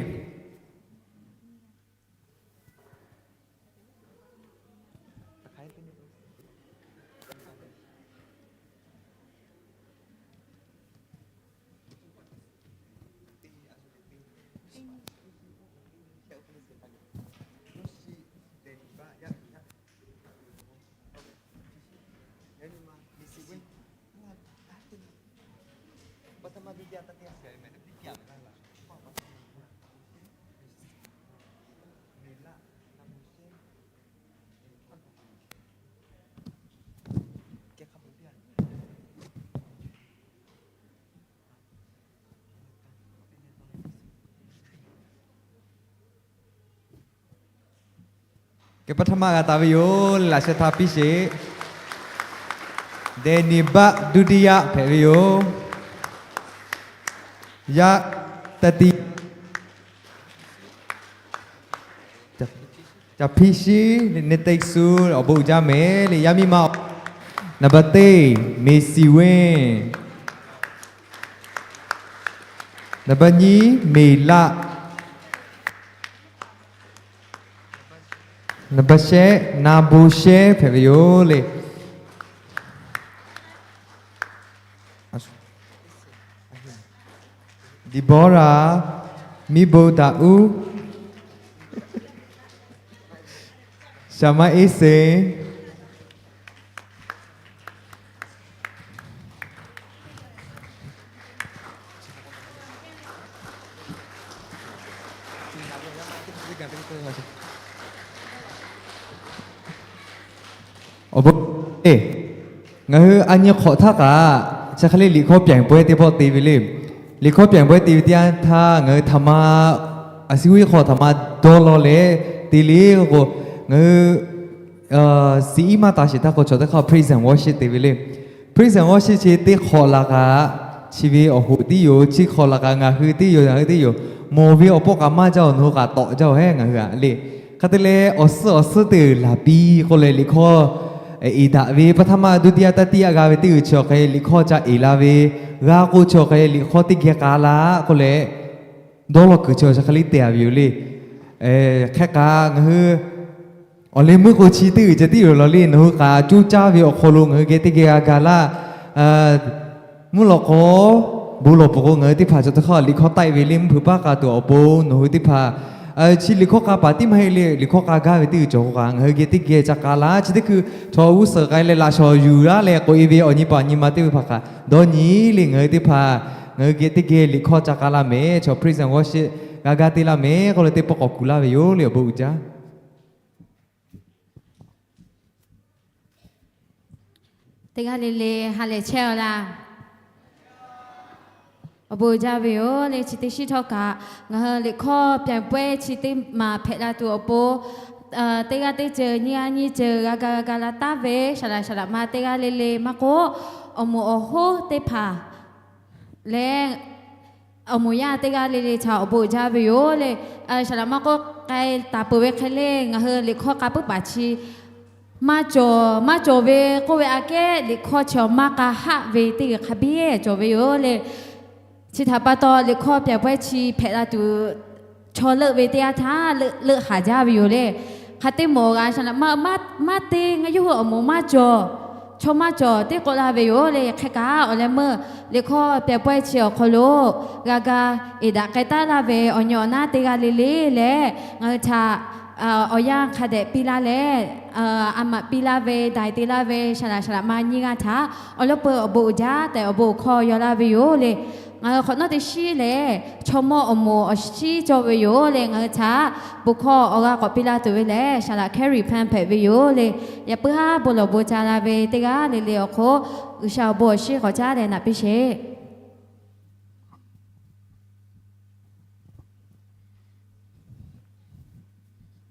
Kehˬ paˇ htaˇ maˇ g'a taˍ ve yoˬ le, laꞈ sheh htaˇ piˇ sheˍ. Dehˬ niˍ baˆ duˇ diˇ yaˇ hpehꞈ ve yoˬ. Yaˇ taˇ tiˇ, caˬ hpiˇ shiˉ, neˇ teˇ suh awˬ bon uiˍ jaˇ mehˍ le. Yaˇ miˇ ma, naˍ baˬ teˇ, Meˍ siˍ weˇ, naˍ baˬ nyiˇ, Meˍ laˆ, naˍ baˬ shehˆ, Na Bo Shehˇ hpehꞈ ve yoˬ le. Deˍbawˇraˍ, miˇ bon daꞈ uˉ, shaˍ maˇ eˉ se. Awˬ bon, ngaˬ hui a nyi hk'awꞈ htaˇ kaꞈ, chi hk'e le liꞈ hkawˇ pyanˍ pawehˇ teˇ pawˆ te ve le. Liꞈ hkawˇ pyanˍ pawehˇ te ve teˇ yanˇ htaˇ ngaˬ hui htaꞈ ma, a si huiˉ hk'aw htaꞈ ma dawˇ law leh te le k'o, ngaˬ hui siˍ iˉ maˇ taˍ sheˍ htaˇ k'o chaw teˇ hk'aˇ praise and worship te ve le. Praise and worship chi teˇ hk'awꞈ laˬ kaꞈ, chi ve awˬ hoꞈ tiˉ yoˬ. Chi hk'awꞈ laˬ kaꞈ ngaˬ hui teˇ yoˬ, ngaˬ hui teˇ yoˬ. Mawˬ ve awˬ pawˆ kaꞈ maˇ jaˇ-oˬ, nawˬ hui kaꞈ tawꞈ jaˇ-oˬ hehˉ ngaˬ hui aꞈ le. Hk'e te leh awˬ suhˉ awˬ suhˉ teˇ g'uiˬ laˬ piˇ k'oˆ leh liꞈ hkawˇ eˍ daꞈ ve paˇ htaˇ maˇ duˇ tiˇ yaˇ taˇ tiˇ yaˇ g'a ve teˇ g'uiˬ chi awˬ hk'e liꞈ hkawˇ ca eˍ la ve, g'a k'o chi awˬ hk'e liꞈ hkawˇ teˇ geh k'a laˇ k'oˆ leh, dawˇ law kuiˬ chi awˬ suhˉ hk'e le te-a ve yoˬ le. Hk'e kaꞈ ngaˬ hui awˬ leh meuˇ k'o chi teˇ g'uiˬ ceh tiˉ yoˬ law le. Nawˬ hui kaꞈ coˇ caˇ ve awˬ hk'aw lo ngaˬ hui geh teˇ geh g'a ga laˇ. Mvuhˇ lawꞈ k'aw bon lawˬ peuˬ k'o, ngaˬ hui teˇ hpaˍ chaw teˇ hk'aˇ liꞈ hkawˇ taˆ-e ve le, mvuhˇ hpeuꞈ paˇ k'a tuˬ awˬ pon nawˬ hui teˇ hpaˍ chi liꞈ hkawˇ k'a paˍ tiˉ maˇ heˆ le, liꞈ hkawˇ k'a gaˇ ve teˇ g'uiˬ cawˬ k'o kaꞈ ngaˬ hui geh teˇ geh ca k'a laˇ. Chi teˇ hkui chaw g'uˇ suhˍ k'ai leh laꞈ shawˍ yuˬ laˇ leh k'oꞈ-e ve awˬ nyi paˍ awˬ nyi ma teˇ hpaˍ kaꞈ dawˇ nyi le. Ngaˬ hui teˇ hpaˍ ngaˬ hui geh teˇ geh liꞈ hkawˇ ca k'a laˇ mehˍ, chaw praise and worship g'a gaˇ te laˇ mehˍ k'oˆ leh teˇ pawˆ k'awꞈ kuˬ laˇ ve yoˬ le. Awˬ bon uiˍ jaˇ. Teˇ g'aˇ le le ha lehˬ chehˇ-aw laˇ. Awˬ bon uiˍ jaˇ ve yoˬ le. Chi teˇ shinˉ htawˇ kaꞈ ngaˬ hui liꞈ hkawˇ pyanˍ pawehˇ chi teˇ maˬ hpehꞈ la tuˬ awˬ pon, teˇ g'aˇ teˇ ceuˬ nyiˇ g'aˇ nyiˇ ceuˬ g'a ga g'a ga la taˍ ve shaˍ laꞈ shaˍ laꞈ ma teˇ g'aˇ le le maˇ k'oˆ, awˬ moˍ awˬ hoˉ teˇ hpaˍ leh awˬ moˍ yaˇ teˇ g'aˇ le le htaꞈ awˬ bon uiˍ jaˇ ve yoˬ le. Shaˍ laꞈ maˇ k'oˆ k'ai taˍ peuˬ ve hk'e le ngaˬ hui liꞈ hkawˇ k'a puiˉ paˍ chi maˇ cawˬ, maˇ cawˬ ve k'oˆ ve aꞈ kehˉ liꞈ hkawˇ chi awˬ maˇ k'a haˆ ve teˇ g'uiˬ hk'a biˇ cawˬ ve yoˬ le. Chi htaꞈ pa taw liꞈ hkawˇ pyanˍ pawehˇ chi hpehꞈ la tuˬ chaw leuˆ ve teˇ yanˇ htaˇ leuˆ haˍ jaˇ ve yoˬ le. Hk'a teˇ moˍ g'a shaˍ laꞈ maˇ, maˇ te ngaˬ yawˇ hui awˬ moˍ maˇ cawˬ, chaw maˇ cawˬ teˇ k'oˆ laˇ ve yoˬ le. Hk'e kaꞈ awˬ leh meuˇ liꞈ hkawˇ pyanˍ pawehˇ chi awˬ hk'aw lo g'a ga eˍ daꞈ k'ai taˍ laˇ ve awˬ nyi awˬ naˉ teˇ g'aˇ le le leh ngaˬ hui htaꞈ awˬ yanˇ hk'a dehꞈ piˇ laˇ leh, a maꞈ piˇ laˇ ve daiˬ te laˇ ve shaˍ laꞈ shaˍ laꞈ ma nyiˇ g'aˇ htaꞈ awˬ lawˉ peuˬ awˬ bon uiˍ jaˇ tehꞈ awˬ bon hkawˇ yaw laˇ ve yoˬ le. Ngaˬ hui hk'awꞈ nawˉ teˇ shinˉ lehˬ chaw mawˇ awˬ moˍ awˬ shinˉ cawˇ ve yoˬ le. Ngaˬ hui htaꞈ bon hkawˇ awˬ g'aˇ k'awꞈ piˇ laˇ tuˬ ve lehˬ shaˍ laꞈ Carrie Pham hpehꞈ ve yoˬ le. Yaꞈ puiˉ haˉ bon lawˬ bon ca la ve teˇ g'aˇ le le awˬ hk'oˆ G'uiˬsha awˬ bon awˬ shinˉ k'awꞈ caˉ leh naꞈ piˇ sheˍ.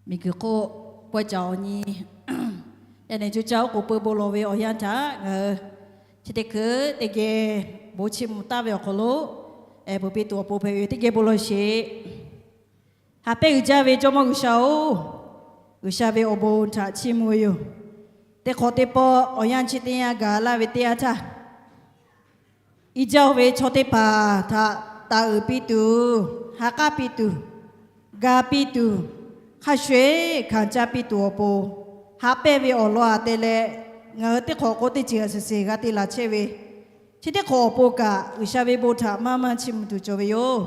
Miˬguiˬ hk'oˆ pawehˇ caˍ awˬ nyi, yaꞈ nehˬ co caˇ oˉ k'oˍ pui bon lawˬ ve awˬ yanˇ htaꞈ ngaˬ hui chi teˇ hkui teˇ geh bon chiˇ mvuh taˍ ve awˬ hk'aw lo, peuˬ piˇ tuˬ awˬ pon hpehꞈ ve teˇ geh bon lawˬ sheˍ. Haꞈ pehnˇ uiˍ jaˇ ve Jawˇmawˇ G'uiˬsha-oˬ, G'uiˬsha ve awˬ bon htaꞈ chiˇ mvuh ve yoˬ. Teˇ hk'awꞈ teˇ pawˆ awˬ yanˇ chi teˇ yanˇ gaˬ laˇ ve teˇ yanˇ htaˇ, i jaˇ-oˬ ve chaw teˇ hpaˍ htaꞈ taˍ uiˍ piˇ tuˬ, ha k'aˉ piˇ tuˬ, ga piˇ tuˬ, hk'a shuˍ shuˍ hkanˍ caˇ piˇ tuˬ awˬ pon, haꞈ pehnˇ ve awˬ lawn aꞈ te leh, ngaˬ hui teˇ hk'awꞈ k'o teˇ ceuˬ a suhˍ suhˍ g'a te laˬ chehˇ ve, chi teˇ hk'awꞈ awˬ pon kaꞈ G'uiˬsha ve bon htaꞈ maˇ maˇ chiˇ mvuh tuˬ cawˬ ve yoˬ.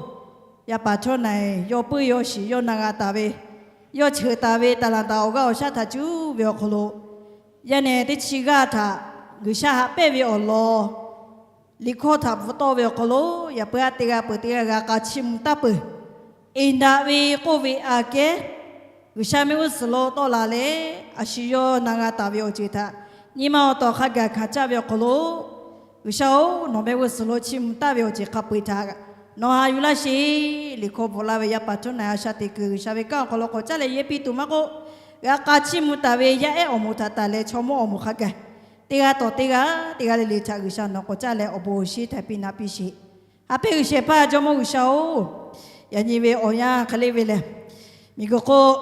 Yaˇ paˍ htawˇ na-e yawˇ puiˉ yawˇ shiˍ yawˇ na g'a taˍ ve, yawˇ cheuˬ taˍ ve taˍ laˬ taˍ awˬ g'aˇ awˬ shaˉ htaꞈ cuˉ ve awˬ hk'aw lo, yaˇ nehˬ teˇ chi g'aˇ htaꞈ G'uiˬsha haꞈ pehnˇ ve awˬ lawn liꞈ hkawˇ htaꞈ bvuhꞈ tawˆ ve awˬ hk'aw lo, yaꞈ puiˉ haˉ teˇ g'aˇ peuˬ teˇ g'aˇ g'a k'a chiˇ mvuh taˇ peuˬ. Eˍ daꞈ ve k'oˆ ve aꞈ kehˉ, G'uiˬsha mehˆ g'uˇ suhˍ lo tawˆ la leh, a shu yawˇ na g'a taˍ ve awˬ ceuˬ htaꞈ nyi ma awˬ tawˍ hk'a gaˬ hkanˍ caˇ ve awˬ hk'aw lo, G'uiˬsha-oˬ, nawˬ mehˆ g'uˇ suhˍ lo chiˇ mvuh taˍ ve awˬ ceuˬ hk'a peu-eˬ htaꞈ nawˬ ha yuˬ laˇ sheˍ. Liꞈ hkawˇ bvuhꞈ laˇ ve yaˇ paˍ htawˇ na-e a shaꞈ teꞈ kuiˬ G'uiˬsha ve kanˉ awˬ hk'aw lo k'awꞈ caˉ leh yehˇ piˇ tuˬ maˇ k'oˆ, g'a k'a chiˇ mvuh taˍ ve yaˇ ehˉ awˬ moˍ htaꞈ taˍ leh chaw mawˇ awˬ moˍ hk'a gaˬ, teˇ g'aˇ tawꞈ teˇ g'aˇ, teˇ g'aˇ le le htaꞈ G'uiˬsha nawˬ k'awꞈ caˇ leh awˬ bon awˬ shinˉ htaꞈ piˇ naꞈ piˇ sheˍ. Haꞈ pehnˇ G'uiˬsha hpaˇ Jawˇmawˇ G'uiˬsha-oˬ, yaꞈ nyi ve awˬ yanˇ hk'e le ve lehˬ, miˬguiˬ hk'oˆ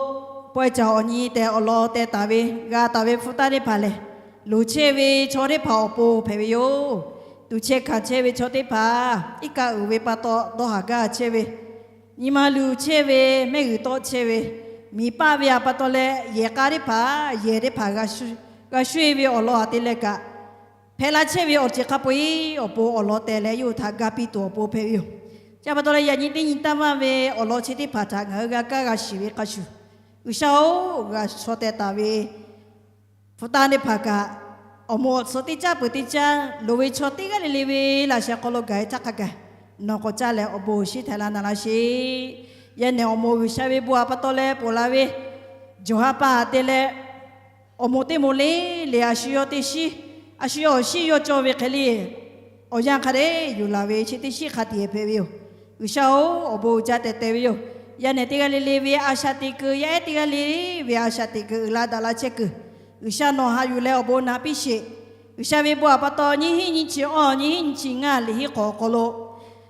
pawehˇ caˬ awˬ nyi tehꞈ awˬ lawn teh taˍ ve g'a taˍ ve hpu taˇ teˇ hpaˍ lehˬ, loˍ chehˇ ve chaw teˇ hpaˍ awˬ pon hpehꞈ ve yoˬ. Tuˬ chehˇ hkanˍ chehˇ ve chaw teˇ hpaˍ iˉ kaˆ uiˍ ve pa taw dawˇ haˍ gaˇ chehˇ ve, nyi ma luˬ chehˇ ve, mehˆ g'uiˬ tawˆ chehˇ ve, miˬ paˆ ve a pa taw leh yehˬ k'a teˇ hpaˍ, yehˬ teˇ hpaˍ g'a shu-, g'a shu-e ve awˬ lawn a te leh kaꞈ, hpehꞈ la chehˇ ve awˬ ceuˬ hk'a peu-eˬ awˬ pon awˬ lawn teh leh yawˇ hui htaꞈ ga piˇ tuˬ awˬ pon hpehꞈ ve yoˬ. Chi pa taw leh yaꞈ nyi teˇ nyi taˇ maˇ ve awˬ lawn chi teˇ hpaˍ htaꞈ ngaˬ hui g'a kaˇ g'a shiˍ ve hk'a shuˍ, G'uiˬsha-oˬ, g'a chaw teh taˍ ve hpu taˇ teˇ hpaˍ kaꞈ, awˬ moˍ awˬ tcuh teˇ caˉ peuˬ teˇ caˉ loˍ ve chaw teˇ g'aˇ le le ve laꞈ sheh hk'aw lo gaˬ-e htaˇ hk'a gaˬ, nawˬ k'awꞈ caˇ leh awˬ bon awˬ shinˉ htaꞈ la na laˇ sheˍ. Yaˇ nehˬ awˬ moˍ G'uiˬsha ve bon a pa taw leh ponˬ la ve Jawˬ ha pa haꞈ te leh, awˬ moˍ teˇ moˍ le le a shu yawˇ teˇ shinˉ, a shu yawˇ awˬ shinˉ yawˇ cawˇ ve hk'e le, awˬ yanˇ hk'a dehꞈ yuˬ laˬ ve chi teˇ shinˉ hk'a tiꞈ hpehꞈ ve yoˬ. G'uiˬsha-oˬ, awˬ bon uiˍ jaˇ tehꞈ te ve yoˬ. Yaˇ nehˬ teˇ g'aˇ le le ve a shaꞈ teꞈ kuiˬ, yaˇ ehˉ teˇ g'aˇ le ve a shaꞈ teꞈ kuiˬ uiˍ la daꞈ la chehˇ kuiˬ, G'uiˬsha nawˬ haꞈ yuˬ leh awˬ bon naꞈ piˇ sheˍ. G'uiˬsha ve bon a pa taw nyiˇ hinˉ nyiˇ chi awˇ, nyiˇ hinˉ nyiˇ chi ngaˇ liꞈ hinˉ hk'awꞈ awˬ hk'aw lo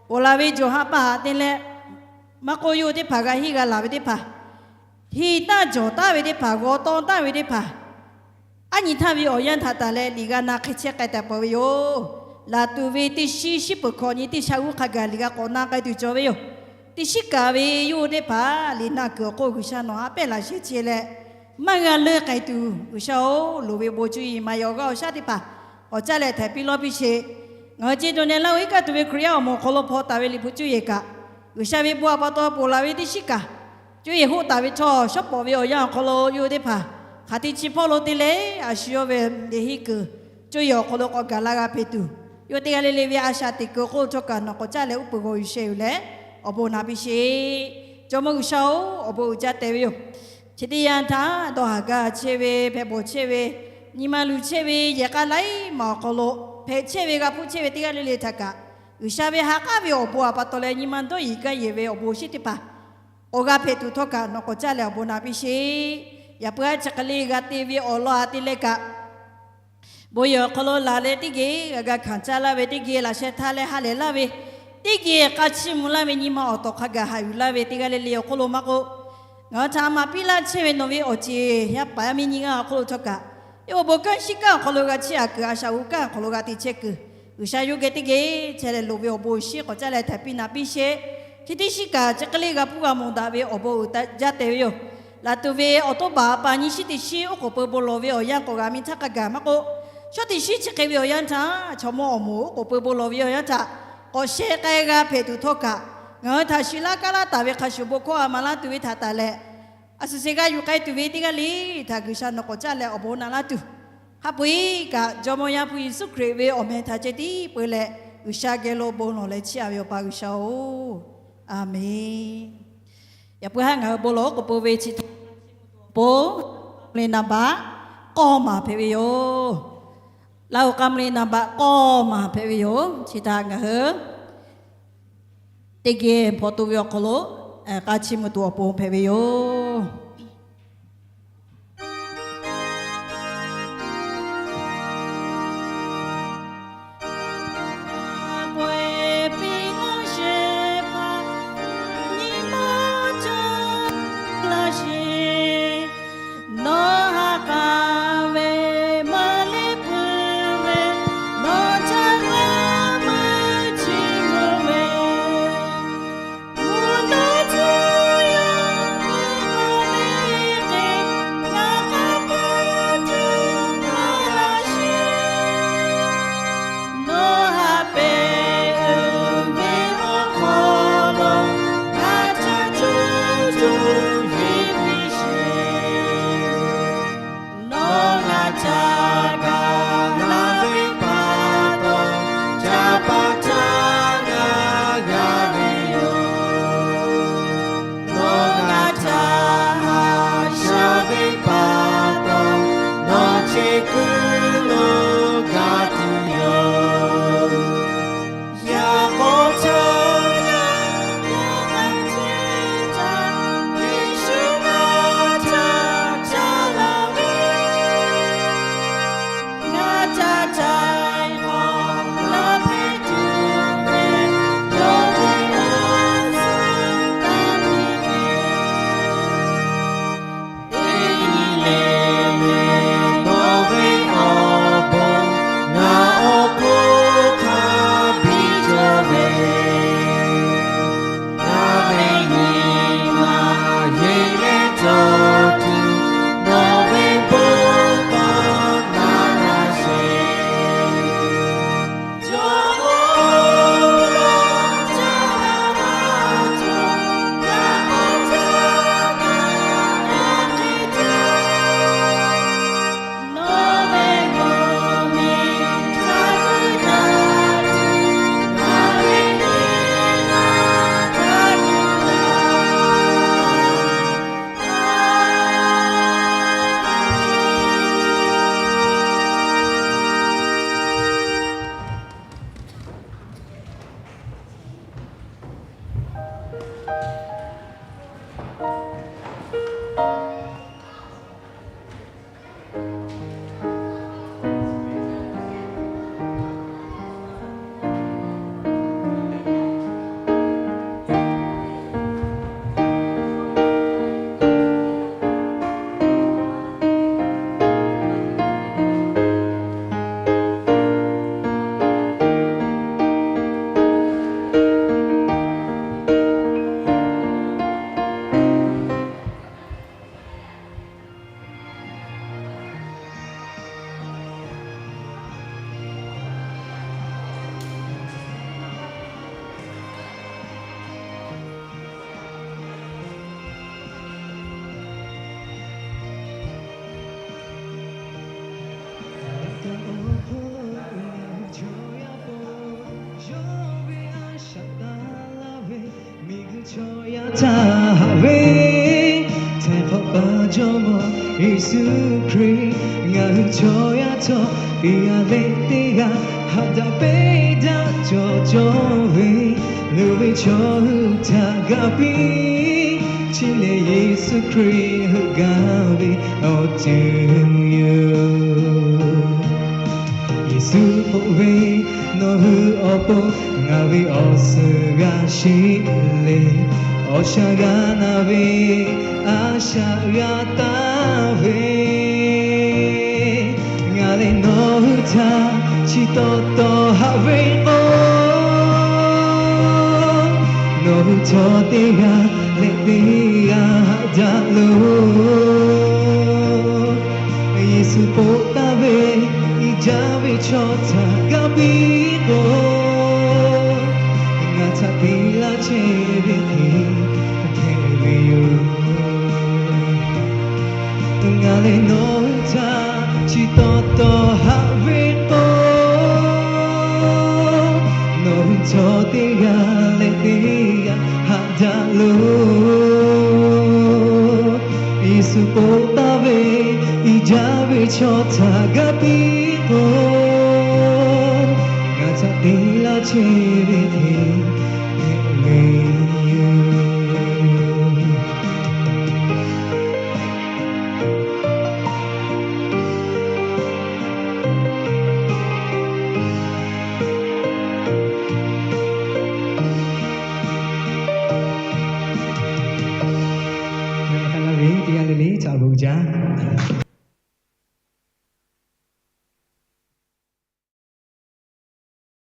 ponˬ la ve Jawˬ ha pa haꞈ te leh, maˇ k'oˆ yawˇ hui teˇ hpaˍ g'a henˇ g'a laˬ ve teˇ hpaˍ, henˇ taˇ jawˬ taˉ ve teˇ hpaˍ, g'aw tawˇ taˍ ve teˇ hpaˍ, aˉ nyi htaˇ ve awˬ yanˇ htaꞈ taˍ leh liꞈ g'a na hk'e chehˇ k'ai taˍ peuˬ ve yoˬ. Laˬ tuˬ ve teˇ shinˉ, shinˉ peuˬ hkawꞈ nyi teˇ sha g'uˇ hk'a gaˬ liꞈ g'a k'awꞈ na k'ai tuˬ cawˬ ve yoˬ. Teˇ shinˉ kaꞈ ve yawˇ hui teˇ hpaˍ liꞈ na kuiˬ awˬ hk'oˆ G'uiˬsha nawˬ haꞈ pehˇ laꞈ sheh chehˇ leh, maˇ g'a leuˆ k'ai tuˬ, G'uiˬsha-oˬ, loˍ ve bon cuˇ yiˍ maˍ yaꞈ awˬ g'aˇ awˬ shaˉ teˇ hpaˍ k'awꞈ caˇ leh htaiˍ piˇ lawˇ piˇ sheˍ. Ngaˬ hui ce dawˬ neh laˇ-o iˉ kaˆ tuˬ ve Hkriꞈ yaˇ awˬ moˍ awˬ hk'aw lo hpaw taˍ ve liꞈ hpu cuˇ yiˍ kaꞈ, G'uiˬsha ve bon a pa taw ponˬ la ve teˇ shinˉ kaꞈ, cuˇ yiˍ hoˆ taˍ ve htawˇ shawˉ pawˍ ve awˬ yanˇ awˬ hk'aw lo yawˇ hui teˇ hpaˍ hk'aˬ te chi hpawˇ lo te leh a shu yawˇ ve liꞈ henˇ kuiˬ cuˇ yiˍ awˬ hk'aw lo k'awꞈ gaˬ la g'a hpeꞈ tuˬ, yawˇ hui teˇ g'aˇ le le ve a shaꞈ teꞈ kuiˬ awˬ hk'oˆ htawˇ kaꞈ nawˬ k'awꞈ caˇ leh uˉ peunˍ g'aw yuˬ sheh yuˬ leh awˬ bon naꞈ piˇ sheˍ. Jawˇmawˇ G'uiˬsha-oˬ, awˬ bon uiˍ jaˇ tehꞈ ve yoˬ. Chi teˇ yanˇ htaˇ dawˇ haˍ gaˇ chehˇ ve, hpehꞈ bawˬ chehˇ ve, nyi ma luˬ chehˇ ve yehˬ k'a laiˉ ma awˬ hk'aw lo hpehꞈ chehˇ ve g'a hpuˇ chehˇ ve teˇ g'aˇ le le htaꞈ kaꞈ, G'uiˬsha ve ha k'aˉ ve awˬ bon a pa taw leh nyi ma dawˇ yiˍ gaˇ yehˬ ve awˬ bon awˬ shinˉ teˇ hpaˍ k'awꞈ g'a hpeꞈ tuˬ htawˇ kaꞈ nawˬ k'awꞈ caˇ leh awˬ bon naꞈ piˇ sheˍ. Yaꞈ puiˉ aˉ chi hk'e le g'a te ve awˬ lawn a te leh kaꞈ, bon yehˬ awˬ hk'aw lo laˬ leh teˇ geh g'a ga hkanˍ caˇ laˇ ve, teˇ geh laꞈ sheh htaˇ leh ha lehˬ laˇ ve, teˇ geh k'a chiˇ mvuh laˇ ve nyi ma awˬ tawˍ hk'a gaˬ haꞈ yuˬ laˇ ve teˇ g'aˇ le le awˬ hk'oˆ lo maˇ k'oˆ, ngaˬ hui htaꞈ a maˍ piˇ laˇ chehˇ ve nawˬ ve awˬ ceˬ yaˇ paˍ yaˇ miˇ nyiˇ g'aˇ awˬ hk'oˆ lo htawˇ kaꞈ, yawˇ awˬ bon kanˉ shiˉ kanˉ awˬ hk'aw lo g'a chiˇ aꞈ kuiˬ, a shaꞈ g'u kanˉ awˬ hk'aw lo g'a te chehˇ kuiˬ, G'uiˬsha yawˇ geh teˇ geh chehˇ leh loˍ ve awˬ bon awˬ shinˉ k'awꞈ caˇ leh htaiˍ piˇ naꞈ piˇ sheˍ. Chi teˇ shinˉ kaꞈ chi hk'e le g'a hpuˇ g'a mawˬ daꞈ ve awˬ bon uiˍ jaˇ tehꞈ ve yoˬ. Laˬ tuˬ ve awˬ to baˬ pa nyi shinˉ teˇ shinˉ oˉ k'oˍ pui bon lawˬ ve awˬ yanˇ k'awꞈ g'a miˇ htaˇ hk'a gaˬ maˇ k'oˆ, shawˉ teˇ shinˉ chi hk'e ve awˬ yanˇ htaˇ chaw mawˇ awˬ moˍ oˉ k'oˍ pui bon lawˬ ve awˬ yanˇ htaꞈ k'awꞈ sheh k'ai g'a hpeꞈ tuˬ htawˇ kaꞈ, ngaˬ hui htaꞈ shu laˇ kaˇ laˇ taˍ ve hk'a shuˍ bon hkawˇ a ma laˇ tuˬ ve htaꞈ taˍ leh, a suhˍ sheˍ g'a yuˬ k'ai tuˬ ve teˇ g'aˇ le htaꞈ G'uiˬsha nawˬ k'awꞈ caˇ leh awˬ bon naꞈ laˇ tuˬ, hk'a peu-eˬ kaꞈ Jawˇmawˇ Yaˇ hpu Yeˍsuˆ Hkriꞈ ve awˬ meh htaꞈ ceh tiˉ peu leh G'uiˬsha geh lo bon lawˬ leh chiˇ aꞈ ve Awˬ pa G'uiˬsha-oˬ, Aˍmenˍ. Yaꞈ puiˉ haˉ ngaˬ hui bon lawˬ oˉ k'oˍ pui ve chi htaꞈ poˉ, k'a mvuh le naˍ baꞈ k'awˇ maˬ hpehꞈ ve yoˬ. Laˇ hu k'a mvuh le naˍ baꞈ k'awˇ maˬ hpehꞈ ve yoˬ. Chi htaꞈ ngaˬ hui teˇ geh hpaw to ve awˬ hk'aw lo k'a chiˇ mvuh tuˬ awˬ pon hpehꞈ ve yoˬ. htaˇ haꞈ ve, htaiˍ hk'awꞈ pa Jawˇmawˇ Yeˍsuˆ Hkriꞈ, ngaˬ hui chaw yaˇ htawˇ teˇ g'aˇ leh teˇ g'aˇ haꞈ daꞈ peˇ daꞈ cawˬ cawˬ ve, luˬ ve chaw hui htaꞈ ga piˇ, chi lehˬ Yeˍsuˆ Hkriꞈ heuˆ gaˇ ve awˬ ceuˬ yoˬ. Yeˍsuˆ k'oˆ ve, Nawˬ hui awˬ pon ngaˬ ve awˬ suhˍ g'a sheˍ le, awˬ shaˍ g'a na ve, a shaꞈ g'a taˍ ve, ngaˬ lehˬ nawˬ hui htaꞈ chi taw taw haꞈ ve k'o, nawˬ hui chaw teˇ g'aˇ leh teˇ g'aˇ haꞈ daꞈ loˬ. Yeˍsuˆ poˆ taˍ ve, i jaˇ ve chaw htaꞈ ga piˇ k'o, ngaˬ htaꞈ te laˇ chehˇ ve hk'e hpehꞈ ve yoˬ. Ngaˬ lehˬ nawˬ hui htaꞈ chi taw taw haꞈ ve k'o, nawˬ hui chaw teˇ g'aˇ leh teˇ g'aˇ haꞈ daꞈ loˬ. Yeˍsuˆ poˆ taˍ ve, i jaˇ ve chaw htaꞈ ga piˇ k'o, ngaˬ htaꞈ te laˇ chehˇ ve hk'e hpehꞈ ve yoˬ. Ngaˬ hk'aˬ la ve teˇ g'aˇ le le htaꞈ bvuhꞈ jaˇ.